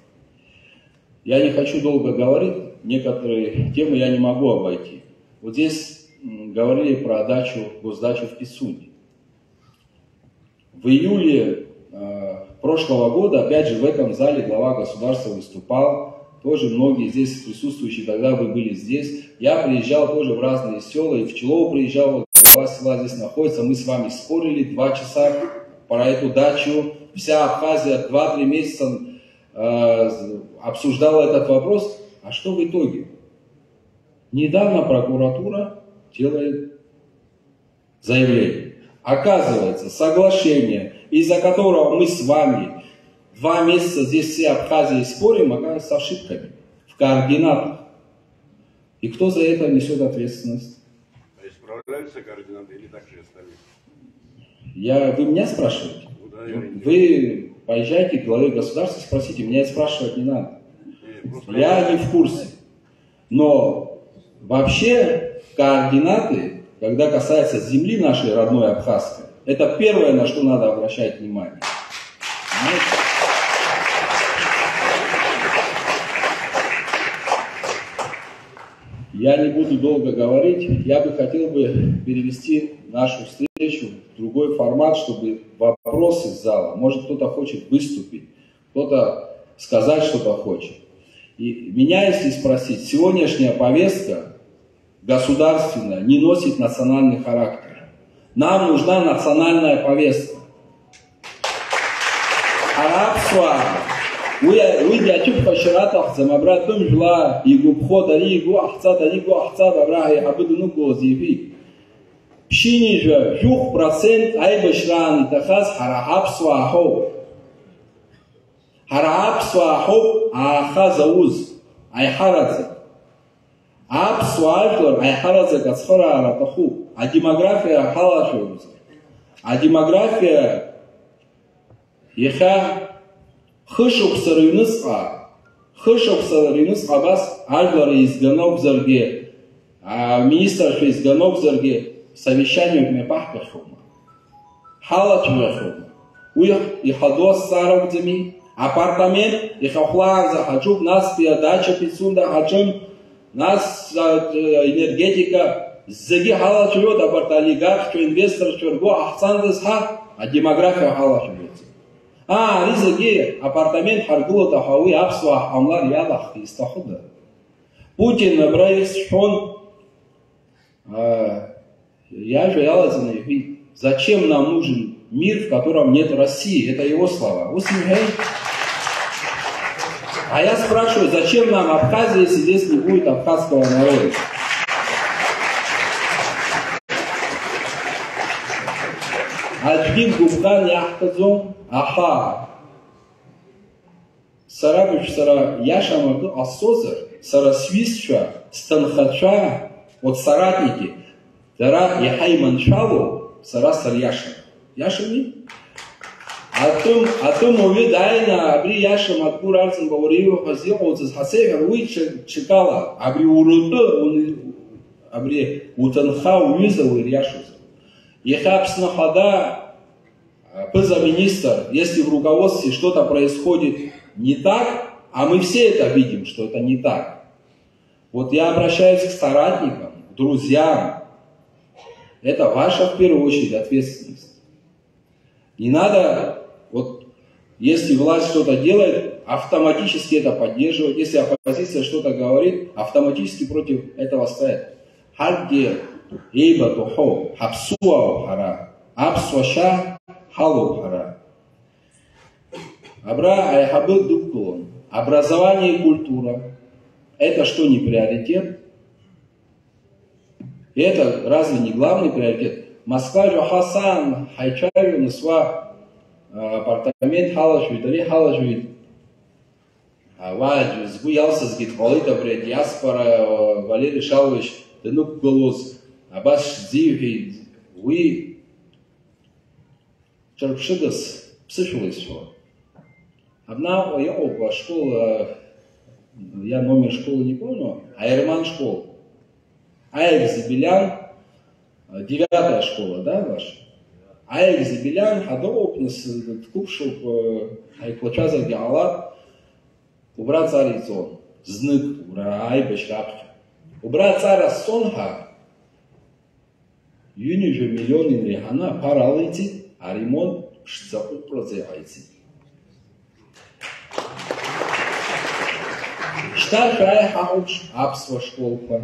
Я не хочу долго говорить, некоторые темы я не могу обойти. Вот здесь говорили про дачу, госдачу в Пицунде. В июле э, прошлого года, опять же, в этом зале глава государства выступал. Тоже многие здесь присутствующие, тогда вы были здесь. Я приезжал тоже в разные села, и в Пчелово приезжал, вот глава села здесь находится. Мы с вами спорили два часа про эту дачу. Вся Абхазия два-три месяца э, обсуждала этот вопрос. А что в итоге? Недавно прокуратура делает заявление. Оказывается, соглашение, из-за которого мы с вами два месяца здесь все Абхазии спорим, оказывается ошибками. в координатах. И кто за это несет ответственность? А исправляются координаты или так же остались? Я, вы меня спрашиваете? Ну да, я не Вы поезжайте к главе государства, спросите, меня спрашивать не надо. Не, просто Я не в курсе. Но вообще координаты, когда касается земли нашей родной абхазской, это первое, на что надо обращать внимание. Понимаете? Я не буду долго говорить. Я бы хотел бы перевести нашу встречу в другой формат, чтобы вопросы из зала. Может, кто-то хочет выступить, кто-то сказать что-то хочет. И меня, если спросить, сегодняшняя повестка государственная не носит национальный характер. Нам нужна национальная повестка. Ҳара аԥсуаа, уи, уигьы аҭыԥҳәашьара аҭахӡам, абра атәым жәлар игәаԥхоит, ари игәы ҟаҳҵап, ари игәы ҟаҳҵап, абра ҳаиҳабы данықәгылаз иҳәеит. Ԥшьынҩажәа жәохә процент аибашьраан иҭахаз ҳара аԥсуаа ҳауп. Ҳара аԥсуаа ҳауп ааха зауз, аиҳараӡак. Аԥсуа ажәлар аиҳараӡак ацхыраара аҭахуп, адемографиа ҳалацәажәозар. Адемографиа иахьа хышықәса рыҩныҵҟа, хышықәса рыҩныҵҟа абас ажәлар еизганы акәзаргьы, аминистрцәа еизганы акәзаргьы, совещаниак мҩаԥаҳгахьоума? Ҳалацәажәахьоума? Уи иҳаду азҵаара акәӡами? Апартамент иахьахәлаанӡа ҳаҿуп, настәи адача Пицунда ҳаҿын, нас, а, энергетика, зегьы ҳалацәажәоит, абарҭ олигархцәа, инвесторцәа ргәы ҟаҳҵандаз ҳа адемографиа ҳалацәажәоит. Аа, ари зегьы апартамент ҳаргылоит, аха уи аԥсуаа ҳҟамлар иалаҳхи, изҭахыда? Путин абра ихьӡ шәҳәон, а, иажәа иалаҵаны иҳәит, зачем нам нужен мир, в котором нет России? Это его слова. Ус имҳәеи? А я спрашиваю, зачем нам Абхазия, если здесь не будет абхазского народа? Аӡәгьы гәыбӷан иаҳҭаӡом, аха сара быжә, сара иашам акы ҟасҵозар, сара сҩызцәа, сҭынхацәа, вот соратники, дара иаҳа иманшәалоу, сара сариашам. Иашами? Атәым, атәым уаҩы дааины абри иашам, Адгәыр Арӡынба, уара иуҳәаз иҟауҵаз ҳацеиҳәар, уи ҽа-, ҽакала, абри урутәы, уни-, абри уҭынха, уҩыза уириашозар. Иахьа Аԥсны Ахада, а, ԥыза-министр, если в руководстве что-то происходит не так, а мы все это видим, что это не так. Вот я обращаюсь к соратникам, к друзьям. Это ваша в первую очередь ответственность. Не надо, вот, если власть что-то делает, автоматически это поддерживать. Если оппозиция что-то говорит, автоматически против этого стоять. Ҳарҭгьы еибаҭахоу ҳаԥсуаауп ҳара, аԥсуа шьа ҳалоуп ҳара. Абра аиҳабы дықәгылон. Образование и культура. Это что, не приоритет? И это разве не главный приоритет? Москва жәаха саан ҳаицәажәон, нас уа, а, апартамент ҳалашәеит, ари ҳалашәеит. А, уа аӡә згәы иалсызгьы дҟалеит, абри адиаспора, а, Валери Шалович данықәгылоз, абас шәзиҳәеит, уи ҿырԥшыгас ԥсышәала исҳәо. Абнаҟа иҟоуп ашкол, а, я номер школы не помню, Аерман школ. Аекзибелиан, а, девятая школа, да, ваш? Аекзибелиан ҳа дыҟоуп, нас, дқәыԥшуп, а, ҳаиқәлацәазаргьы ҟалап. Убра аҵара иҵон, знык, убра аибашьра аԥхьа. Убра аҵара сҵон ҳа, ҩынҩажәа миллион инреиҳаны аԥара алеиҵеит, аремонт ԥшӡаҟәыҟәраӡа иҟаиҵеит. Шьҭа шәааи ҳахәаԥш аԥсуа школқәа.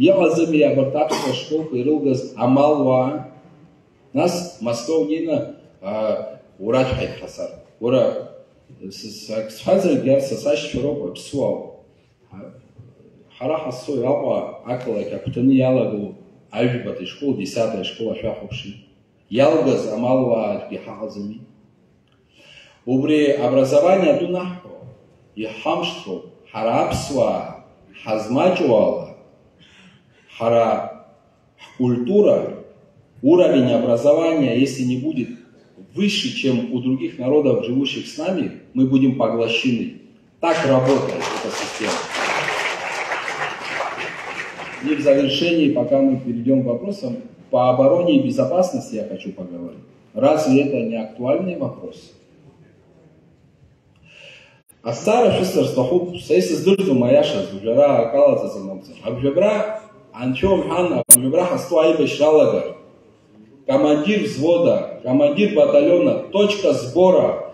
Иҟаӡами абарҭ аԥсуа школқәа ирылгаз амалуаа? Нас Москва унеины, а, ураҭәҳаит ҳасар. Уара, с-, с-, ак сҳәазаргьы, ар са сашьцәа роуп, аԥсуаауп. Ҳа-, ҳара ҳазцои Аҟәа ақалақь агәҭаны иалагоу Аҩбатәи школ, десятая школ ашәахәаԥши. Иалгаз амалуаа аӡәгьы ҳаҟаӡами? Убри образование атәы наҳҳәо, иҳамшҭроуп, Ҳара аԥсуаа ҳазмаҷу ала, ҳара ҳкультура, уровень образования, если не будет выше, чем у других народов, живущих с нами, мы будем поглощены. Так работает эта система. И в завершении, пока мы перейдём к вопросам, по обороне и безопасности я хочу поговорить. Разве это не актуальный вопрос? Азҵаара шәысҭар сҭахуп, са исыздырӡом аиашаз, уажәы ара акы алаҵаӡам акәзар. Абжьабра, анцәа умҳәан, абжьабра ҳазҭоу аибашьра алагар, командир взвода, командир батальона, точка сбора,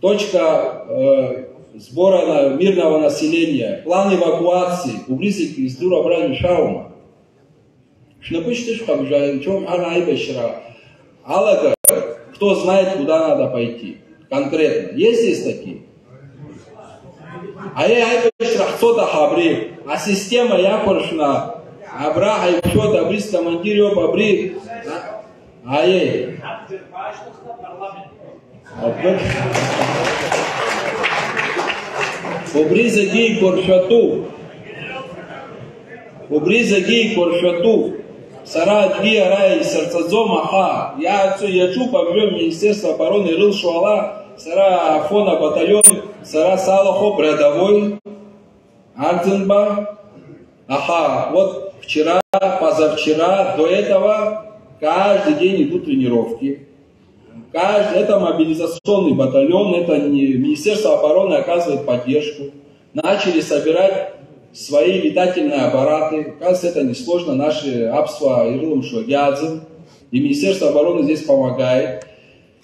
точка, э, сбора на-, мирного населения, план эвакуации, убри зегь издыруа абра ишәааума? Шәнапы шьҭышәхып, жәа-, нцәа умҳәан аибашьра алагар, кто знает, куда надо пойти конкретно. Есть здесь такие? Аиеи, аибашьра ҳцоит, аха абри асистема иақәыршәны абра ҳаиқәшәоит, абри скомандир иоуп, абри, а, аиеи. Убри зегьы еиқәыршәатәуп. Убри зегьы еиқәыршәатәуп. Сара аӡәгьы ара исырҵаӡом, аха иааҵу иаҿуп абжьы Министерство обороны ирылшо ала, сара Афон абаталион, сара салахоуп рядовой, Арӡынба, аха вот вчера, позавчера, до этого каждый день идут тренировки. Каждый, это мобилизационный батальон, это не, Министерство обороны оказывает поддержку. Начали собирать свои летательные аппараты. Оказывается, это несложно. Наши аԥсуаа ирылымшо иаӡам. И Министерство обороны здесь помогает.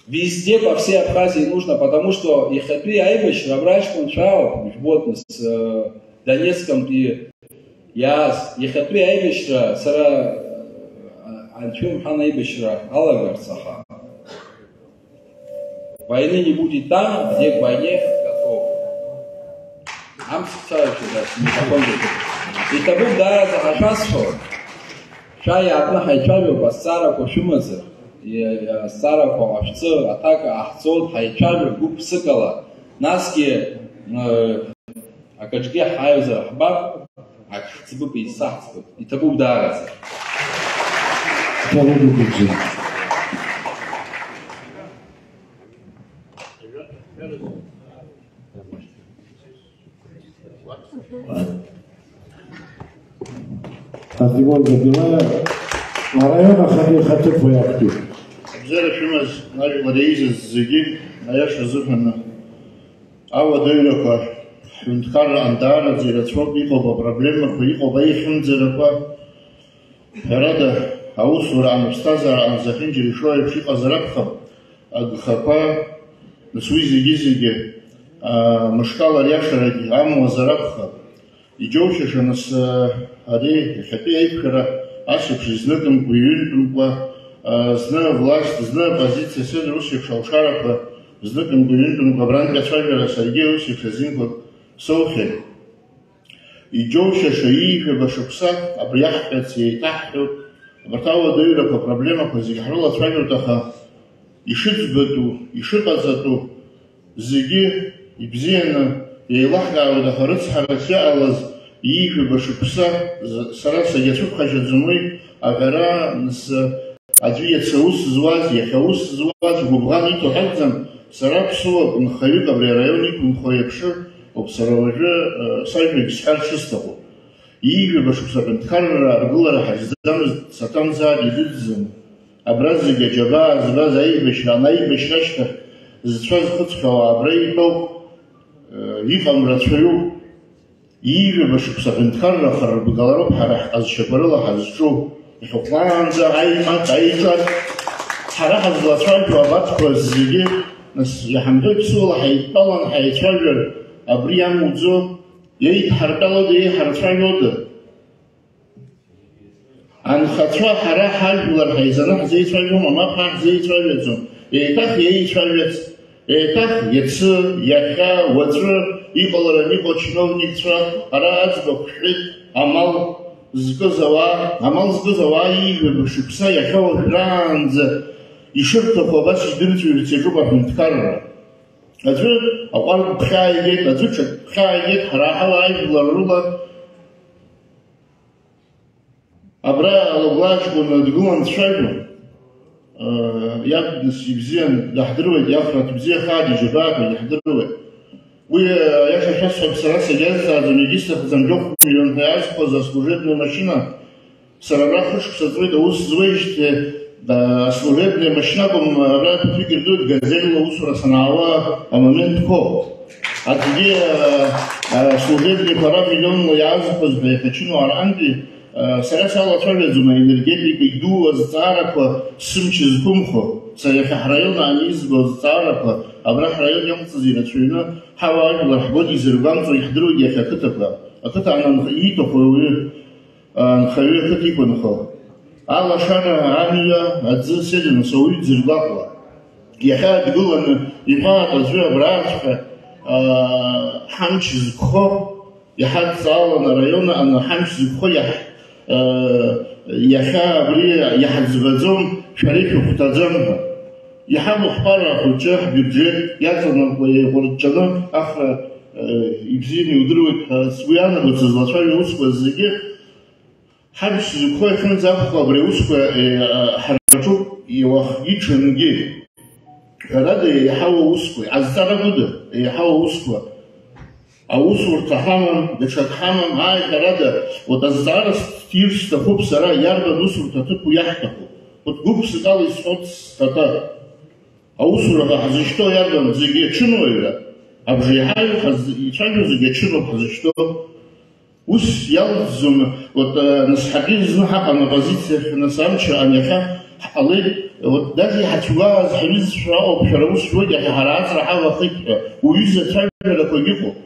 Везде, по всей Абхазии нужно, потому что иахьатәи аибашьра абра аҷкәынцәа ауп, ижәбоит, нас, э, Донецкантәи иааз, иахьатәи аибашьра, сара, а, анцәа умҳәан аибашьра алагарц, аха войны не будет там, где к войне готовы. Амцхә цаҩцәа, да, симитахон дыҟоуп. Иҭабуп даараӡа ҳашәасҳәо, шәа иаартны ҳаицәажәап, азҵаарақәа шәымазар, и-, азҵаарақәа ҟашәҵы, аҭак ҟаҳҵоит, ҳаицәажәап гәык-ԥсыкала, насгьы, э, Акаҿгьы ҳаҩызара ҳбап, ак ҳӡбып, еиҵаҳӡбып, иҭабуп даараӡа. Иҭабуп, иҭабуп. Артемон Забилаев, араион ахада ихаҭыԥуаҩ актәи. Абзиара шәымаз, ажәлар еизаз зегьы, аиаша азыҳәан. Ауадаҩрақәа ҳҳәынҭқарраҟны даараӡа ирацәоуп, иҟоуп апроблемақәа, иҟоуп аихьымӡарақәа. Ҳәарада, аусураҟны, аԥсҭазаараҟны зехьынџьара ишоу еиԥш иҟазар акәхап, агхақәа, нас уи зегьы-зегьы, аа, мышкала ариашарагь амуазар акәхап. Иџьоушьаша, нас, ари иахьатәи аиқәшәара ас еиԥш изныкымкәа, иҩынтәымкәа, зны власть, зны оппозициа, седр ус еиԥш алшарақәа зныкымкәа, иҩынтәымкәа абрантәи ацәажәара саргьы ус еиԥш азинқәак соухьеит. Иџьоушьаша, ҩажәаба шықәса абри аҳҳәарц еиҭаҳҳәоит. Абарҭ ауадаҩрақәа, апроблемақәа зегьы ҳрылацәажәоит, аха ишыӡбатәу, ишыҟаҵатәу, зегьы ибзианы еилаҳкаауеит, аха рыцҳарас иҟалаз ҩажәаба шықәса з-, сара сагьацәыԥхашьаӡом уи аҳәара, нас, аӡәы иацы аус зуаз, иахьа аус зуаз гәыбӷан иҭо ҳакәӡам, сара ԥсуак нхаҩык абри араион иқәынхо иаԥшыр ауп сара уажәы, э, сажәагь сҳәар шысҭаху. Ҩажәаба шықәса аҳәынҭқарра аргылара ҳаҿӡамызт, саҭамзаап, идыдӡам. Абра зегь аџьабаа збаз аибашьра, анаибашьра ашьҭахь зцәа зхыҵхьоу абра итәоуп, э, иҟам рацәаҩуп. Ҩажәаба шықәса аҳәынҭқарра ахарбгалароуп ҳара ҳҟазшьақәа рыла ҳазҿу. Иҳахәлаанӡа аимак, аиҿак, ҳара ҳазлацәажәо абарҭқәа зегьы, нас, иаҳамҳәои ԥсуала ҳаидтәалан ҳаицәажәар, абри иамуӡо, иеидҳартәалода, иеиҳарцәажәода? Анхацәа ҳара ҳажәлар ҳаизаны ҳзеицәажәома, мап, ҳа ҳзеицәажәаӡом. Еиҭах иеицәажәац, еиҭах иацы, иахьа, уаҵәы иҟалараны иҟоу ачиновникцәа ара аӡбахә шәҳәеит, амал зкыз ауаа, амал зкыз ауаа ҩажәаба шықәса иахьа уажәраанӡа ишырҭаху абас идырӡырҩырц иаҿуп аҳәынҭқарра. Аӡәы аҟәардә ԥхьа ааигеит, аӡәы ҽак ԥхьа ааигеит, ҳара ҳауаажәлар рыла абра алагәа аҷкәын дгылан дцәажәон. Иаб нас ибзиан, даҳдыруеит, иафраҭ бзиа хааит, иџьабаа ҳәа иаҳдыруеит. Уи, аиаша шәасҳәап, сара сагьазҵааӡом, егьысҭахӡам, жәохә миллион ҳәа иаазхәаз аслужебная машина, сара абра хышықәса ҵуеит аус зуеижьҭеи, аслужебная машина акәым, абра ԥыҭҩык ирдыруеит, газельла аусура санаауа амоментқәоуп. Аӡәгьы, а, а, аслужебныйқәа ара миллионла иаазхәаз ҳәа иахьачынуа арантәи, а, сара салацәажәаӡом аенергетика идуу азҵаарақәа сымч зқәымхо. Сара иахьа ҳраион аанизго азҵаарақәа абра ҳраион иалҵыз ирацәаҩны ҳауаажәлар ҳгәы изыргәамҵуа иаҳдыруеит иахьа ақыҭақәа. Ақыҭа ананх-, ииҭаху ауаҩы, анхаҩы ақыҭа иқәынхо. Алашара, амҩа, аӡы, седанас ауаҩы дзыргәаҟуа. Иахьа дгыланы иҳәаат аӡәы абрааҵәҟьа, аа, ҳамч зықәхо, иҳадҵаалан араион аҟны ҳамч зықәхо иаҳ-, аа, иахьа абри иаҳӡбаӡом, шәара ишәыхәҭаӡам ҳәа. Иҳамоу ҳԥара ахәыҷы, ҳбиуџьет иаҵанакуа еиҟәырҷҷаны ахра, аа, ибзианы иудыруеит ҳәа сгәы иаанагоит сызлацәажәо аусқәа зегьы. Ҳамч зықәхо иахьынӡаақәхо абри аусқәа, е, ҳарҿуп уахгьы-ҽынгьы. Ҳәарада, еиҳау аусқәа, азҵаара гәыда, еиҳау аусқәа. Аусурҭа ҳамам, даҽак ҳамам, ааи, ҳәарада, вот азҵаара сҭир сҭахуп сара, иарбан усурҭа аҭыԥу иаҳҭаху? Вот гәык-ԥсыкала исҳәоит сҭаҭа. Аусураҟа ҳзышьҭоу иарбан, зегьы ачынуаҩра, абжеиҳаҩ ҳаз-, ицәажәо зегьы ачынуп ҳзышьҭоу. Ус иалҵӡом, вот, э, нас ҳаргьы зны ҳаҟан оппозициахь, нас амчра ан иахьа ҳҟалеит, вот, даже иҳацәгәааз ҳҩызцәа ауп, шәара ус шәуеит, иахьа ҳара аҵра ҳалахеит ҳәа, уҩыза ацәажәарақәагь ыҟоуп.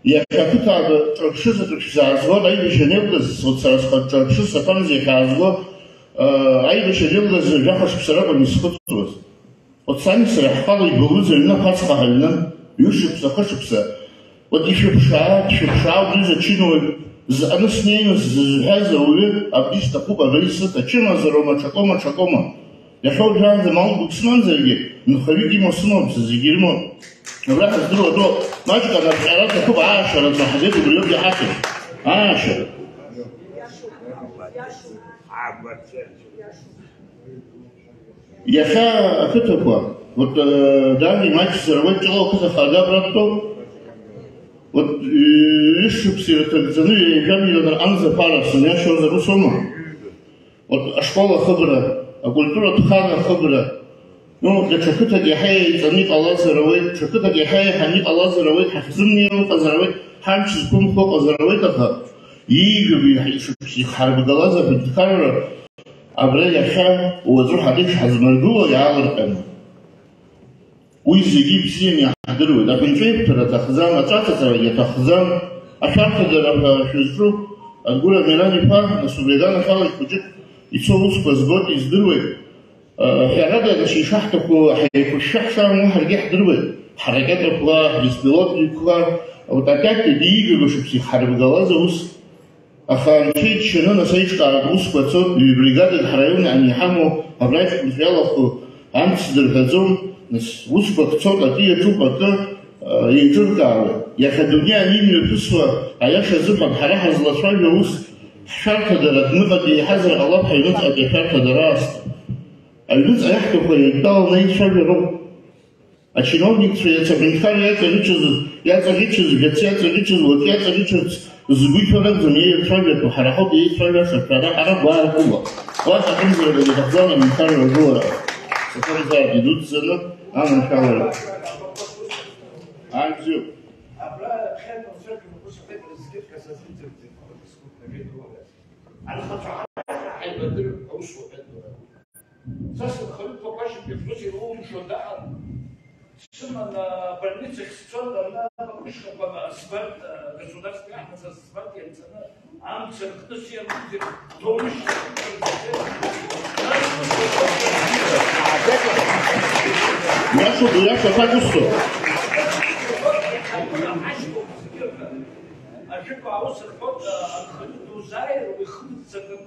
Иахьа ақыҭа аҿырԥшы заҵәык шәзаазго, аибашьра анеилгаз, вот, сара схатә ҿырԥшы саҭамзи иахьаазго, э, аибашьра анеилгаз жәаха шықәса ракәын исхыҵуаз. Вот сани сареи ҳхала ибылуз аҩны ахәаҵха ҳаҩнан, ҩышықәса, хышықәса. Вот ишәыԥшаа, дшәыԥшаа, уҩыза чынуаҩ, зыҟны снеины сзызҳәаз ауаҩы абри сҭахуп, абри сыҭ, ачымазароума, ҽакоума, ҽакоума. Иахьа уажәраанӡа мал дук сымамзаргьы, нхаҩык имоу сымоуп, са зегьы ирымоуп. Абра ҳаздыруа атәы, маҷк анарҿиара аҭахуп, аашьара ду ҳагеит, убриоуп иҳахьыз. Аашьара. Иахьа ақыҭақәа, вот, э, Дани маҷзар ауеит, ҷыла ақыҭа хада абра дтәоуп. Вот, э, ҩышықәса ирҭагӡаны ҩажәа миллион рҟынӡа аԥара сымҩашьозар, ус аума? Вот, ашкол ахыбра, акультуратә хан ахыбра, ну, даҽа қыҭак иаҳа еиҵаны иҟалазар ауеит, даҽа қыҭак иаҳа еиҳаны иҟалазар ауеит, ҳахьзымнеиуа ыҟазар ауеит, ҳамч зқәымхо ыҟазар ауеит, аха ииҩуа ишықәса ихарбгалаз аҳәынҭқарра абра иахьа уаҵәы ҳара ишҳазмыргыло иаалырҟьаны. Уи зегьы ибзианы иаҳдыруеит. Аҳәынҵәеиқәтәара аҭахӡам, аҿаҵаҵарагьы аҭахӡам, ашәарҭадара ҳәа шәызҿу, Адгәыр Амиран-иԥа, нас убри аганахьала хәыҷык ицо аусқәа збоит, издыруеит. Ҳәарада, нас ишаҳҭаху ҳаиқәышәшәа ҳшаауа ҳаргьы иаҳдыруеит. Ҳаракетақәа, ҳбеспилотникқәа, вот опять-таки ииҩуа шықәса ихарбгалаз аус. Аха анцәа иџьшьаны, нас аиҿкааратә усқәа цоит, ҩ-бригадак ҳраион аниҳамоу, абра аҷкәынцәа иалахәу амц дырҳәаӡом, нас усқәак цоит, акы иаҿуп, акы, э, еиҿыркаауеит. Иахьа адунеи анымҩаԥысуа, аиаша азыҳәан, ҳара ҳазлацәажәо аус, ҳшәарҭадара, аҩныҟатәи еиҳазар ҟалап, ҳаҩныҵҟатәи ашәарҭадара аасҭа. Аҩныҵҟа иаҳҭаху еидтәаланы аицәажәароуп. Ачиновникцәа иацы аҳәынҭқарра иаҵаӷьычыз, иаҵаӷьычыз, жәацы иаҵаӷьычыз, уаҵәы иаҵаӷьычырц згәы иҭоу ракәӡам еицәажәатәу, ҳара ҳауп еицәажәаша, шәара ҳара гәаартыла. Уахь аҟынӡарагьы иҭахӡам аҳәынҭқарра ргылара. Сафарзааигәа идуӡӡаны аманшәалара. Ааи, бзиоуп. Абра ԥхьаҟа уцәажәо, ус аҳәеит, зқьышәқәа сазымҵырӡеит, сгәы ԥнагеит уара. Анхацәа ҳаибадырп, аус уҳәеит уара. Са сынхаҩы ԥагәашьак иахьӡоз ирылымшо даан, сыман, а, больницахь сцон, ана, апыжқәа збарт, а, государственный аҳҭнықалақь збарт, ианцаны, амца ркны сианагӡеит, ҭоурышьҭ. Иашоуп, иашоуп, аҭак усҭоит. Ажәытә аус рҳәоит, а, анхаҩы дузааир, уи хымццакын,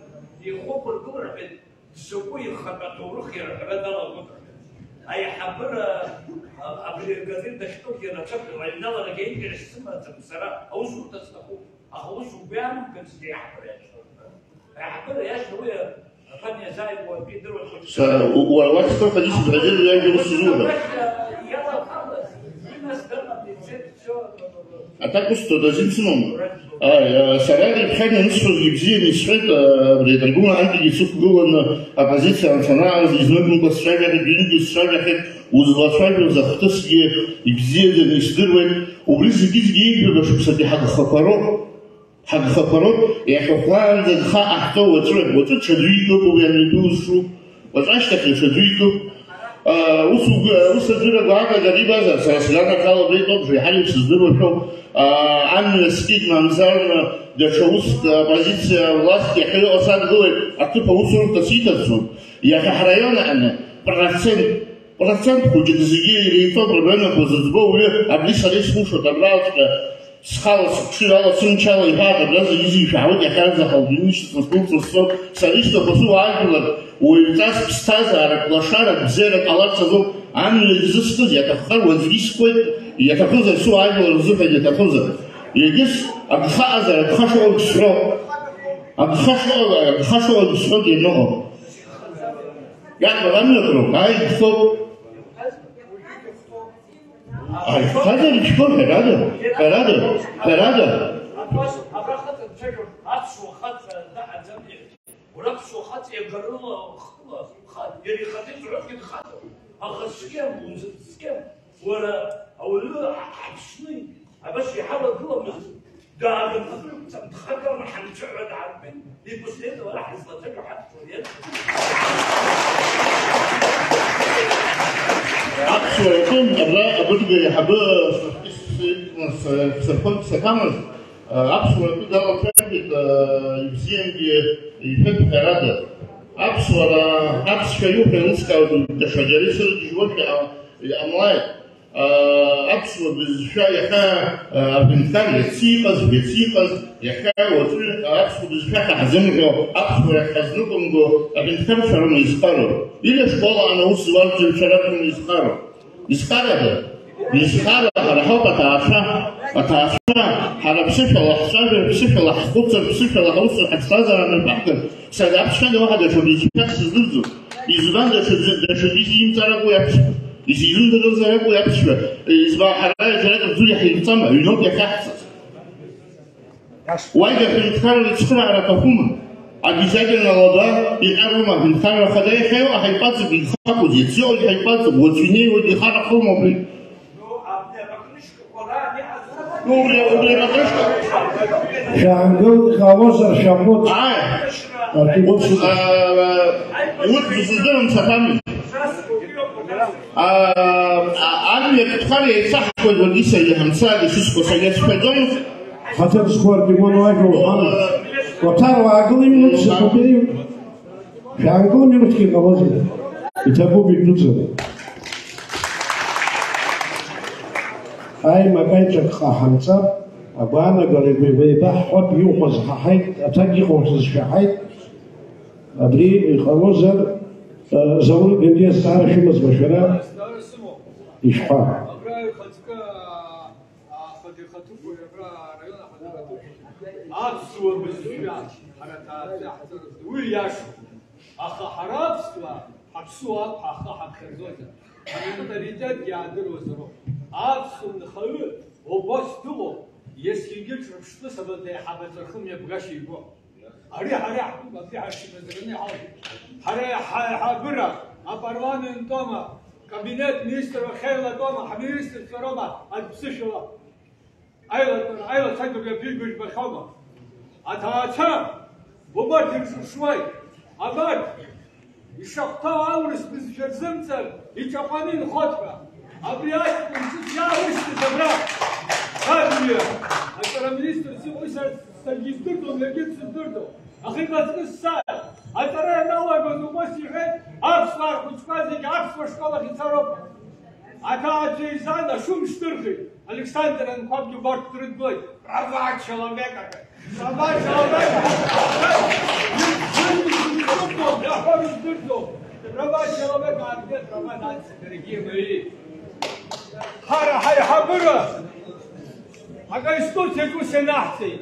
ихықәыргыл рҳәеит. Дзакәу ихатә аҭоурых иара ҳәара далагоит, аиҳабыра Абри акадыр дахьтәоугьы рацәак, лыҩналарагьы аинтерес сымаӡам сара, аусурҭа сҭахуп, аха ус угәы иаанагаз еиҳабыра иашоуп. Аиҳабыра иашоу уи аԥан иазааигәоу акы идыруан. Са, у-, уара уахь сҭахын исыбҳәазеи, уи ажәа ус изуҳәо? Иалахалаз, имаз дыҟан, ицеит, всё. А так устно, даже не сном. Ааи, а, сара ибхьан ианысҳәозгьы бзианы исҳәеит, а, абри атрибуна антәгьы сықәгыланы аппозициа анцәа-наҟ изныкымкәа сцәажәахьеит, ҩынтәгьы сцәажәахьеит, узлацәажәоз ахҭысгьы ибзиаӡаны исдыруеит. Убри зегьы-зегьы ҩажәа шықәсатәи ҳагхақәа роуп. Ҳагхақәа роуп, иахьа хәлаанӡа гха ҟаҳҵо уаҵәы, уаҵәы ҽаӡәы итәоуп уи амҩаду зҿу. Уаҵәашьҭахь даҽаӡәы итәуп. Ус угәы, ус аӡәыр агәаанагара имазар, сара сганахьала абра итәоуп, реиҳа еиԥш сыздыруашәоуп. Амҩа скит, мамзарны даҽа уск, оппозициа власт иахьа иҟаз адгылеит, аҭыԥ аусурҭа сиҭацәуп. Иахьа ҳраион аҟны процент, процент хәыҷык зегьы иреиҵо апроблемақәа зыӡбо уаҩы абри сара исылшоит, абраҵәҟьа Схала, сыхшыҩ ала, сымчала иҳәаат, абра зегьы-зегьы шәаҳауеит, иахьанӡа ҳалгәынишьҭ, снаскылҵәо сцоит. Сара исҭаху асы уаажәлар, уаҩҵас ԥсҭазаарак, лашарак, бзиарак ҟаларц азоуп. Амҩа зысҭаз иаҭаххар уаҵәгьы искуеит, иаҭахызар суаажәлар рзыҳәан иаҭахызар. Егьыс агха ыҟазар, агха шыҟоугь сҳәо. Агха шыҟала, агха шыҟоугь сҳәоит ианыҟоу. Иарбан амҩақәроуп, ааи, гхоуп. Аихаҭа рыҽқәа ҳәарада, ҳәарада, ҳәарада. Абас, абра хаҵа дцәажәон, аԥсуа хаҵа даҳаӡами? Уара аԥсуа хаҵа иагарыла, хыла, ха-, иара ихаҭа изҳәозгьы дхаҵоуп. Аха схьем, узыцқьем. Уара ауаҩы ҳа-, ҳаԥсны абас иҳалагыламызт. Даагатәаны дхагама ҳанцәыҳәа даартәеит, и после этого ара ҳазлацәажәо ҳаԥсуа иаҿ. Аԥсуа иаҿын, абра абырг аиҳабы сырхәыц саҭамыз, аԥсуа атәы далацәажәеит, ибзиангьы иҳәеит ҳәарада. Аԥсуара, аԥсшәа иуҳәа еилыскаауеит, даҽаџьара исыргьежьуашәа иҟамлааит. Аԥсуа бызшәа иахьа, аҳәынҭқар иацы иҟаз, иацы иҟаз, иахьа уаҵәы аԥсуа бызшәа ҳәа ҳзымҳәо, аԥсуара ҳазныҟәымго аҳәынҭқарцәа роума изхароу? Или ашкол аҟны аус зуаз рацәа ракәӡами изхароу? Изхарада? Изхара ҳара ҳауп аҭаацәа. Аҭаацәа, ҳара ԥсышәала ҳцәажәар, ԥсышәала ҳхәыцыр, ԥсышәала ҳаусур, ҳаԥсҭазаара анырбаҳгар, сара аԥсшәада уаҳа даҽа бызшәак сыздырӡом. Избан даҽаӡәы, даҽаӡәы изимҵар акәу иаԥсшәа? Изизымдыруазар акәу иаԥсшәа? Избан ҳара џьарак рӡур иаҳирҵама? Аҩноуп иахьаҳҵаз. Уаҩ аҳәынҭқарра ицхыраара аҭахума? Обязательно алада иҟьароума аҳәынҭқарра ахада иахьа иҟоу ҳаиқәаҵоуп, игхақәоуп, иацы иҟоугьы ҳаиқәаҵоуп, уаҵәы инеиуагьы ихарахома убри? Ну, убри, убри апокрышка. Шәаангыл, иҟалозар шәаҟәыҵ. Ааи. Артист. Аа, урҭ сыздырам саҳәами. Аа, а-, амҩа кыдхар еицаҳкуеит, уаргьы саргьы ҳамцаагьы шысҳәо сара исҳәаӡомызт. Ҳаҭыр зқәу Артион уажәа уҳәан. Уаҭар уаагыл, иминуҭ сахәаԥеиуп. Шәаангыл, минуҭк иҟалозар. Иҭабуп, идәықәӡам. Аимак аиҿак ҟаҳамҵап, агәаанагара еибаҳҳәап, иуҳәаз ҳаҳаит, аҭак иҟауҵаз шәаҳаит. Абри иҟалозар, э, Заур Гандиа, азҵаара шәымазма шәара? Азҵаара сымоуп. Ишәҳәа. Абра ихаҵкы, а, ахада ихаҭыԥуаҩ, абра араион ахада ихаҭыԥуаҩ. Аԥсуа бызшәа ҳара ҭаацәа иаҳҵарыз, уи иашоуп. Аха ҳара аԥсуаа, ҳаԥсуаап, ҳа ҳхы ҳаԥхьаӡоит. Аменталитетгьы аадыруазароуп. Аԥсуа нхаҩы убас дыҟоуп, есқьынгьы ҿырԥштәыс абанҭ аиҳабацәа рхы мҩаԥгашьа иго. Ари ҳара иаҳтәуп, абри ҳашьымазараны иҳауп. Ҳара ҳа-, ҳаибабыра апарламент аума, акабинет министрқәа ахьеилатәоума, ҳминистрцәа роума, аԥсышәала аилатәара, аилацәажәара иаԥигоу жәбахьоума? Аҭаацәа, убарҭ ирҿыршуеит, абарҭ! Ишахәҭоу аурыс бызшәа рзымҵар, иҿаҟәаны инхоит ҳәа. Абри аҷкәын ҿыц иаурысыз абра. Адгьыл, аҵара министрс иҟоу са, саргьы издырӡом, иаргьы дсыздырӡом. Аха иҟаҵкы сцааит. Аҵара ианалагоз убас иҳәеит, аԥсуаа рхәыҷқәа зегьы аԥсуа школахь ицароуп. Аҭаацәа изан ашәымш дырхит. Александр Анқәабгьы убарҭ дрыдгылеит. Права человека. Права человека. Права человека, а где права нации, дорогие мои? Ҳара ҳаиҳабыра аконституциаҿ ус ианаҳҵеит.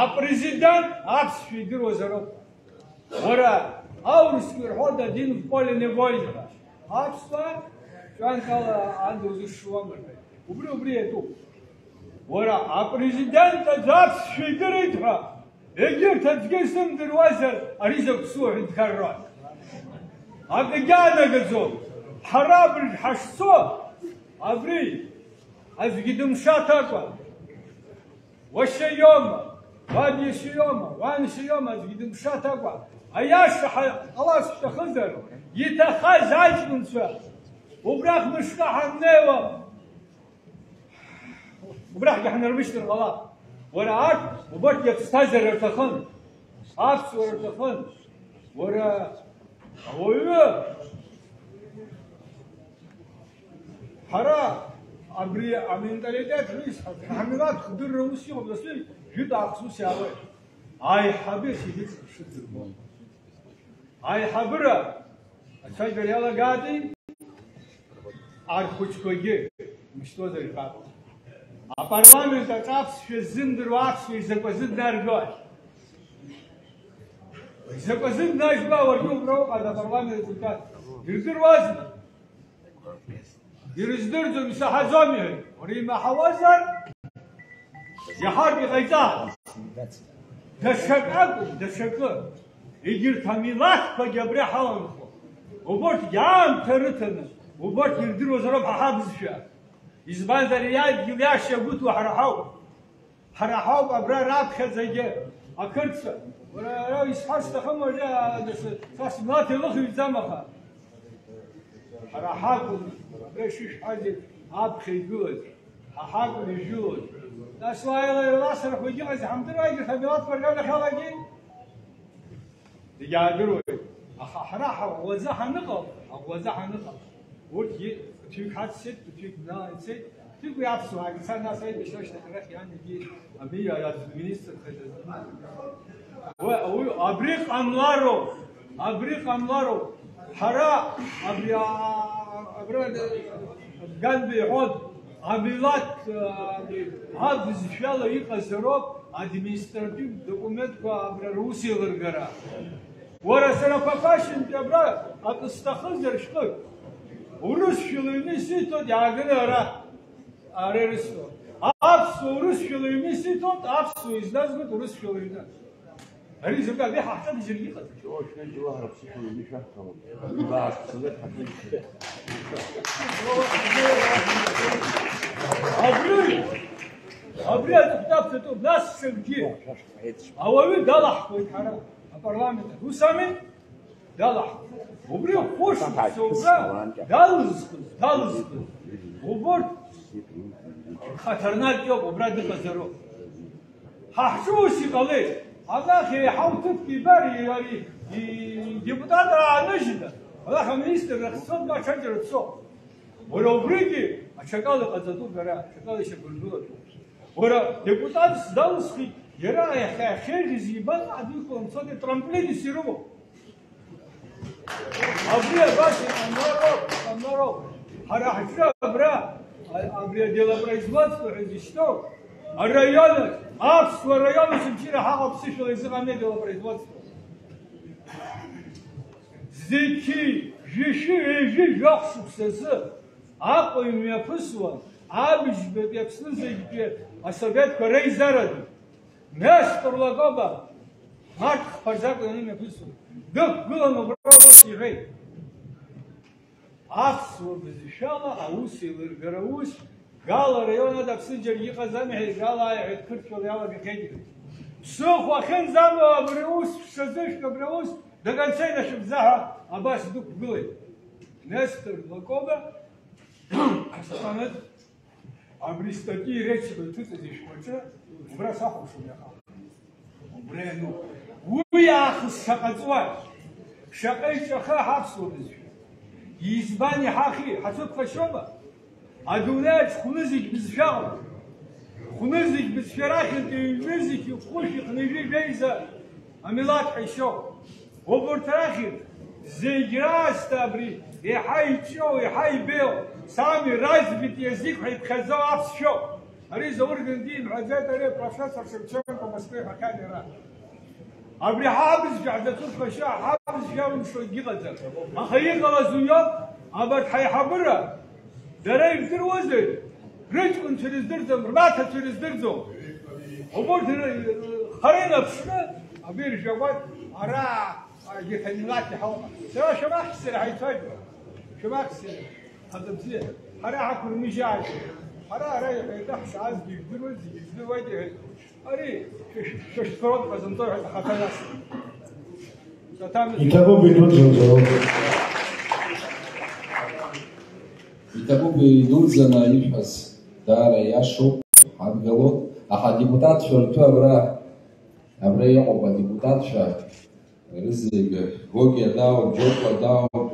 Апрезидент аԥсшәа идыруазароуп. Уара, аурысқәа ирҳәоит, один в поле не воин ҳәа. Аԥсуаа ҿанкала анда узышшуама рҳәеит. Убри, убри иатәуп. Уара, апрезидент аӡә аԥсшәа идырит ҳәа, егьырҭ аӡәгьы изымдыруазар, ари закә ԥсу аҳәынҭқарра? Акгьы аанагаӡом. Ҳара абыржә ҳашцо, абри аӡәгьы дымшаҭакәа. Уашьа иоума, уаб иашьа иоума, уан иашьа иоума, аӡәгьы дымшаҭакәа, аиаша ҳа-, ҟаларц шәҭахызар, иҭахаз аҷкәынцәа, убрахь мышкы ҳаннеиуа, убрахьгьы ҳнармышьҭыр ҟалап. Уара арҭ, убарҭгьы аԥсҭазаара рҭахын, аԥсуара рҭахын. Уара ауаҩы Ҳара абри аменталитет ҳәа исҳәаз, ҳмилаҭ хдырра ус иҟоуп, нас жәытә аахыс ус иаауеит. Аиҳабы иахьагьы шыдырбо. Аиҳабыра ацәажәара иалагаатәи, архәыҷқәагьы мышьҭуазар ифап. Апарламент аҿы аԥсшәа ззымдыруа аԥсуа изакәазы днаржәуа? Изакәазы днажәба уаргьы убра уҟаз апарламент аҿы? Ирыздырӡом. Ирыздырӡом, исаҳаӡом, иҳәеит. Уара имаҳауазар, иаҳартә иҟаиҵа. Даҽакы акәым, даҽакы. Егьырҭ амилаҭқәагьы абри ҳаланхо. Убырҭгьы аамҭа рыҭаны, убырҭ ирдыруазароуп ҳа ҳабызшәа. Избанзар, иадгьыл иашьа гәыҭуа ҳара ҳауп. Ҳара ҳауп абра раԥхьаӡагьы ақырҭцәа. Уара, ара исҳәар сҭахым уажәы, а, нас, са смилаҭ еилыхҩӡам, аха ҳара ҳакәын абра ишышәҳәаз еиԥш аԥхьа игылаз, ҳа ҳакәын ижәылоз. Нас уааила еиласрақәа егьыҟаз ҳамдыруа, егьырҭ амилаҭқәа рганахьалагьы зегь аадыруеит. Аха ҳара ҳаӷәӷәазы ҳаныҟам, ҳаӷәӷәазы ҳаныҟам, урҭгьы ԥыҭҩык ҳаццеит, ԥыҭҩык бнала ицеит, ԥыҭҩык уи аԥсуаагьы цан, нас аибашьра ашьҭахь арахь иан егьи абри министрхеит. Уи, уи, абри ҟамлароуп, абри ҟамлароуп. Ҳара абри, а, абра, Гандбе иҳәон, амилаҭ, а, абызшәала иҟазароуп административтә документқәа абра рус еилыргара. Уара, сара Ԥақәашьынтәи абра акы сҭахызар шәҟәык, урысшәала ҩны исиҭоит, иааганы ара, ара ирысҭо. Аԥсуа урысшәала ҩны исиҭоит, аԥсуа изназгоит урысшәала ҩны. Ари зынтәа абри ҳаҳҭыр џьаргьы ыҟаӡам. Џьоушьҭа џьоуҳара ԥсышәала ҩны шәаҳҭароуп. Баашәцалеит ҳаҭыр. Абри, абри адепутатцәа тәы, нас саргьы. Ауаҩы далаҳхуеит ҳара, апарламент аҿы. Ус ами? Далаҳхуеит. Убри хәышықәса убра далызхыз, далызхыз. Убырҭ хаҭарнакгьы ауп, убра дыҟазароуп. Ҳа ҳҿы ус иҟалеит. Анахь еиҳау ҭыԥк ибар, и-, ари, и-, идепутатра ааныжьны, анахь аминистрра ахьцо, аҽаџьара дцо. Уара убригьы аҽакала иҟаҵатәуп, ара аҽакала ишьақәыргылатәуп. Уара депутатс далысхит, иара иахьа ахьеиӷьыз ибан, адәықәла мцоит, трамплинс ирымоуп. Абри абас иҟамлароуп, иҟамлароуп. Ҳара ҳҿы абра, а, абри аделопроизводство ҳәа изышьҭоу араион аҿы, аԥсуа раион Очамчыра ҳаҟоуп, ԥсышәала изыҟами аделопроизводство. Зқьи жәшәи ҩажәи жәохә шықәсазы Аҟәа имҩаԥысуан абыжьбатәи Аԥсны зегьтәи асоветқәа реизараҿы. Нестор Лакоба, март хԥа рзы акәын имҩаԥысуан. Дықәгылан убра ус иҳәеит. Аԥсуа бызшәала аус еилыргара ус, Гала араион ада Аԥсны џьаргьы иҟаӡами ҳәа, Гала ааи ҳәа, қырҭшәала иалагахьеит. Ԥсыхәа ахьынӡамоу абри аус шәҽазышәк, абри аус даканцеи нашәыгӡа ҳәа абас дықәгылеит. Нестор Лакоба, Асафанад, абри статьи речи иҭыҵыз ишәҟәаҿы убра сахәаԥшуан иахала. Убра иануп. Уи аахыс шаҟа ҵуа, шаҟа иҿаха ҳаԥсуа бызшәа. Избан иҳахьи, ҳацәыԥхашьома? Адунеи аҿы хәны зегь бызшәаҟоуп. Хәны зегь бызшәа рахьынтә ҩнызқь хәышә хнажәи жәеиза амилаҭ ҳәа ишьоуп. Убырҭ рахьынтә зегь раасҭа абри Еиҳа иҿиоу, еиҳа ибеиоу, самый развитый язык ҳәа иԥхьаӡоу аԥсшәоуп. Ари Заур Гангиа имҳәаӡеит, ари апрофессор Шевченко Москвеи ҳәа иара. Абри ҳабызшәа ҳзацәыхәашьа, ҳабызшәа иалымшо егьыҟаӡам. Аха иҟалаз уиоуп, абарҭ ҳаиҳабыра, дара ижәдыруазеи? Рыҷкәынцәа ирыздырӡом, рмаҭацәа ирыздырӡом. Убурҭ ры-, хара инаԥшны, абри иржәуеит, ара, егьырҭ амилаҭ иҳауп. Сара шәамахь сара ҳаицәажәо. Шәамахь сара. Хада бзиа. Ҳара ҳақәырмыжьааит. Ҳара ара иҳәеит, ҳшааз зегьы жәдыруеит, зегьы жәдыруеит, иҳәеит. Ари, шәа-, шәа-, шәышфронт ҟазымҵо ҳәа ахаҭа иасит. Саҭамыз. Иҭабуп идуӡӡаны. Иҭабуп идуӡӡаны иҳәаз, даара иашоуп, ҳадгылоуп. Аха адепутатцәа ртәы абра, абра иҟоуп адепутатцәа. Рызегьы, Гогиа дауп, Џьопуа дауп,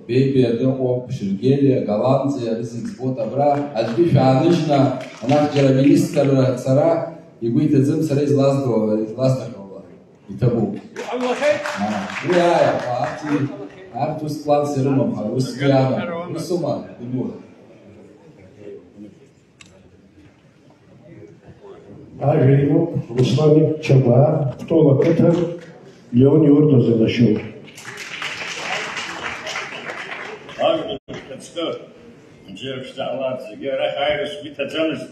Бебиа дыҟоуп, Шьыргелиа, Галанҵиа, рызегь збоит абра. Аӡәгьы шәааныжьны, анахь џьара аминистрра цара игәы иҭаӡым, сара излазго, излазҭахьоу ала. Иҭабуп. Иҟамлахеит? Аа, уи ааи, аха арҭ, арҭ ус планс ирымам, ҳара ус уи амам. Усума, Тимур? Ажәа имоуп Руслан Чагәаа, Кәтол ақыҭан, Леон иорден занашьоуп. Ажәа шәхаҵкы, бзиара шәзаҳауа зегьы, арахь ааира сгәы иҭаӡамызт.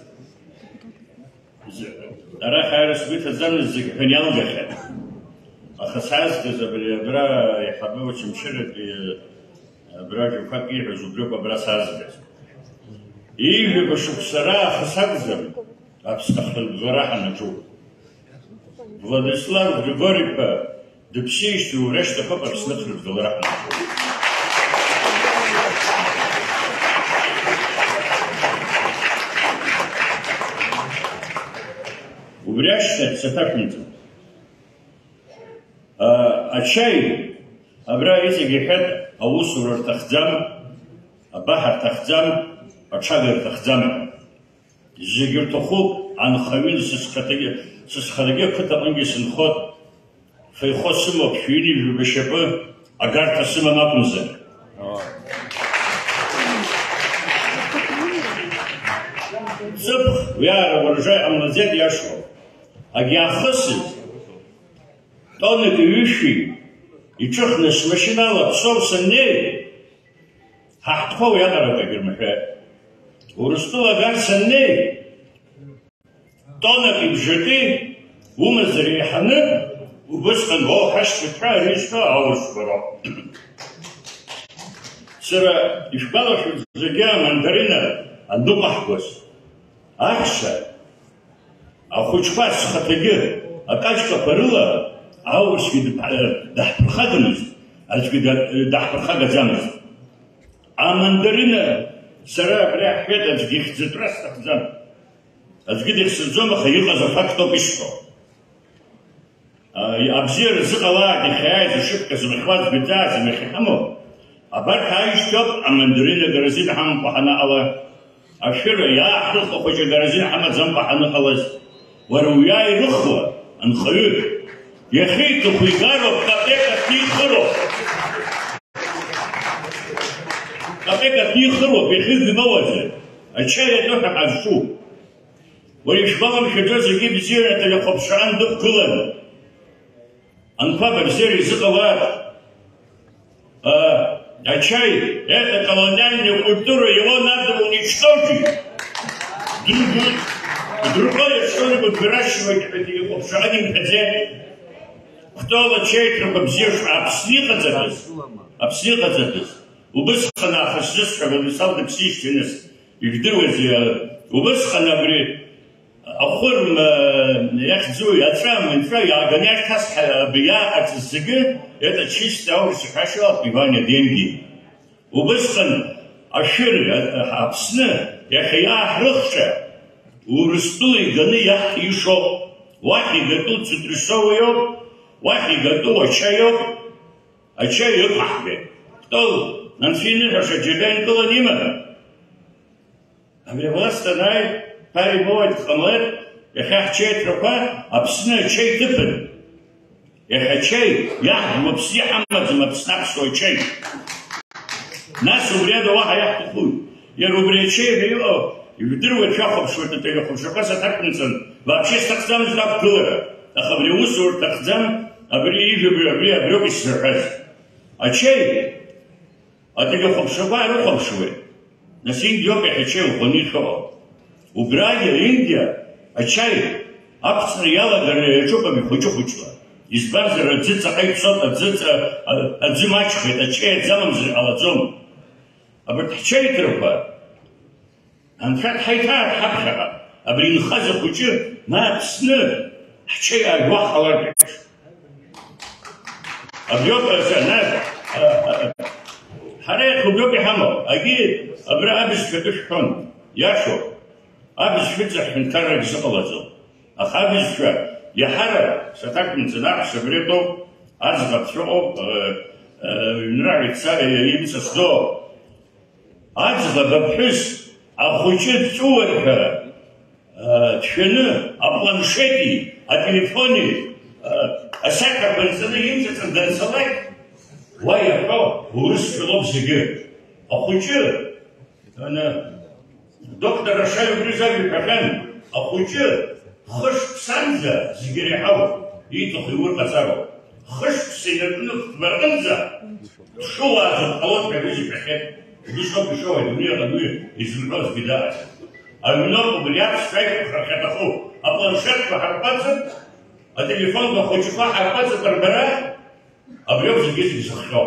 Арахь ааира сгәы иҭаӡамызт, зегь ҳәан иалгахьан. Аха саазгаз абри абра иҳабы Очамчыратәи Абра жәақәак ииҳәаз убриоуп абра саазгаз. Ҩажәаба шықәса раахыс акәӡам Аԥсны ахҭырбгара ҳанаҿу. Владислав Григори-иԥа дыԥсижьҭеи убри ашьҭахьоуп Аԥсны ахҭырбгара ҳанаҿу. Убри ашьҭахь саҭашәымҵан. А, ачаи, абра иҵегь иҳәеит, аусура рҭахӡам, абаҳа рҭахӡам, аҽага рҭахӡам. Зегьы рҭахуп, анхаҩын сызхаҭагьы, сызхаҭагьы ақыҭаҟынгьы сынхот, феихо сымоуп, шәҩынҩажәаба шьапы агарҭа сымам акәымзар. Ҵыԥх, уи аара урожай ҟамлаӡеит, иашоуп. Агьаахысыз, тоннак ҩышәи иҿыхны смашьынала Ԥсоу саннеи, ҳа ҳтәқәа уиаҟара акгьы рмаҳәеит. Урыстәыла агар саннеи, тоннак ибжаки умазар еиҳаны, убысҟан, о, ҳашьцәа ҳәа ари зҳәо аурысқәа роуп. Сара ишәгәалашәоит зегьы амандарина аныҟаҳгоз. Аҳәса, ахәыҷқәа схаҭагьы акаҷкақәа рыла аурысгьы дыԥ-, даҳԥырхагамызт, аӡәгьы да-, даҳԥырхагаӡамызт. Амандарина сара абри аҳәеит, аӡәгьы ихьӡатәра сҭахӡам. Аӡәгьы дихьӡаӡом, аха иҟаз афакт ауп исҳәо. А, абзиара зыҟалааит, иахьааиз ашыԥхьа змыхьуа, згәаҵаа, зымҩахь иҳамоу. Абарҭ ааижьҭоуп амандарин агаразин ҳамамкәа ҳаныҟала, ашәыра иааҳрыхуа хәыҷы агаразин ҳамаӡамкәа ҳаныҟалаз. Уара уиааирыхуа анхаҩы, иахьиҭаху игароуп, капек аҭихыроуп. Капек аҭихыроуп, иахьыжәимоуазар, ачаи атәы ҳәа ҳазҿу. Уара ишәгәаламшәаӡо зегьы бзиара ателехәаԥшран дықәгылан. Анқәаб абзиара изыҟалааит. А, ачаи, это колониальная культура, его надо уничтожить. Другой, другое что-нибудь выращивать, это телехәаԥшран имҳәаӡеит. Кәтол ачаиҭрақәа бзиа ш-, Аԥсны иҟаҵатәыз, Аԥсны иҟаҵатәыз. Убысҟан аахыс зысҳәа, Владислав дыԥсижьҭеи нас. Ижәдыруазеи, убысҟан абри ахәырм, э, иахьӡу, аҵәа, аманҵәа иааганы иахьҭасҳа-, абри иааҟарҵаз зегьы, это чисто аурыс иҳәашьала отмывание деньги. Убысҟан ашәыр, а-, а-, Аԥсны иахьа иааҳрыхша, Урыстәыла иганы иаҳҭишоуп, уахь игатәу цитрусовый ауп, уахь игатәу ачаи ауп, ачаи ықәаҳгеит. Кәтол, анцәа иныҳәаша џьабаа инкыланы иман. Абри авласт анааи, ԥара ибоуеит, дҟамлеит, иахьа ҳчеиҭрақәа Аԥсны ачаи ҭыԥын. Иахьа ачаи, иаҳбо Аԥсны иҳамаӡам, Аԥсны аԥсуа чаи. Нас убри ада уаҳа иаҳҭахуи? Иара убри ачеи ҳәа иҟоу, ижәдыруеит, шәахәаԥшуеит, ателехәаԥшрақәа саҭашәымҵан, вообще сҭахӡамызт ақәгылара, аха абри аусура рҭахӡам, абри ижәабаҩ абри, абриоуп исзырҳәаз. Ачеи! Ателехәаԥшрақәа ирыхәаԥшуеит. Нас Индиоуп иахьа ачеи ӷәӷәаны ишәыҟоу. Убрагьы, Индиа, ачаи ақәҵра иалагар иаҿуп абри хәыҷы-хәыҷла. Избанзар, аӡы ҵаҟа иԥсоуп, аӡы ҵа-, а-, аӡы маҷхеит, ачеи аӡы амамзар иҟалаӡом. Абарҭ ҳчаиҭрақәа, анцәа дҳаиҭааит ҳаԥхьаҟа, абри инхаз ахәыҷы, ма Аԥсны ҳчаи аажәуа ҟалартә еиԥш. Абриоуп, аса, нас, а, а, ҳара иахьа убриоуп иҳамоу. Агьи абра абызшәа атәы шәҳәон. Иашоуп. Абызшәа ыҵаҳәҳәа ҳәынҭқаррак зыҟалаӡом. Аха абызшәа иаҳарак саҭашәымҵан, аҳәса абри атәоуп, аӡӷаб сыҟоуп, э, э, ҩнраҳәа ица-, имҵасӡо. Аӡӷаб аԥҳәыс ахәыҷы дҵәыуар ҳәа, э, дшәаны, апланшети, ателефони, э, асахьақәа нҵаны имҵаҵан данцалак, уа иаҳәо урысшәа лоуп зегьы. Ахәыҷы, ана, Доктор Рашаи убри ажәа иҳәахьан, ахәыҷы хышықәсанӡа зегьы иреиҳау, ииҭаху иурҟаҵароуп. Хышықәса инаркны фба рҟынӡа дшыуааз дҟалоит ҳәа аҩыза иҳәахьеит. Убри шоуп ишоу, адунеи аҟны уи изымҳәо аӡәгьы дааӡам. Аҩноуп убри аԥсшәа аиқәхара ахьаҭаху. Апланшетқәа ҳарҟәаҵып, ателефонқәа хәыҷқәа ҳарҟәаҵып рбара. Абриоуп зегьы-зегь зыхҟьо.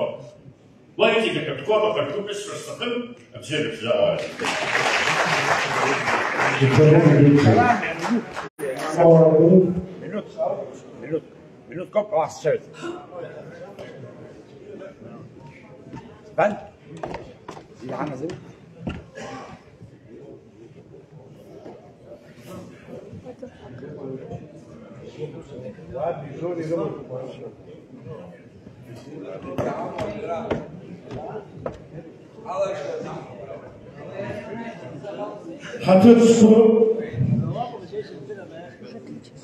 Уа иҵегь аҳәатәқәа ахырқәа ԥысра сҭахын, абзиара шәзаауааит. Минуҭ, минуҭ, минуҭ, минуҭ коуп ҳәа сцоит. Збан? Зегь ҳамазар? Ҳаҭыр зқәу,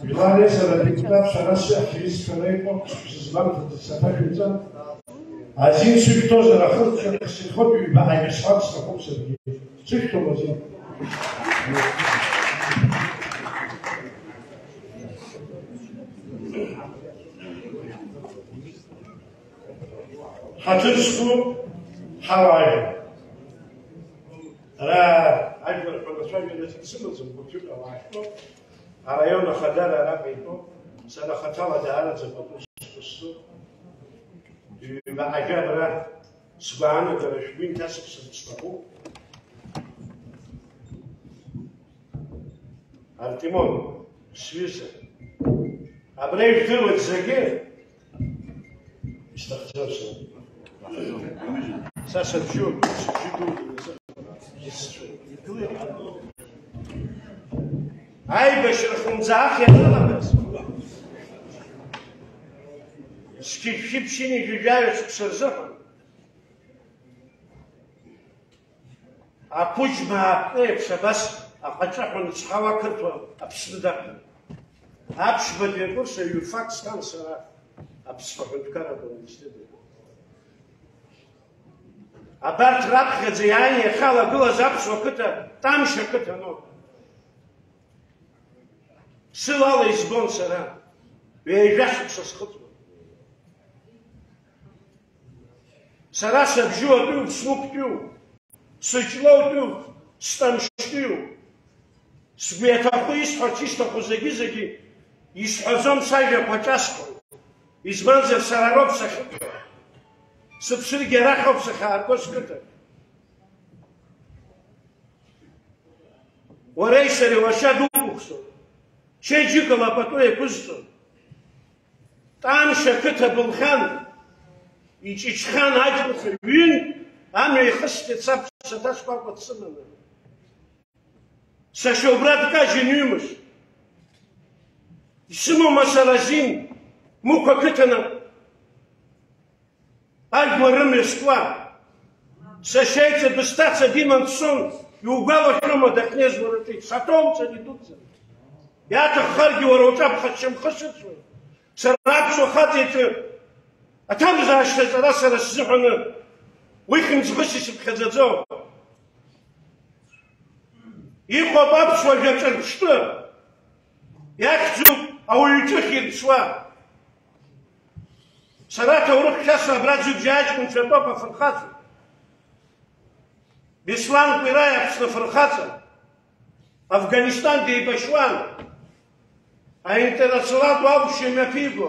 жәлар реизара адепутатцәа, нас иаҳ-, ҳҩызцәа реиҟәа, сызмарҭаӡеит, саҭашәымҵан. Азин сышәҭозар, ахырцәа сынхоит, ҩба аибашьрак сҭахуп саргьы. Сышәҭом азин. Ҳаҭыр зқәу ҳауаажәлар. Ара ажәлар ҳәа рацәажәара зегь сымаӡам, гәыԥҩык ауаа ҳтәоуп. Араион ахадара араҟа итәоуп. Сара хаҭала даараӡа пату сықәысҵоит. Ҩба-ҩажәа абра сгәаанагара шәгәы инҭасыԥсырц сҭахуп. Артемон, сҩыза, абра ижәдыруеит зегьы, исҭахӡам сара. Са сыбжьоуп, сыбжьы дууп. Аибашьра хлымӡаах ианалагаз, зқьи жәшәи ԥшьынҩажәи жәаҩа шықәса рзыҳәан, ақәыџьма аартны еиԥш абас аҟаҿыҳәа ныцҳауа ақырҭуа Аԥсны дақәын. Аԥшьбатәи акурс аиурфак сҭан сара, Аԥсны аҳәынҭқарратә университет. Абарҭ раԥхьаӡа иааины иахьалагылаз аԥсуа қыҭа Тамшь ақыҭаноуп. Сылала избон сара, ҩажәа шықәса схыҵуан. Сара сабжьуатәиуп, смуктәиуп, сыҷлоутәиуп, стамштәиуп. Сгәы иаҭаху исҳәарц исҭаху зегьы-зегьы исҳәаӡом, сажәақәа ҿасҳәоит. Избанзар, сара роуп сахьыҟоу. Сыԥсыргьы арахь ауп сахьаарго сқыҭа. Уареи сареи лашьа дукәыхшоуп. Чеиџьыкала пату еиқәызҵом. Тамшь ақыҭа былхьан, иҷыҷхан аҷкәынцәа ҩын, амҩа ихысҵеит саб саҭа шкәакәа дсыманы. Сашьа убра дкажьын ҩымш. Исымоума сара азин, Мықә ақыҭанаҟ? Ажәлар рымҩа скуа, сашьа иҵабыс ҭаца диман дцон, иугәалашәома дахьнеиз уара ҿиҭ? Саҭоумҵан идуӡӡан. Иаҭаххаргьы уара уҿаԥхьа сшьамхы сыцуеит. Сара аԥсуа хаҵа иҿы аҭамзаашьа ҵара сара сзыҳәаны Уи хьымӡӷыс исыԥхьаӡаӡом. Иҟоуп аԥсуа жәа ҿырԥштәы, иахьӡуп ауаҩы ҿыхь ирԥшуа. Сара аҭоурых шәасҳәап, абра Ӡҩыбжьа аҷкәынцәа атәоуп афырхаҵа. Беслан Кәираи Аԥсны афырхаҵа. Афганистан деибашьуан. Аинтернационалтә аушьа мҩаԥиго.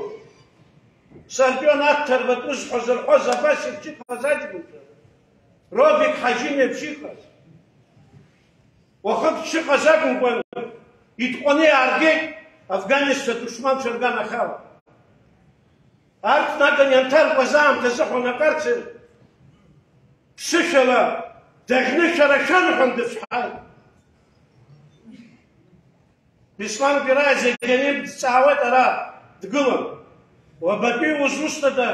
Сарпион Аҭҭарба атәы зҳәо зырҳәоз абас ирҿыхаз аҷкәынцәа. Робик Ҳаџьым еиԥш иҟаз. Уахык дшыҟаз акәымкәан, итҟәаны иааргеит Афганисҭа душманцәа рганахьала. Арҭ наган ианҭаркуаз аамҭазы ҳәа акарцер ԥсышәала даӷьны шәара шәарҳәан дыцәҳаит. Беслан Кәираи зегьы анимҵаауеит ара дгылан. Уабатәи узусҭада?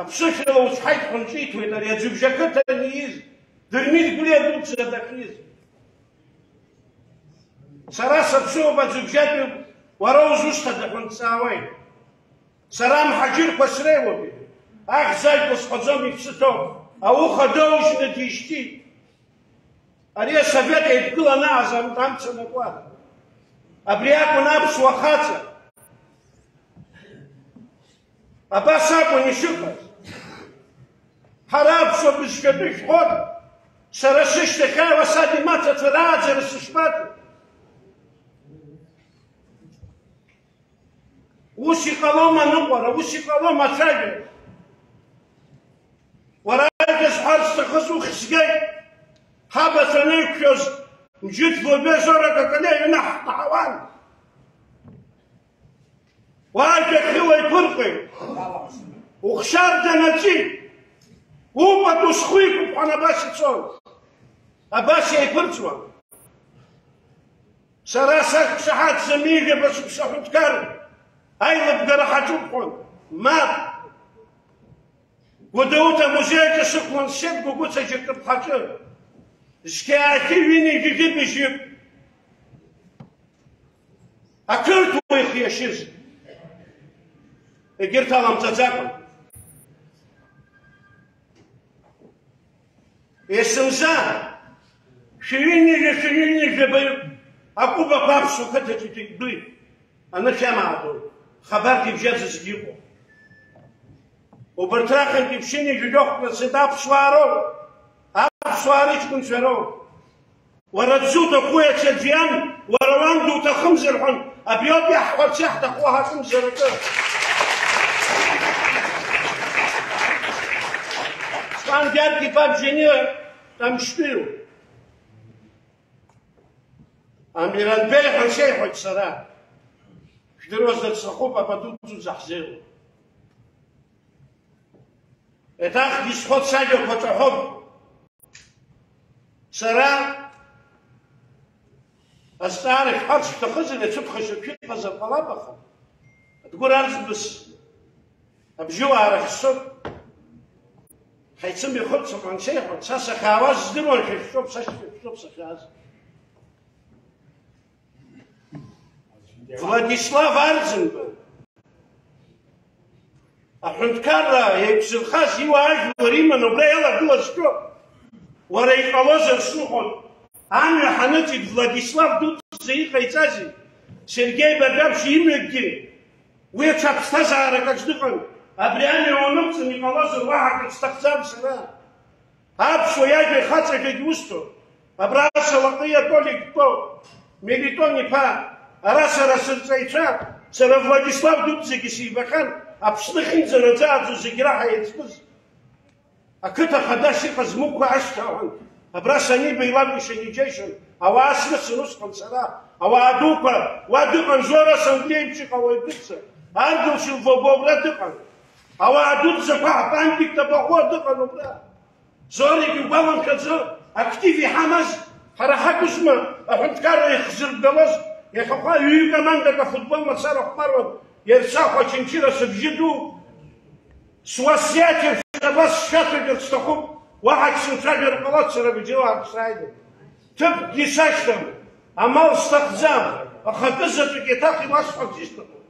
Аԥсышәала уцәҳаит ҳәа нҿиҭуеит ари Аӡҩыбжьа ақыҭан ииз, Дырмит Гәлиа дуӡӡа дахьиз. Сара саԥсыуоуп Аӡҩыбжьатәи, уара узусҭада ҳәа нҵаауеит. Сара амҳаџьырқәа среиуоуп, ахьӡ ажәла сҳәаӡом, иԥсы ҭоуп, ауха доужьны дишьҭит. Ари асовет еидгыланааз амца анакуа. Абри акәын аԥсуа хаҵа. Абас акәын ишыҟаз. Ҳара аԥсуа бызшәатәы шәҟәык, сара сышьҭахь ааиуа саб имаҭацәа рааӡара сышԥаҿу? Ус иҟалом аныҟәара, ус иҟалом ацәажәара. Уара иазҳәарц сҭахыз уххь згеит. Ҳабацәа анеиқәшәоз, Мџьыҭ Бобиа Зора Какалиа иҩны ҳкаҳауан. Уажәа хьыла иԥырҟеит. Ухшар данаҵит. Упату схы иқәыԥҳан абас ицон. Абас еиԥырҵуан. Сара сақәшаҳаҭӡам ҩажәаба шықәса аҳәынҭқар аилыбгара ҳаҿуп ҳәа. Мап! Гәдоуҭа амузеи аҿы сықәлан Сеҭ Гәыгәыца џьаркы ԥҳаҿы. Зқьи аахьи ҩынҩажәи жәибжьык. Ақырҭуа ихы иашьыз. Егьырҭ аламҵаӡакәа. Есымза, шәҩынҩажәа, шәҩынҩажәаба акәыбақәа аԥсуа қыҭаҿы итәеит, анышә амаадоит, хабарк ибжьаӡызгьы иҟоуп. Убарҭ раҟынтәи ԥшьынҩажәа жәохә процент аԥсуаа роуп, аԥсуаа рыҷкәынцәа роуп. Уара дзуҭаху иацәаӡәиан, уара уан дуҭахымзар ҳәан, абриоуп иаҳҳәарц иаҳҭаху ҳакымзар акы. Стәан Гьаргь-иԥа Бжьаниа Ҭамшьтәыҩ. Амиран Беи ҳәа сеиҳәоит сара. Жәдыруазар сҭахуп апату дуӡӡа ҳзеилоу. Еиҭахгьы исҳәоит, сажәақәа ҿаҳәоуп. Сара азҵаара шәҳәарц шәҭахызар, иацәыԥхашьа шәыҟазар ҟалап, аха Адгәыр Арӡынба абжьыуаа рахь сцоит. Ҳаицымҩахыҵ, сыҟан сеиҳәон, са сахьаауаз здыруан, шәа шәтәоуп, са шәа шәтәоуп сахьааз. Владислав Арӡынба. Аҳәынҭқарра еиқәзырхаз иуаажәлар иманы убра иалагылазшәа, уара иҟалозар сныҟәон. Амҩа ҳаныҵит, Владислав дуӡӡа иҟаиҵазеи? Сергеи Бадрабшь имҩагьы уи аҽа ԥсҭазаарак аҿы дыҟан. Абри амҩа уанықәҵын иҟалозар, уаҳа акгьы сҭахӡам сара. Аԥсуа иажәа ихаҵа ҳәагьы усҭо, абра Салаҟи Толик дтәоуп, Мелитон иԥа, ара сара сырҵаҩцәа, сара Владислав дуӡӡагьы сибахьан, Аԥсны ахьынӡанаӡааӡо зегь раҳа еиҵбыз. Ақыҭа хадас иҟаз Мықә ашьҭа ауан, абра саниба илакәу ишаниџьеишьон, ауаа срыцын усҟан сара, ауаа дуқәа, уа дыҟан Зора Санглеиԥш иҟалоит дыцца, Аргыл Шьылбоба убра дыҟан, ауаа дуӡӡақәа Ҳапантик Ҭабаӷәуа дыҟан убра. Зорик игәаламшәаӡо, актив иҳамаз, ҳара ҳакәызма аҳәынҭқарра ихзырбгалоз, иахьахәа ҩ-командак афутбол мацара хәмаруан, Ерцахә Очамчыра сыбжьы ду, суасиаҭ иршәтәақәа сшәаҭәагьы сҭахуп, уаҳагь сымцәажәар ҟалоит сара абжьыуаа сааидын. Ҭыԥкгьы сашьҭам, амал сҭахӡам, ахатәы заҵәык еиҭах иуасҳәарц исҭахуп.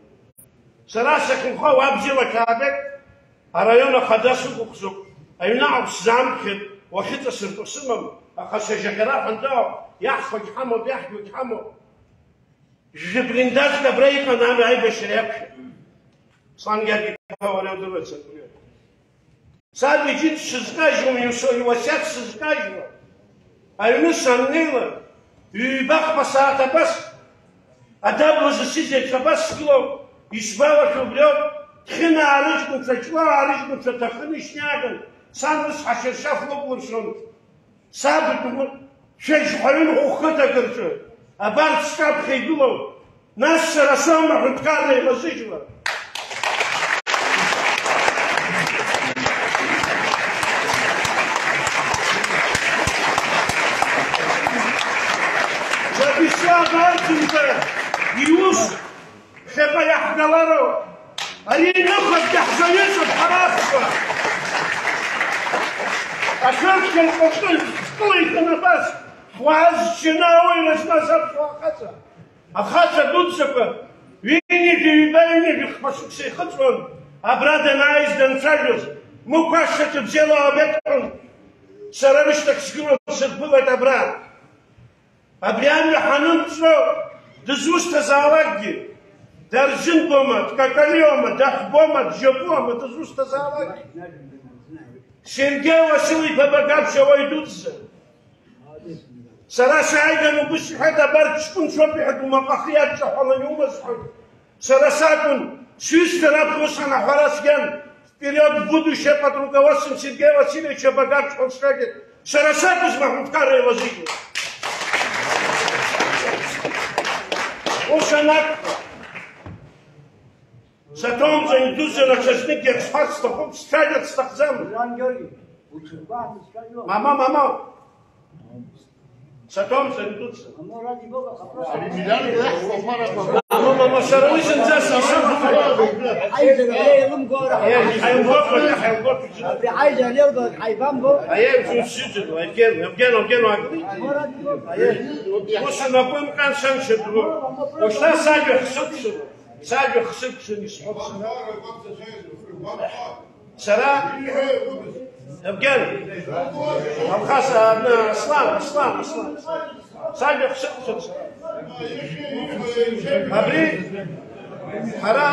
Сара сахьынхо уа бзиала Қьаабеҭ араион ахада сықәыхәӡоуп. Аҩны аҟәш сзаамԥхьеит, уахьыҵасыртәо сымам, аха сажьаҟьара ҳәандаауп, иаҳфогь ҳамоуп, иаҳжәуагь ҳамоуп. Жәа блиндажк абра иҟан амҩа аибашьра иақәшәеит. Слангьаргь иԥа уара иудыруеит саб. Саб иџьыба сызкажьуам, иуасиаҭ сызкажьуа. Аҩны саннеила, ҩба-хԥа сааҭ абас, адабла зысыз еиԥш абас сгылоуп, исгәалашәо убриоуп, Ҭхьынаа рыҷкәынцәа, Ҷлоуаа рыҷкәынцәа ҭахын ишьнаган, сан ус ҳашьыршьаф лыкәлыршон. Саб шәажь ҳәаҩын ухы ҭакырҿы, абарҭ сҿаԥхьа игылоу, нас сара соума аҳәынҭқарра еилазыжьуа? Владислав Арӡынба иус ԥхьаҟа иаҳгалароуп. Ари ныхак иаҳзаҩызоуп ҳара аԥсуаа. Ашәыршәа рҟаҵәы зкылеиҭан абас, ҳуаа зшьаны ауаҩра змаз аԥсуаа ахаҵа. Ахаҵа дуӡӡақәа, ҩынҩажәи ҩба, ҩынҩажәи хԥа шықәса ихыҵуан, абра данааиз данцәажәоз, Мықә ашьаҿа бзиала уабеиҭон. Сара рышьҭахь сгылан, сырԥылеит абра. Абри амҩа ҳанымҵәо, дызусҭазаалакгьы, Даржынбома, Дкакалиома, Дахбома, Бжьапуама, дызусҭазаалакгьы. Сергеи Уасил-иԥа Багаԥшь ауаҩ дуӡӡа. Сара сааиган убыс иҳәеит, абарҭ ҷкәынцәоуп, иҳәеит, умаҟа ахы иадҿаҳәалан иумаз, ҳәа. Сара сакәын, сҩызцәа раԥхьа ус анаҳәара сган, вперёд в будущее под руководством Сергея Васильевича Багаԥшь ҳәа сҳәеит. Сара сакәызма аҳәынҭқарра еилазыжьуа? Ус анакәха, саҭоумҵан, идуӡӡан, аҽазныкгьы ак сҳәарц сҭахуп, сцәажәарц сҭахӡам. Мама, мама! Саҭоумҵан, идуӡӡан. Мама, мама, сара уи зынӡа сасыԥ. Ҳаибамбо, ҳаибамбо. Аиеи, ус сыӡын, Евген, Евген, Евген, уаагылеит. Аиеи, ус унапы нкан, саншьа дур. Ушьҭа сажәа хсыԥшын, сажәа хсыԥшын исҳәоит сара. Сара, Евген, Алхас, а, Аслан, Аслан, Аслан, сажәа хсыԥшын сара. Абри, ҳара,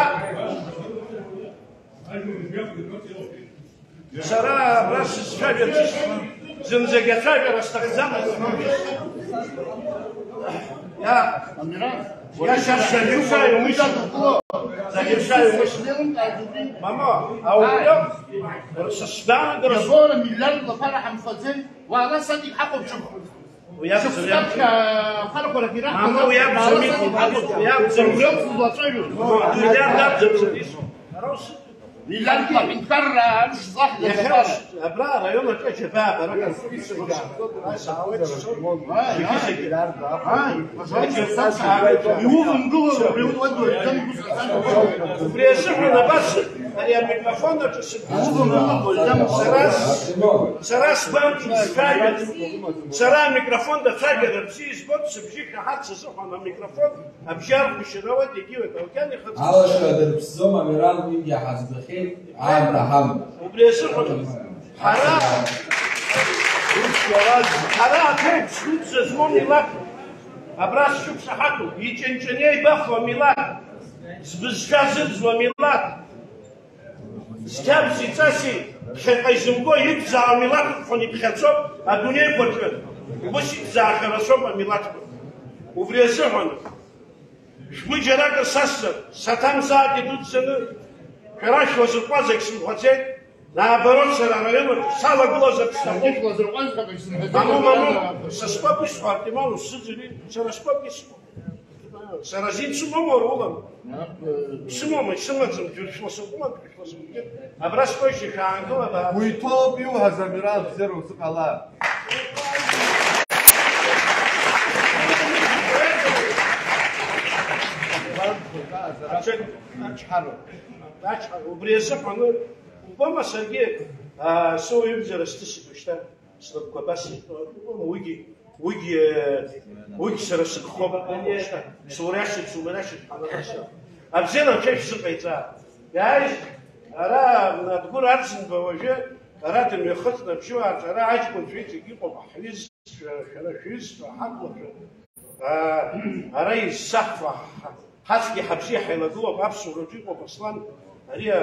Сара абра сызцәажәарц исҭахым, зынӡагь ацәажәара сҭахӡамызт. Иа, иа, шьа-, шьа-, шьа-, шьа-, шьа-, шьа-, шьа-, шьа-, мама, ауаҩы, са сгәаанагара. Иабора миллиардла ԥара ҳамфаӡеи, уаала садик ҳахәаԥшып. Уи акәӡам, уи акәӡам. Мама, уи акәӡам, уи акәӡам. Миллиард акәӡам, сара исҳәо. Миллиардла аҳәынҭқарра амш злаҳгаз абар. Иахьа абра араион аҿы аџьабаа бара. Иувамгыло убри уи уадуаҩӡам. Убри азыҳәан абас ари амикрофон аҿы сыбжьы. Сара с-, сара сгәамҵ исцәажәац. Сара амикрофон дацәажәар бзиа избоит, сыбжьы шәаҳарц азыҳәан амикрофон абжьаргәышьа руеит, егьиуеит, Аукьан ихаҵкы. Алашара дырԥсӡом, Амиран, уигьы ҳазгахьеит, аамҭа ҳамоуп. Убри азыҳәан ҳара, ҳара аԥеиԥш дуӡӡа змоу милаҭуп. Абра сшықәшаҳаҭуп, иҷанҷаны еибафо амилаҭ, збызшәа зырӡуа амилаҭ. Зқьабзи ҵаси ԥхьаҟа изымго иқәӡаау амилаҭ ыҟоуп, иԥхьаӡоуп адунеи хәаҿы. Ус иқәӡаахьоу рацәоуп амилаҭқәа. Убри азыҳәан, шәгәы џьаракыр сасзар, саҭамзаат идуӡӡаны, шәара шәуазырҟәазагь сымҳәаӡеит, наоборот, сара араион аҿы салагылазарц сҭахуп. Мамоу, мамоу, са стәоуп исҳәо, Артемон, усзыӡырҩи, сара стәоуп исҳәо. Сара азин сымоума, уара улам? Сымоума, исымаӡам, џьара шәласымкума, шәласымкума. Абра сҟоушьа шәаангыла, абаа. Уи ҭоуп иуҳәаз, Амиран, бзиара узыҟала. Аҽа-, ачҳароуп. Ачҳара, убри азыҳәан, убома, саргьы, аа, суаҩыбзиара сҭысит уажәшьҭа. Снапқәа абас иҟоуп, уигьы, уигьы, уигьы сара сыгхоуп, сумариашеит, сумариашеит, ҳанарашьа. Абзиара анцәа ишәзыҟаиҵа. Иааиз, ара, Адгәыр Арӡынба уажәы, Ара дымҩахыҵны абжьуаа рҿы, ара аҷкәынцәа иҵегь иҟоуп, ҳҩызцәа, шәара шәҩызцәа, ҳаблацәа, аа, ара изсаҳфа, ҳа-, ҳацәгьа ҳабзиа ҳаилагылоуп, аԥсуараҿы иҟоуп Аслан, ари, а,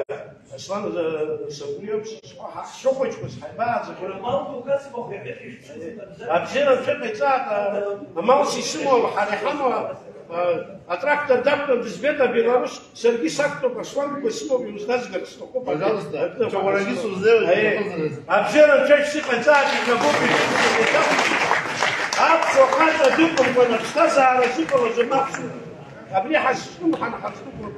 Аслан, а, сабду иоуп, сызҳәо, ҳа-, ҳшыхәыҷқәаз ҳаибааӡахьоу. Абзиара анцәа иҟаиҵааит, а, амалс исымоу, ҳара иҳамоу, а, атрактор дақәтәан дызбеит абеларус, саргьы сақәтәоуп, Аслан, бгәы сымоуп, иузназгар сҭахуп. Пожалуйста, Абзиара ҽа уарагьы сузеиуеит, Аиеи. Иахьазы. Абзиара анцәа ишәзыҟаиҵааит, ишәнагоуп, ишәзыҟаиҵааит. Аԥсуа хаҵа дыҟамкәан аԥсҭазаара зыҟалаз амаԥсуа. Абри ҳазҿлымҳан ҳазҿықәлап.